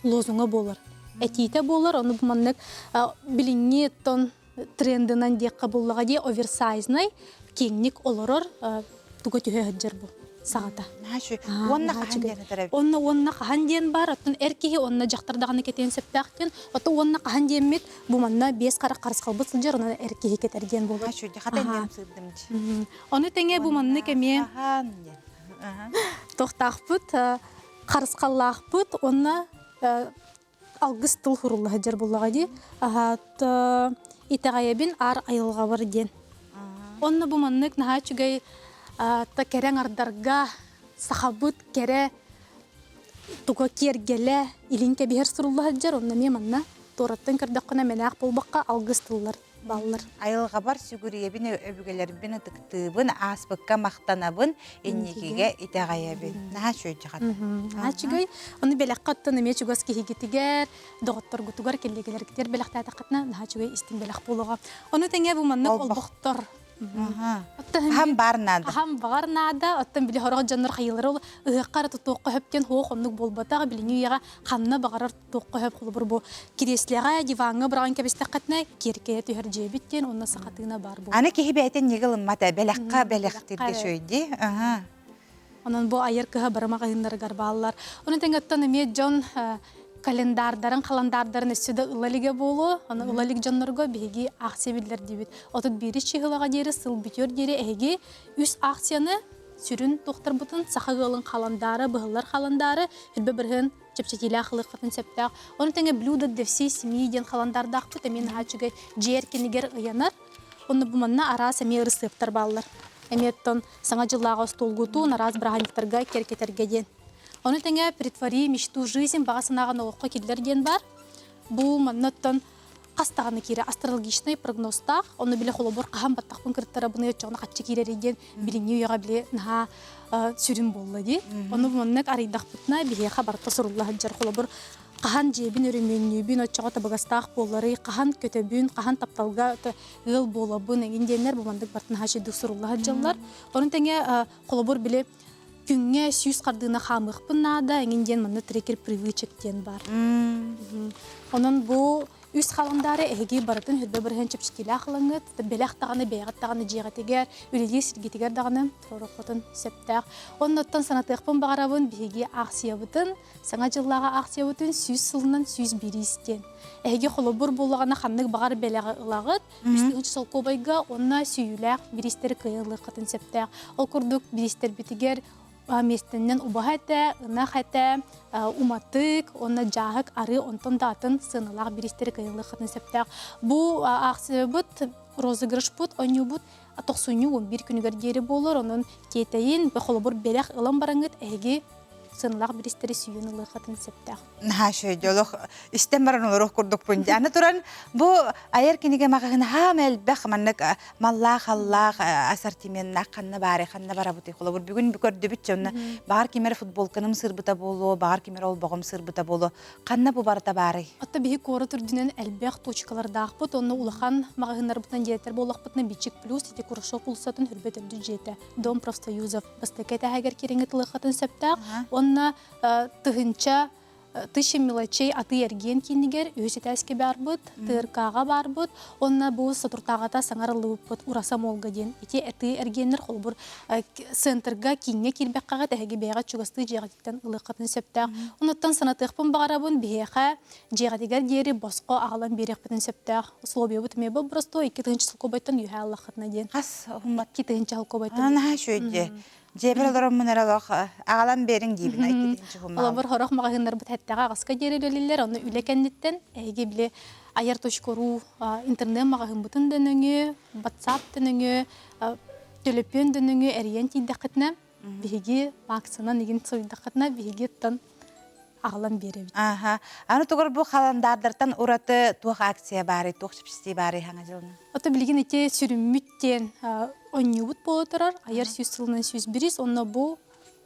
лозунга буолар. Этиитэ буолар, ону бу маннык билиҥҥи тон трендынан диэххэ буллаҕа дии оверсайзнай киэҥник олорор туга түһэ сылдьар бу саҕата. Уонна хаһан диэн этэр Онно уонна хаһан диэн баар, оттон эр киһи уонна дьахтар даҕаны кэтиэн сөптөөх диэн. Оттон уонна хаһан диэммит бу манна биэс харах харысхалбыт сылдьар, онон эр киһи кэтэр диэн буолар. Ону тэҥэ бу маннык эмиэ тохтаахпыт, харысхаллаахпыт уонна алгыс тыл хурулла сылдьар буоллаҕа дии. Аһаат итэҕэйэбин аар айылҕабар диэн. Онно бу маннык наһаа үчүгэй та кэрэ аҥардарга сахабыт кэрэ туга киэргэлэ илин кэбиһэр сурулла сылдьар. Онно эмиэ манна туораттан көрдөххүнэ мэнээх буолбакка алгыс тыллар баллар. Айылҕабар сүгүрүйэбин, өбүгэлэрбин ытыктыыбын, ааспыкка махтанабын, инникигэ итэҕэйэбин. Наһаа үчүгэй дьаҕат. Наһаа үчүгэй. Ону бэлэххэ оттон эмиэ чугас киһигитигэр, доҕотторгутугар, кэллиэгэлэргитигэр бэлэхтээтэххитинэ наһаа үчүгэй истиҥ бэлэх буолуоҕа. Ону тэҥэ бу маннык олбохтор Аһам баар наада. Аһам баҕар наада. Оттон били сорох дьоннор хайыылара ол ыһыахха эрэ тутуохха сөп диэн суох оннук буолбатах. Билиҥҥи үйэҕэ ханна баҕарар туохха сөп холобур бу кириэслэҕэ диваҥҥа быраҕан кэбистэххитинэ киэркэйэ түһэр дьиэбит диэн уонна сахатыына баар буолар. Аны киһи бэйэтин ньиги ылыммата бэлэххэ бэлэхтиргэ шөйди. Онон бу айар кыһа бары маҕаһыыннарыгар бааллар. Ону тэҥэттэн эмиэ дьон календаардарын, халандаардарын өссө да ыла илигэ буолуо. Ону ыла илик дьоннорго биһиги акция биллэрдибит. 31 чыһылаҕа диэри сыл бүтүөр диэри эһиги үс акцияны сүрүн туохтарбытын саха ыалын халандаара, быһыллар халандаары хүрбэ бырыһын чэпчэтиилээх ылыаххытын сөптөөх. Ону тэҥэ блюдо для всей семьи диэн халандардаахпыт эмиэ наһаа үчүгэй дьиэ эркинигэр ыйанар. Онно бу манна араас эмиэ ырысыаптар бааллар. Эмиэ оттон Саҥа дьыллааҕы остуолгутун араас бырааһынньыктарга киэркэтэргэ диэн. Ону тэҥэ «Притвори мечту жизнь» баҕа санааҕын олоххо киллэр диэн баар. Бу манна оттон хас даҕаны киирэ астрологичнай прогнозтаах, ону били холобур хаһан баттахпын кырыттарабыный оччоҕуна хаччы киирэрий диэн билиҥҥи үйэҕэ били наһаа сүрүн буолла дии. Ону маннык арыйдахпытына биһиэхэ барыта сурулла сылдьар. Холобур хаһан дьиэбин өрөмүөннүүбүн, оччоҕо табыгастаах буолларый, хаһан көтөбүн, хаһан тапталга ыал буолабын эҥин диэннэр бу маннык барытын наһаа сурулла сылдьаллар. Онон тэҥэ холобур били күҥҥэ сүүс хардыына хаамыахпын наада эҥин диэн манна трекер привычек диэн баар. Онон бу үс халандаары эһиги барытын хүрбэ бырыһыан чэпчэтиилээх ылаҥҥыт, бэлэх даҕаны, бэйэҕит даҕаны дьиэҕитигэр, үлэлиир сиргитигэр даҕаны туруоруккутун сөптөөх. Оннуттан санатыахпын баҕарабын биһиги аахсыйабытын Саҥа дьыллааҕы аахсыйабытын 100 сылынан 101 диэн. Эһиги холобур буоллаҕына ханнык баҕар бэлэҕи ылаҕыт, үс тыһыынча солкуобайга уонна сүүйүүлээх бириистэри кыайан ылыаххытын сөптөөх. Ол курдук бириистэрбитигэр миэстэннэн убаһа этэ, ынах этэ, уматык уонна дьааһык, арыы онтон да атын сыаналаах бириистэри кыайан ылыаххытын сөптөөх. Бу аахсыйабыт розыгрышпыт, оонньуубут тохсунньу 11 күнүгэр диэри буолар, онон тиэтэйин, холобур бэлэх ылан бараҥҥыт эһиги сыаналаах биристэри сүүйэн ылыаххытын сөптөөх. Наһаа үчүгэй олох истэн баран олоруох курдукпун. Аны туран бу айар кинигэ маҕаһыына хаама элбэх маннык маллаах-аллаах ассортименнаах ханна баары ханна барабытый холобур бүгүн көрдүбүт дьонно баҕар ким эрэ футболканым сырбыта буолуо баҕар ким эрэ олбоҕум сырбыта буолуо Ханна бу барыта баарый? Отто биһи куорат үрдүнэн элбэх точкалардаахпыт, онно улахан маҕаһыыннарбытынан дьиэтэр буоллахпытына Бичик плюс ити Курашов уулуссатын Хүрбэ төрдүс дьиэтэ, Дом профсоюзов бастакы этээһигэр киириҥҥэ тылыаххытын сөптөөх. Уонна тыһыынча тысяча мелочей атыы-эргиэн киинигэр үһүс этээскэ баарбыт, ТРК-ҕа баарбыт, уонна бу соторутааҕыта саҥарыллыбыппыт Ураса Молга диэн. Ити атыы-эргиэннэр холобур центрга, кииҥҥэ киирбэххэ эһиги бэйэҕит чугастыы дьиэҕититтэн ылыаххытын сөптөөх. Онуттан санатыахпын баҕарабын, биһиэхэ дьиэҕитигэр диэри босхо аҕалан биэриэхпитин сөптөөх. Условиябыт эмиэ боппуростуой 2000 солкуобайтан үөһээ аллаххытына диэн. Хас 2000 солкуобайтан. Наһаа үчүгэй дии. Дьиэбэр олороммун эрэ олох аҕалан биэриҥ диибин 2000 хуммаҕым. Олобор хорох маҕаһыыннарбыт эттэҕэ аҕыска диэри үлэлииллэр, ону үлэ кэнниттэн эһиги били айар точка.ру интернет маҕаһыыммытын да нөҥүө, WhatsApp да нөҥүө, төлөпүөн да нөҥүө эрийэн тиийдэххитинэ биһиги вакцинан игин суруйдаххытына биһиги оттон аҕалан биэрэбит. Аха. Аны тугар бу халандаардартан ураты туох акция баарый, туох чэпчэтии баарый хаҥа дьылына? Ото билигин ити сүрүммүт диэн онньуубут буола турар, айар сүүс сылынан сүүс бириис, онно бу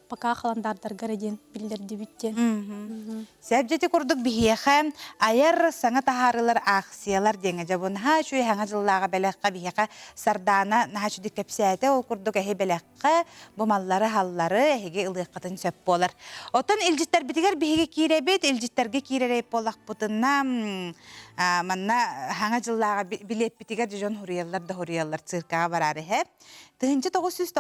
пока халандаардарга эрэ диэн биллэрдибит диэн. Сэбдьити курдук биһиэхэ айар саҥа таһаарыылар аахсыйалар диэҥэ дьэ бу наһаа үчүгэй хаҥа дьыллааҕы бэлэххэ биһиэхэ Сардаана наһаа үчүгэй кэпсээтэ ол курдук эһи бэлэххэ бу маллары-халлары эһиги ылыаххытын сөп буолар. Оттон илдьиттэрбитигэр биһиги киирэбит, илдьиттэргэ киирэр буоллахпытына манна хаҥа дьыллааҕы билиэппитигэр дьон хуруйаллар да хуруйаллар циркаҕа бараар иһэ. 1997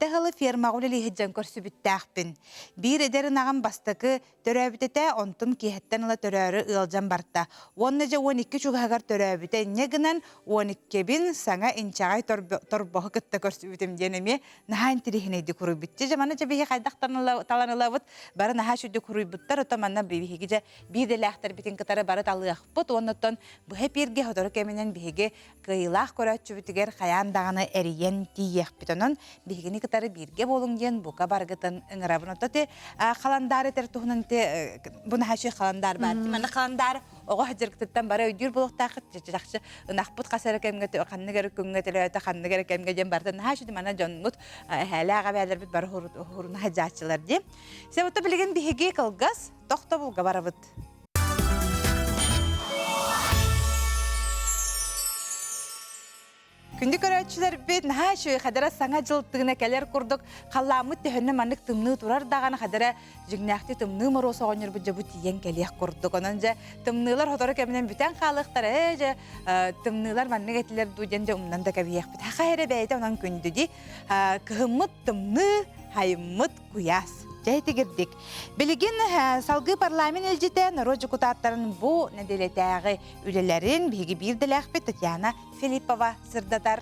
сылы фермаҕа үлэлии сылдьан көрсүбүттээхпин. Биир эдэр ынаҕым бастакы төрөөбүт этэ, онтум киэһэттэн ыла төрөөрү ыалдьан барта. Уонна дьэ 12 чугаһыгар төрөөбүтэ инньэ гынан 12-бин саҥа инчэҕэй торбоһу кытта көрсүбүтүм диэн эмиэ наһаа интириэһинэйдик уруйбут. Дьэ маны дьэ биһи хайдах талан ылабыт, бары наһаа үчүгдүк уруйбуттар, ото манна биһиги дьэ биир идэлээхтэрбитин кытары бары талыахпыт уонна оттон быһа эпииргэ сотору кэминэн биһиги кыайыылаах көрөөччүбүтүгэр хайаан даҕаны эрийэн тиийиэхпит. Онон биһигини кытары бииргэ буолуҥ диэн бука барыгытын ыҥырабын. Ото ти халандаар этэр туһунан ти бу наһаа халандаар баар. Манна халандаар оҕо сылдьаргытыттан бары өйдүүр буолуохтааххыт. Чахчы ынахпыт хас эрэ кэмҥэ ханнык эрэ күҥҥэ төлөөтө, ханнык эрэ кэмҥэ диэн барытын наһаа үчүгэй манна дьонмут эһээлээх эбээлэрбит бары хуруна сылдьааччылар дии. Себото билигин биһиги кылгас тохтобулга барабыт. Күндү көрөөччүлэрбит, наһаа үчүгэй хадара саҥа дьыл тыына кэлэр курдук халлааммыт төһөннө маннык тымныы турар даҕаны хадара дьиҥнээхтии тымныы моруос оҕонньорбут дьэ бу тиийэн кэлиэх курдук. Онон дьэ тымныылар сотору кэминэн бүтэн хаалыахтара ээ дьэ тымныылар маннык этилэр дуу диэн дьэ умнан да кэбиһиэхпит. Хаха эрэ бэйэтэ онон күндү дии. Кыһыммыт тымныы, хайыммыт куйаас. Дьэ итигирдик. Билигин салгыы парламент илдьитэ норуот дьокутааттарын бу нэдиэлэтээҕи үлэлэрин биһиги биир дэлээхпит Татьяна Филиппова сырдатар.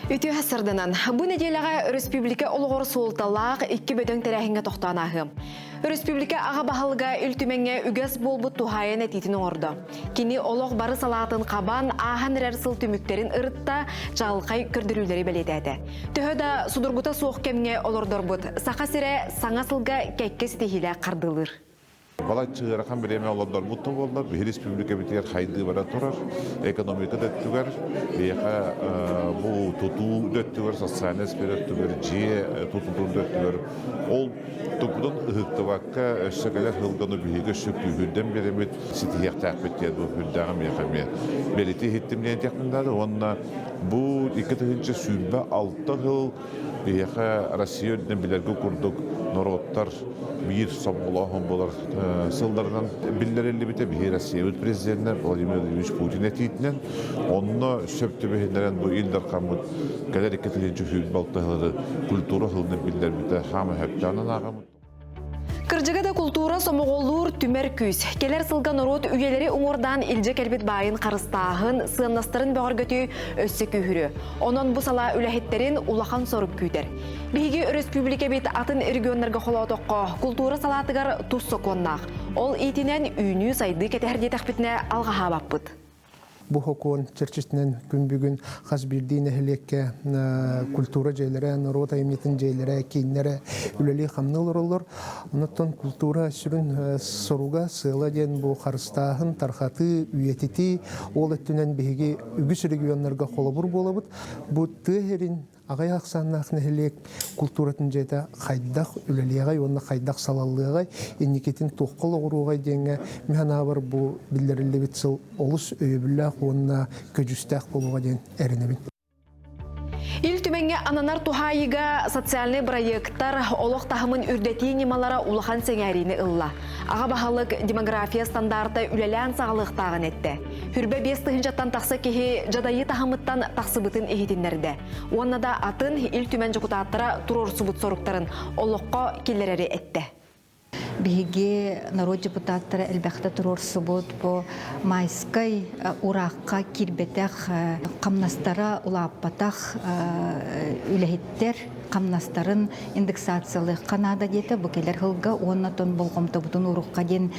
Үтүө сырданан, бу нэдиэлэҕэ өрөспүүбүлүкэ олоҕор суолталаах икки бөдөҥ тэрээһиҥҥэ тохтоон ааһыам. Өрөспүүбүлүкэ аҕа баһылыга Ил Түмэҥҥэ үгэс буолбут туһаайан этиитин оҥордо. Кини олох бары салаатын хабан, ааһан эрэр сыл түмүктэрин ырытта, чаҕылхай көрдөрүүлэри бэлиэтээтэ. Төһө да судургута суох кэмҥэ олордорбут, Саха сирэ саҥа сылга кэккэ ситиһиилээх хардыылыыр. Балачча ыарахан бириэмэ олордорбут да буоллар, биһи республикабытыгар хайдыы бара турар. Экономика да өттүгэр, биһиэхэ бу тутуу да өттүгэр, социальнай сфера өттүгэр, дьиэ тутуутун да өттүгэр ол туппутун ыһыктыбакка өссө кэлэр сылганы биһиги өссө күүһүрдэн биэрэбит, ситиһиэхтээхпит диэн бу үрдээҕи миэхэ эмиэ бэлиэтии иһиттим диэн этиэхпин наада. Уонна бу 2026 сыл Биһиэхэ Россия үрдүнэн билэргэ курдук норуоттар биир сомоҕолооһун буолар сылларынан биллэриллибитэ. Биһи Россиябыт президенэ Владимир Владимирович Путин этиитинэн онно сөп түбэһиннэрэн бу Ил Дархаммыт кэлэр 2026 сылы культура сылынан биллэрбитэ хаама сөптөөх ааҕаммыт. Кырдьыга да култуура сомоҕолуур түмэр күүс. Кэлэр сылга норуот үйэлэри уҥуордаан илдьэ кэлбит баайын харыстааһын, сыаннастарын бөҕөргөтүү өссө күүһүрүө. Онон бу салаа үлэһиттэрин улахан сорук күүтэр. Биһиги өрөспүүбүлүкэбит атын регионнарга холоотоххо, култуура салаатыгар тус сокуоннаах. Ол иитинэн үүнүү-сайдыы кэтэһэр диэтэхпитинэ алҕаһаабаппыт. Бу сокуон чэрчитинэн күн бүгүн хас биирдии нэһилиэккэ культура дьиэлэрэ, норуот айымньытын дьиэлэрэ, кииннэрэ үлэлии-хамныы олороллор. Онон культура сүрүн соруга, сыала диэн бу харыстааһын, тарҕатыы, үйэтитии, ол өттүнэн биһиги үгүс регионнарга холобур буолабыт. Бу тыа сирин Аҕыйах ахсааннаах нэһилиэк култууратын дьиэтэ хайдах үлэлиэҕэй уонна хайдах салаллыаҕай, инникитин туохха олоҕуруоҕай диэҥҥэ мин санаабар бу биллэриллибит сыл олус өйөбүллээх уонна көдьүүстээх буолуоҕа диэн эрэнэбин. Ил Түмэҥҥэ ананар туһаайыыга социальнай бырайыактар олох таһымын үрдэтии ньымалара улахан сэҥээриини ылла. Аҕа баһылык демография стандарта үлэлээн саҕалыахтааҕын эттэ. Хүрбэ биэс тыһыынчаттан тахса киһи дьадайыы таһымыттан тахсыбытын иһитиннэрдэ. Уонна да атын Ил Түмэн дьокутааттара туруорсубут соруктарын олоххо киллэрэри эттэ. Биһиги норуот депутаттара элбэхтэ туруорсубут бу майскай ураахха киирбэтэх хамнастара улааппатах үлэһиттэр хамнастарын индексациялыахха наада диэтэ бу кэлэр сылга уонна тон болҕомтобутун уурукка диэн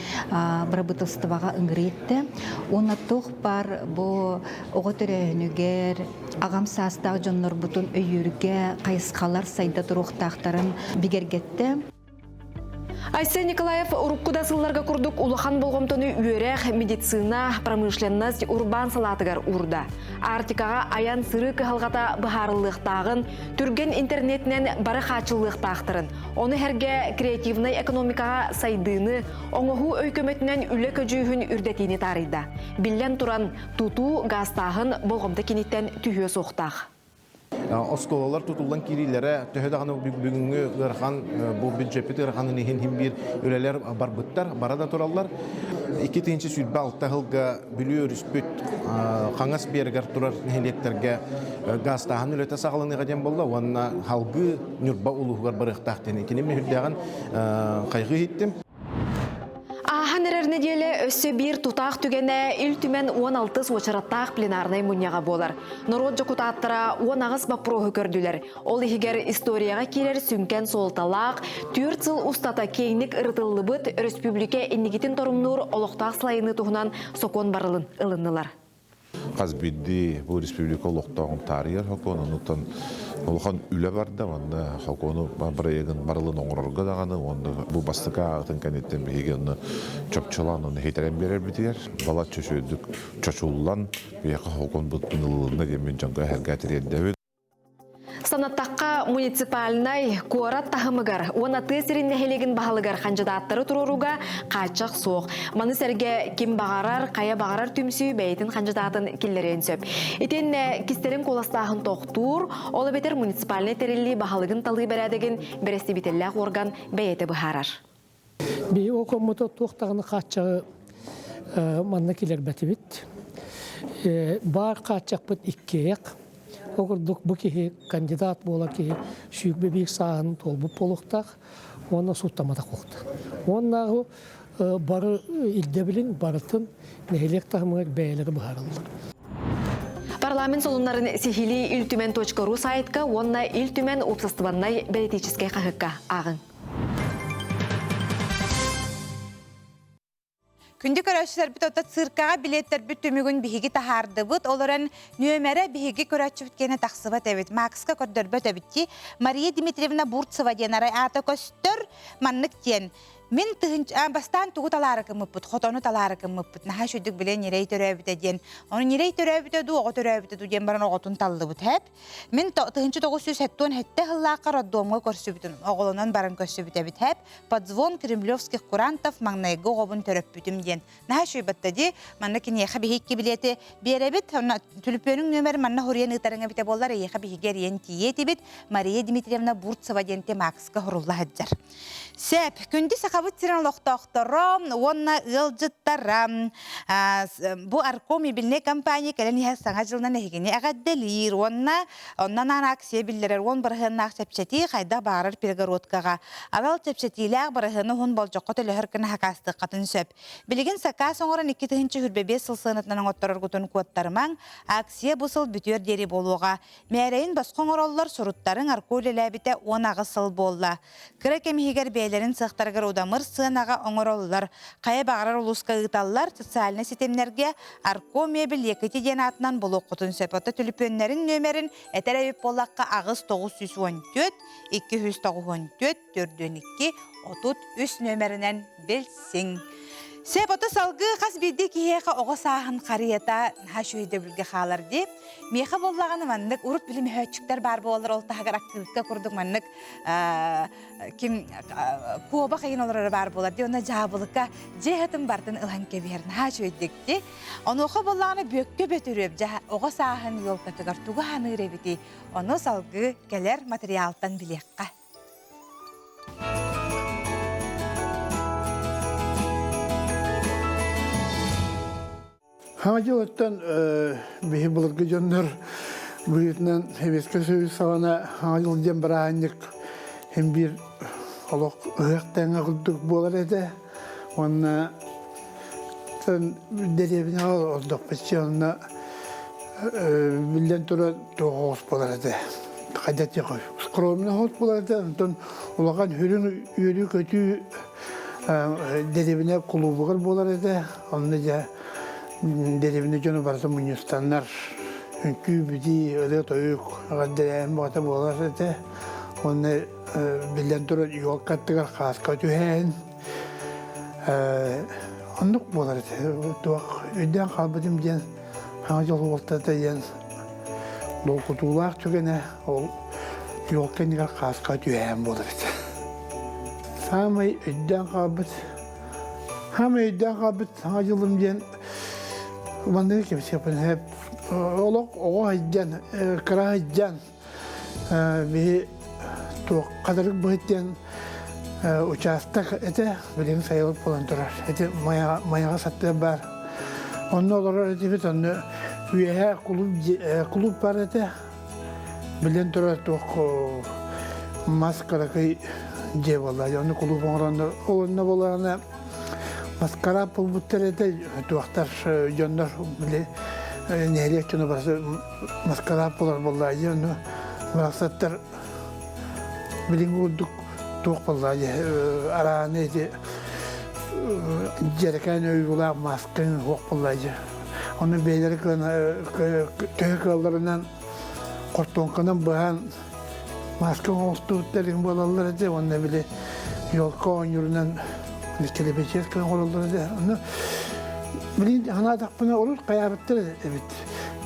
бырабыыталыстыбаҕа ыҥырыы эттэ. Уонна туох баар бу оҕо төрөөһүнүгэр аҕам саастаах дьоннорбутун өйүүргэ хайысхалар сайда туруохтаахтарын бигэргэттэ. Айсен Николаев урукку да сылларга курдук улахан болҕомтону үөрэх, медицина, промышленность, урбаан салаатыгар уурда. Арктикаҕа айан-сырыы кыһалҕата быһаарыллыахтааҕын, түргэн интернетинэн бары хааччыллыахтаахтарын, ону сэргэ креативнай экономикаҕа сайдыыны, оҥоһуу өй көмөтүнэн үлэ көдьүүһүн үрдэтиини таарыйда. Биллэн туран, тутуу, гаастааһын болҕомто киниттэн түһүө суохтаах. Оскуолалар тутуллан киириилэрэ төһө даҕаны бүгүҥҥү ыарахан бу бюджеппит ыараханын иһин иһин биир үлэлэр барбыттар, бара да тураллар. 2026 сылга Бүлүү өрүспүт хаҥас биэрэгэр турар нэһилиэктэргэ гаастааһын үлэтэ саҕаланыаҕа диэн буолла уонна салгыы Ньурба улууһугар барыахтаах диэн итини мин үрдээҕин хайҕыы иһиттим. Ааһан эрэр нэдиэлэ өссө биир тутаах түгэнэ Ил Түмэн 16 уочараттаах пленарнай мунньаҕа буолар. Норуот дьокутааттара 18 боппуруоһу көрдүлэр. Ол иһигэр историяҕа киирэр сүҥкэн суолталаах, түөрт сыл устата киэҥник ырытыллыбыт өрөспүүбүлүкэ инникитин торумнуур олохтоох салайыныы туһунан сокуон барылын ылыннылар. Хас биирдии бу республика олохтооҕун таарыйар сокуон, онуттан улахан үлэ барда, манна сокуону бырайыагын барылын оҥорорго даҕаны уонна бу бастакы ааҕытын кэнниттэн биһиги онно чопчулаан онно хитэрэн биэрэрбитигэр балачча үчүгэйдик чочуллан биһиэхэ сокуон быттын ылылынна диэн мин дьоҥго эһэргэ тириэрдэбин. Санаттахха, муниципальнай куорат таһымыгар уонна тыа сирин нэһилиэгин баһылыгар хандьыдааттары туруорууга хааччах суох. Маны сэргэ ким баҕарар, хайа баҕарар түмсүү бэйэтин хандьыдаатын киллэриэн сөп. Итиэннэ кистэлэҥ куоластааһын тохтуур, ол эбэтэр муниципальнай тэриллии баһылыгын талыы бэрээдэгин бэрэстэбиитэллээх уорган бэйэтэ быһаарар. Биһи окоммута туох даҕаны хааччаҕы манна киллэрбэтибит. Баар хааччахпыт иккиэйэх. Ол курдук бу киһи кандидат буолар киһи 21 сааһын туолбут буолуохтаах уонна сууттамматах буолуохтаах. Уоннааҕы бары ирдэбилин барытын нэһилиэк таһымыгар бэйэлэрэ быһаараллар. Парламент солуннарын сиһилии Ил Түмэн .ру сайтка уонна Ил Түмэн уопсастыбаннай бэлитиичэскэй хаһыакка ааҕыҥ. Күндү көрөөччүлэрбит оттон циркаҕа билиэттэрбит түмүгүн биһиги таһаардыбыт. Ол эрэн нүөмэрэ биһиги көрөөччүбүт киэнэ тахсыбат эбит. Макска көрдөрбөт эбит дии. Мария Дмитриевна Бурцева диэн арай аата көстөр. Маннык диэн. Мин тыһынч бастаан тугу талаары гыммыппыт, хотону талаары гыммыппыт. Наһаа үчүгдүк билэн ньирэй төрөөбүтэ диэн. Ону ньирэй төрөөбүтэ дуу, оҕо төрөөбүтэ дуу диэн баран оҕотун таллыбыт. Хэп. Мин 1977 сыллаахха роддомҥа көрсүбүтүм, оҕолонон баран көрсүбүт эбит хэп. Под звон кремлевских курантов маҥнайгы оҕобун төрөппүтүм диэн. Наһаа үчүгэй дии. Манна киниэхэ биһикки билиэти биэрэбит. Онно түлүпүөнүҥ нүөмэрин манна хоруйан ыытарыҥ эбитэ буоллар, эйиэхэ биһиги эрийэн тиийиэ этибит. Мария Дмитриевна Бурцева диэн Макска хорулла сылдьар. Сөп, күндү Сахабыт сирин олохтоохторо уонна ыалдьыттара бу Арко мебельнай компания кэлэн иһэр Саҥа дьылынан эһигини эҕэрдэлиир уонна онно анаан акция биллэрэр 10 бырыһыаннаах чэпчэтии хайдах баҕарар перегородкаҕа анал чэпчэтиилээх бырыһыаны уһун болдьоххо төлөһөр гына сакаастыаххытын сөп. Билигин сакаас оҥорон 2025 сыл сыанатынан оҥоттороргутун куоттарымаҥ, акция бу сыл бүтүөр диэри буолуоҕа. Мээрэйин босхо оҥороллор, суруттарыҥ Арко үлэлээбитэ 18 сыл буолла. Кыра кэм иһигэр бэйэлэрин сыахтарыгар удамыр сыанаҕа оҥороллор. Хайа баҕарар улууска ыыталлар, социальнай ситимнэргэ Арко мебель Якутия диэн аатынан булуоххутун сөп. Оттон түлүпүөннэрин нүөмэрин этэр эбит буоллахха 8 914 294 42 33 нүөмэринэн билсиҥ. Сөп, ото салгыы хас биирдии киһиэхэ оҕо сааһын харыйата наһаа үчүгэй хаалар дии. Миэхэ буоллаҕына маннык урут били мөһөөччүктэр баар буолаллар ол таһыгар аккырыыкка курдук маннык ким куобах ыйын олороро баар буолар дии онно дьаабылыка дьиэ иһитин бартын ылан кэбиһэр наһаа үчүгэйдик дии. Онуоха буоллаҕына Бүөккэ Бөтүрүөп дьэ оҕо сааһын елкатыгар тугу аныыр эбитий? Ону салгыы кэлэр материалтан билиэххэ. Саҥа дьылыттан биһи былыргы дьоннор быһыытынан Сэбиэскэй Союз саҕана Саҥа дьыл диэн бырааһынньык син биир олох ыһыах тэҥэ курдук буолар этэ. Уонна дэриэбинэҕэ олордохпут онно биллэн турар туох оҕус буолар этэ. Хайдах диэххэ скромный оҕус буолар этэ. Онтон улахан үрүҥ үөрүү-көтүү дэриэбинэ кулуубугар буолар этэ. Онно дьэ дэриэбинэ дьоно барыта мунньустаннар үҥкүү-битии, ырыа-тойук, эҕэрдэлээһин бөҕөтө буолар этэ. Уонна биллэн турар елка аттыгар хааска түһээһин оннук буолар этэ. Туох өйдөөн хаалбытым диэн Саҥа дьыл уолтата диэн долгутуулаах түгэнэ ол елка иннигэр хааска түһээн буолар этэ. Саамай өйдөөн хаалбыт Саамай өйдөөн хаалбыт Саҥа дьылым диэн манныгы кэпсиэхпин олох оҕо сылдьан кыра сылдьан биһи туох хатырык быһыт диэн учаастак этэ билигин сайылык буолан турар ити майаҕа саттыа баар онно олорор этибит онно үөһээ кулууп кулууп бар этэ билэн турар туох мас кыракый дьиэ буолла онно кулууп оҥороннор ол онно буоллаҕына маскараап булбуттар этэ туохтар дьоннор били нэһилиэк дьоно барыта маскараап буолар буоллаа дии онно барахсаттар билиҥҥи курдук туох буоллаа дии арааны ити дьэрэкээн ойуулаах мааскаҥ суох буоллаа дии ону бэйэлэрэ төһө кыалларынан хортуоҥканан быһан мааска оҥостубуттар буолаллар этэ уонна били елка оонньуурунан килэпэчиэскэ оҥороллор этэ. Ону билигин санаатахпына урут хайаабыттар эбит.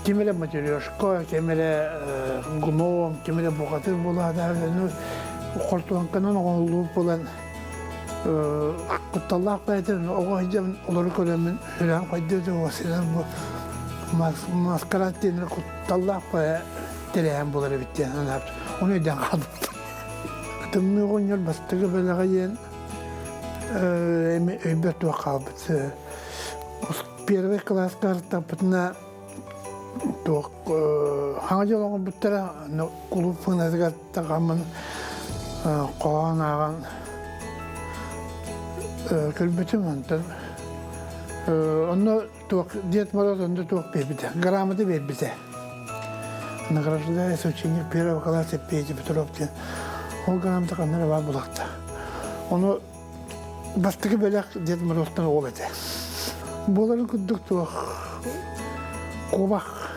Ким эрэ матрешка, ким эрэ гном, ким эрэ бухатыр буолаата, хортуоҥканан оҥоһуллубут буолан кутталлаах бэйэтин оҕо сылдьан олору көрөммүн сүрэҕим хайдыа да синэн бу маскарад диэн кутталлаах бэйэ тэрээһин буолар эбит диэн санаабыт. Ону өйдөөн хаалбыт. Тымныы оҕонньор бастакы бэлэҕэ диэн эми өйбөр туох хаалбыт. Первый кылааска артаппытына туох хаҥа дьыл оҥорбуттара кулууп фынатыгар тахаммын хоһоон ааҕан көрбүтүм онтон онно туох Дед Мороз онно туох биэрбитэ грамота биэрбитэ награждается ученик первого класса Петя Петров диэн ол грамота ханна эрэ баар булахта ону бастакы бэлэх Дед Морозтан ол этэ буоларын курдук туох куобах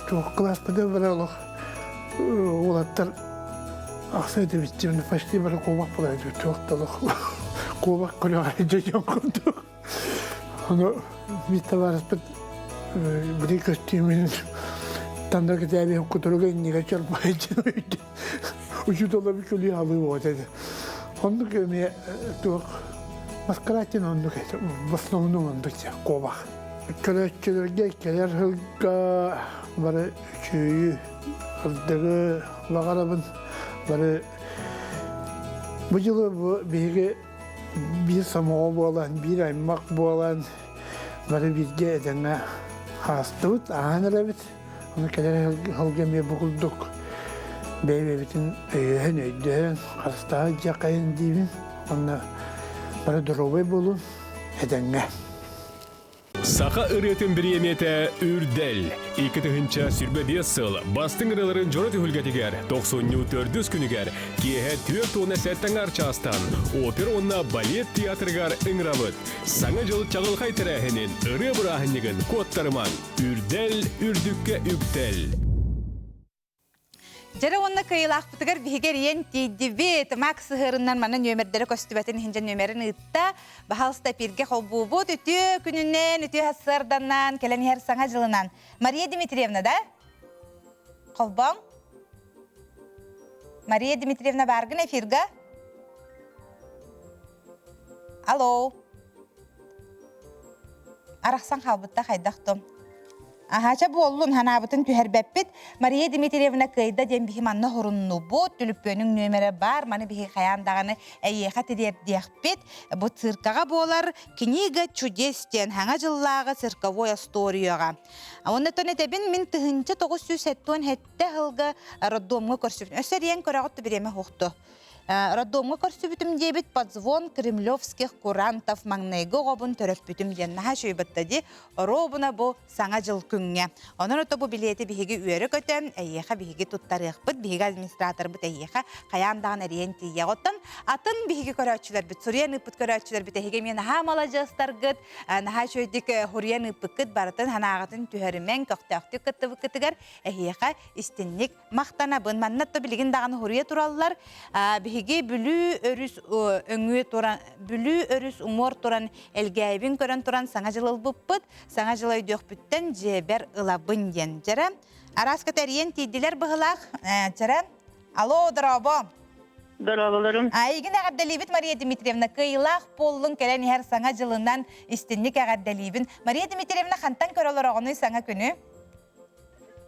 туох кылааспыта бары олох уолаттар ахса этибит почти бары куобах буолар этибит туох да олох куобах көрөҕө дьон курдук ону биир табаарыспыт били көстүүмүн танда кэтээби кутуруга иннигэ чорбой учууталлар күлүү алыы буолат этэ оннук эмиэ туох маскаратин оннук этэ в основном оннук куобах көрөөччүлэргэ кэлэр сылга бары үчүгүйү ырдыгы баҕарабын бары бу дьылы бу биһиги биир сомоҕо буолан биир аймах буолан бары бииргэ этэҥҥэ хаастыбыт ааһан эрэбит Ону кэлэр сылга эмиэ бу курдук бэйэ-бэйэбитин өйөһөн, өйдөһөн, харыстаһан дьиэххэйин диибин. Уонна бары доруобай буолун, этэҥҥэ. Саха ырыатын бириэмийэтэ Үрдэл. 2025 сыл бастыҥ ырыаларын дьоро түһүлгэтигэр тохсунньу төрдүс күнүгэр киэһэ 47 аҥаар чаастан опера уонна балет театрыгар ыҥырабыт. Саҥа дьыл чаҕылхай тэрээһинин, ырыа бырааһынньыгын куоттарымаҥ! Үрдэл, үрдүккэ үктэл. Дьэрэ уонна кыайыылаахпытыгар биһиги эрийэн тиийдибит. Макс сыһыарынан манна нүөмэрдэрэ көстүбэтин иһин дьэ нүөмэрин ыытта. Баһаалыста эпииргэ холбуубут. Үтүө күнүнэн, үтүө сарсыарданан, кэлэн иһэр саҥа дьылынан. Мария Дмитриевна, да? Холбооҥ. Мария Дмитриевна бааргын эфирга? Алло. Арахсан хаалбытта хайдах том. Аһаача буоллун, ханаабытын түһэрбэппит. Мария Дмитриевна кыайда диэн биһи манна хоруннубут, түлүппүөнүҥ нүөмэрэ бар, маны биһи хайаан даҕаны эйиэхэ тириэрдиэхпит. Бу циркаҕа буолар «Книга чудес» диэн хаҥа дьыллааҕы цирковой остуоруйаҕа. Оннотон этэбин мин 1977 сылга роддомҥа көрсүбүтүм. Өссө эрийэн көрөҕүт да бириэмэ суохту. Роддомҥа көрсүбүтүм диэбит подзвон кремлевских курантов маҥнайгы оҕобун төрөппүтүм диэн наһаа үчүгэй дии. Оруобуна бу Саҥа дьыл күҥҥэ. Онон ото бу билиэти биһиги үөрэ-көтө, эйиэхэ биһиги туттарыахпыт, биһиги администраторбыт эйиэхэ хайаан даҕаны эрийэн тиийиэх. Оттон атын биһиги көрөөччүлэрбит, суруйан ыыппыт көрөөччүлэрбит эһиги эмиэ наһаа маладьыастаргыт, наһаа үчүгэйдик хуруйан ыыппыккыт барытын санааҕытын түһэримэҥ, көхтөөхтүк кыттыбыккытыгар эһиэхэ истинник Махтанабын. Манна то билигин даҕаны хуруйа тураллар. Биһиги Бүлүү өрүс өҥүө туран, Бүлүү өрүс уҥуор туран Элгээйибин көрөн туран Саҥа дьыл ылбыппыт. Саҥа дьыл өйдүөхпүттэн дьиэбэр ылабын диэн. Дьэрэ, араас эрийэн тиийдилэр быһылаах. Дьэрэ, алло, дорообо. Дорооболорум. Эйигин эҕэрдэлиибит Мария Дмитриевна. Кыайыылаах буоллун кэлэн иһэр Саҥа дьылынан истинник эҕэрдэлиибин. Мария Дмитриевна хантан көрө олороҕунуй саҥа күнү?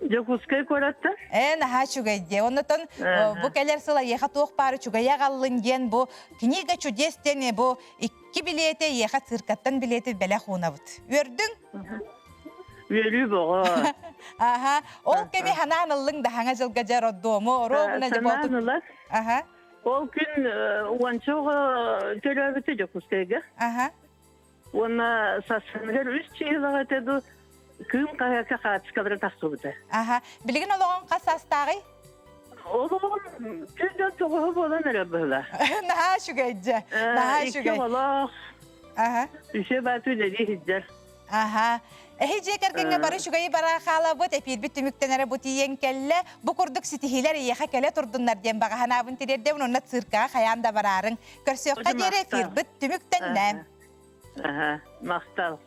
Дьокуускай куораттан. Ээ, наһаа үчүгэй дии. Оннотон бу кэлэр сыл эйиэхэ туох баар үчүгэйи аҕаллын диэн бу книга чудес диэн бу икки билиэти эйиэхэ циркаттан билиэти бэлэх уунабыт. Үөрдүҥ? Үөрүү боҕо. Аха. Ол кэми ханаан ыллыҥ да хаҥа дьылга дьэ роддому, оруобуна дьэ Санаан ылар. Аха. Ол күн уонча оҕо төрөөбүтэ Дьокуускайга. Аха. Уонна сарсыныгар үс чыһылаҕа этэ дуу, Кыым хаһыакка хаартыскалара тахсыбыта. Аха. Билигин олоҕуҥ хас саастааҕый? Олоҕум түрдөн тоҕуһу буолан эрэр быһыла. Наһаа үчүгэй дьэ. Наһаа үчүгэй. Икки оҕолоох. Аха. Үсэ бааты үлэлии сылдьар. Аха. Эһи дьиэ кэргэҥҥэ бары үчүгэйи бара хаалабыт, эпиирбит түмүктэнэрэ бу тиийэн кэллэ. Бу курдук ситиһиилэр эйиэхэ кэлэ турдуннар диэн баҕа санаабын тириэрдэбин уонна циркаҕа хайаан да бараарыҥ. Көрсүөххэ диэри эфирбит түмүктэннэ. Аха, махтал.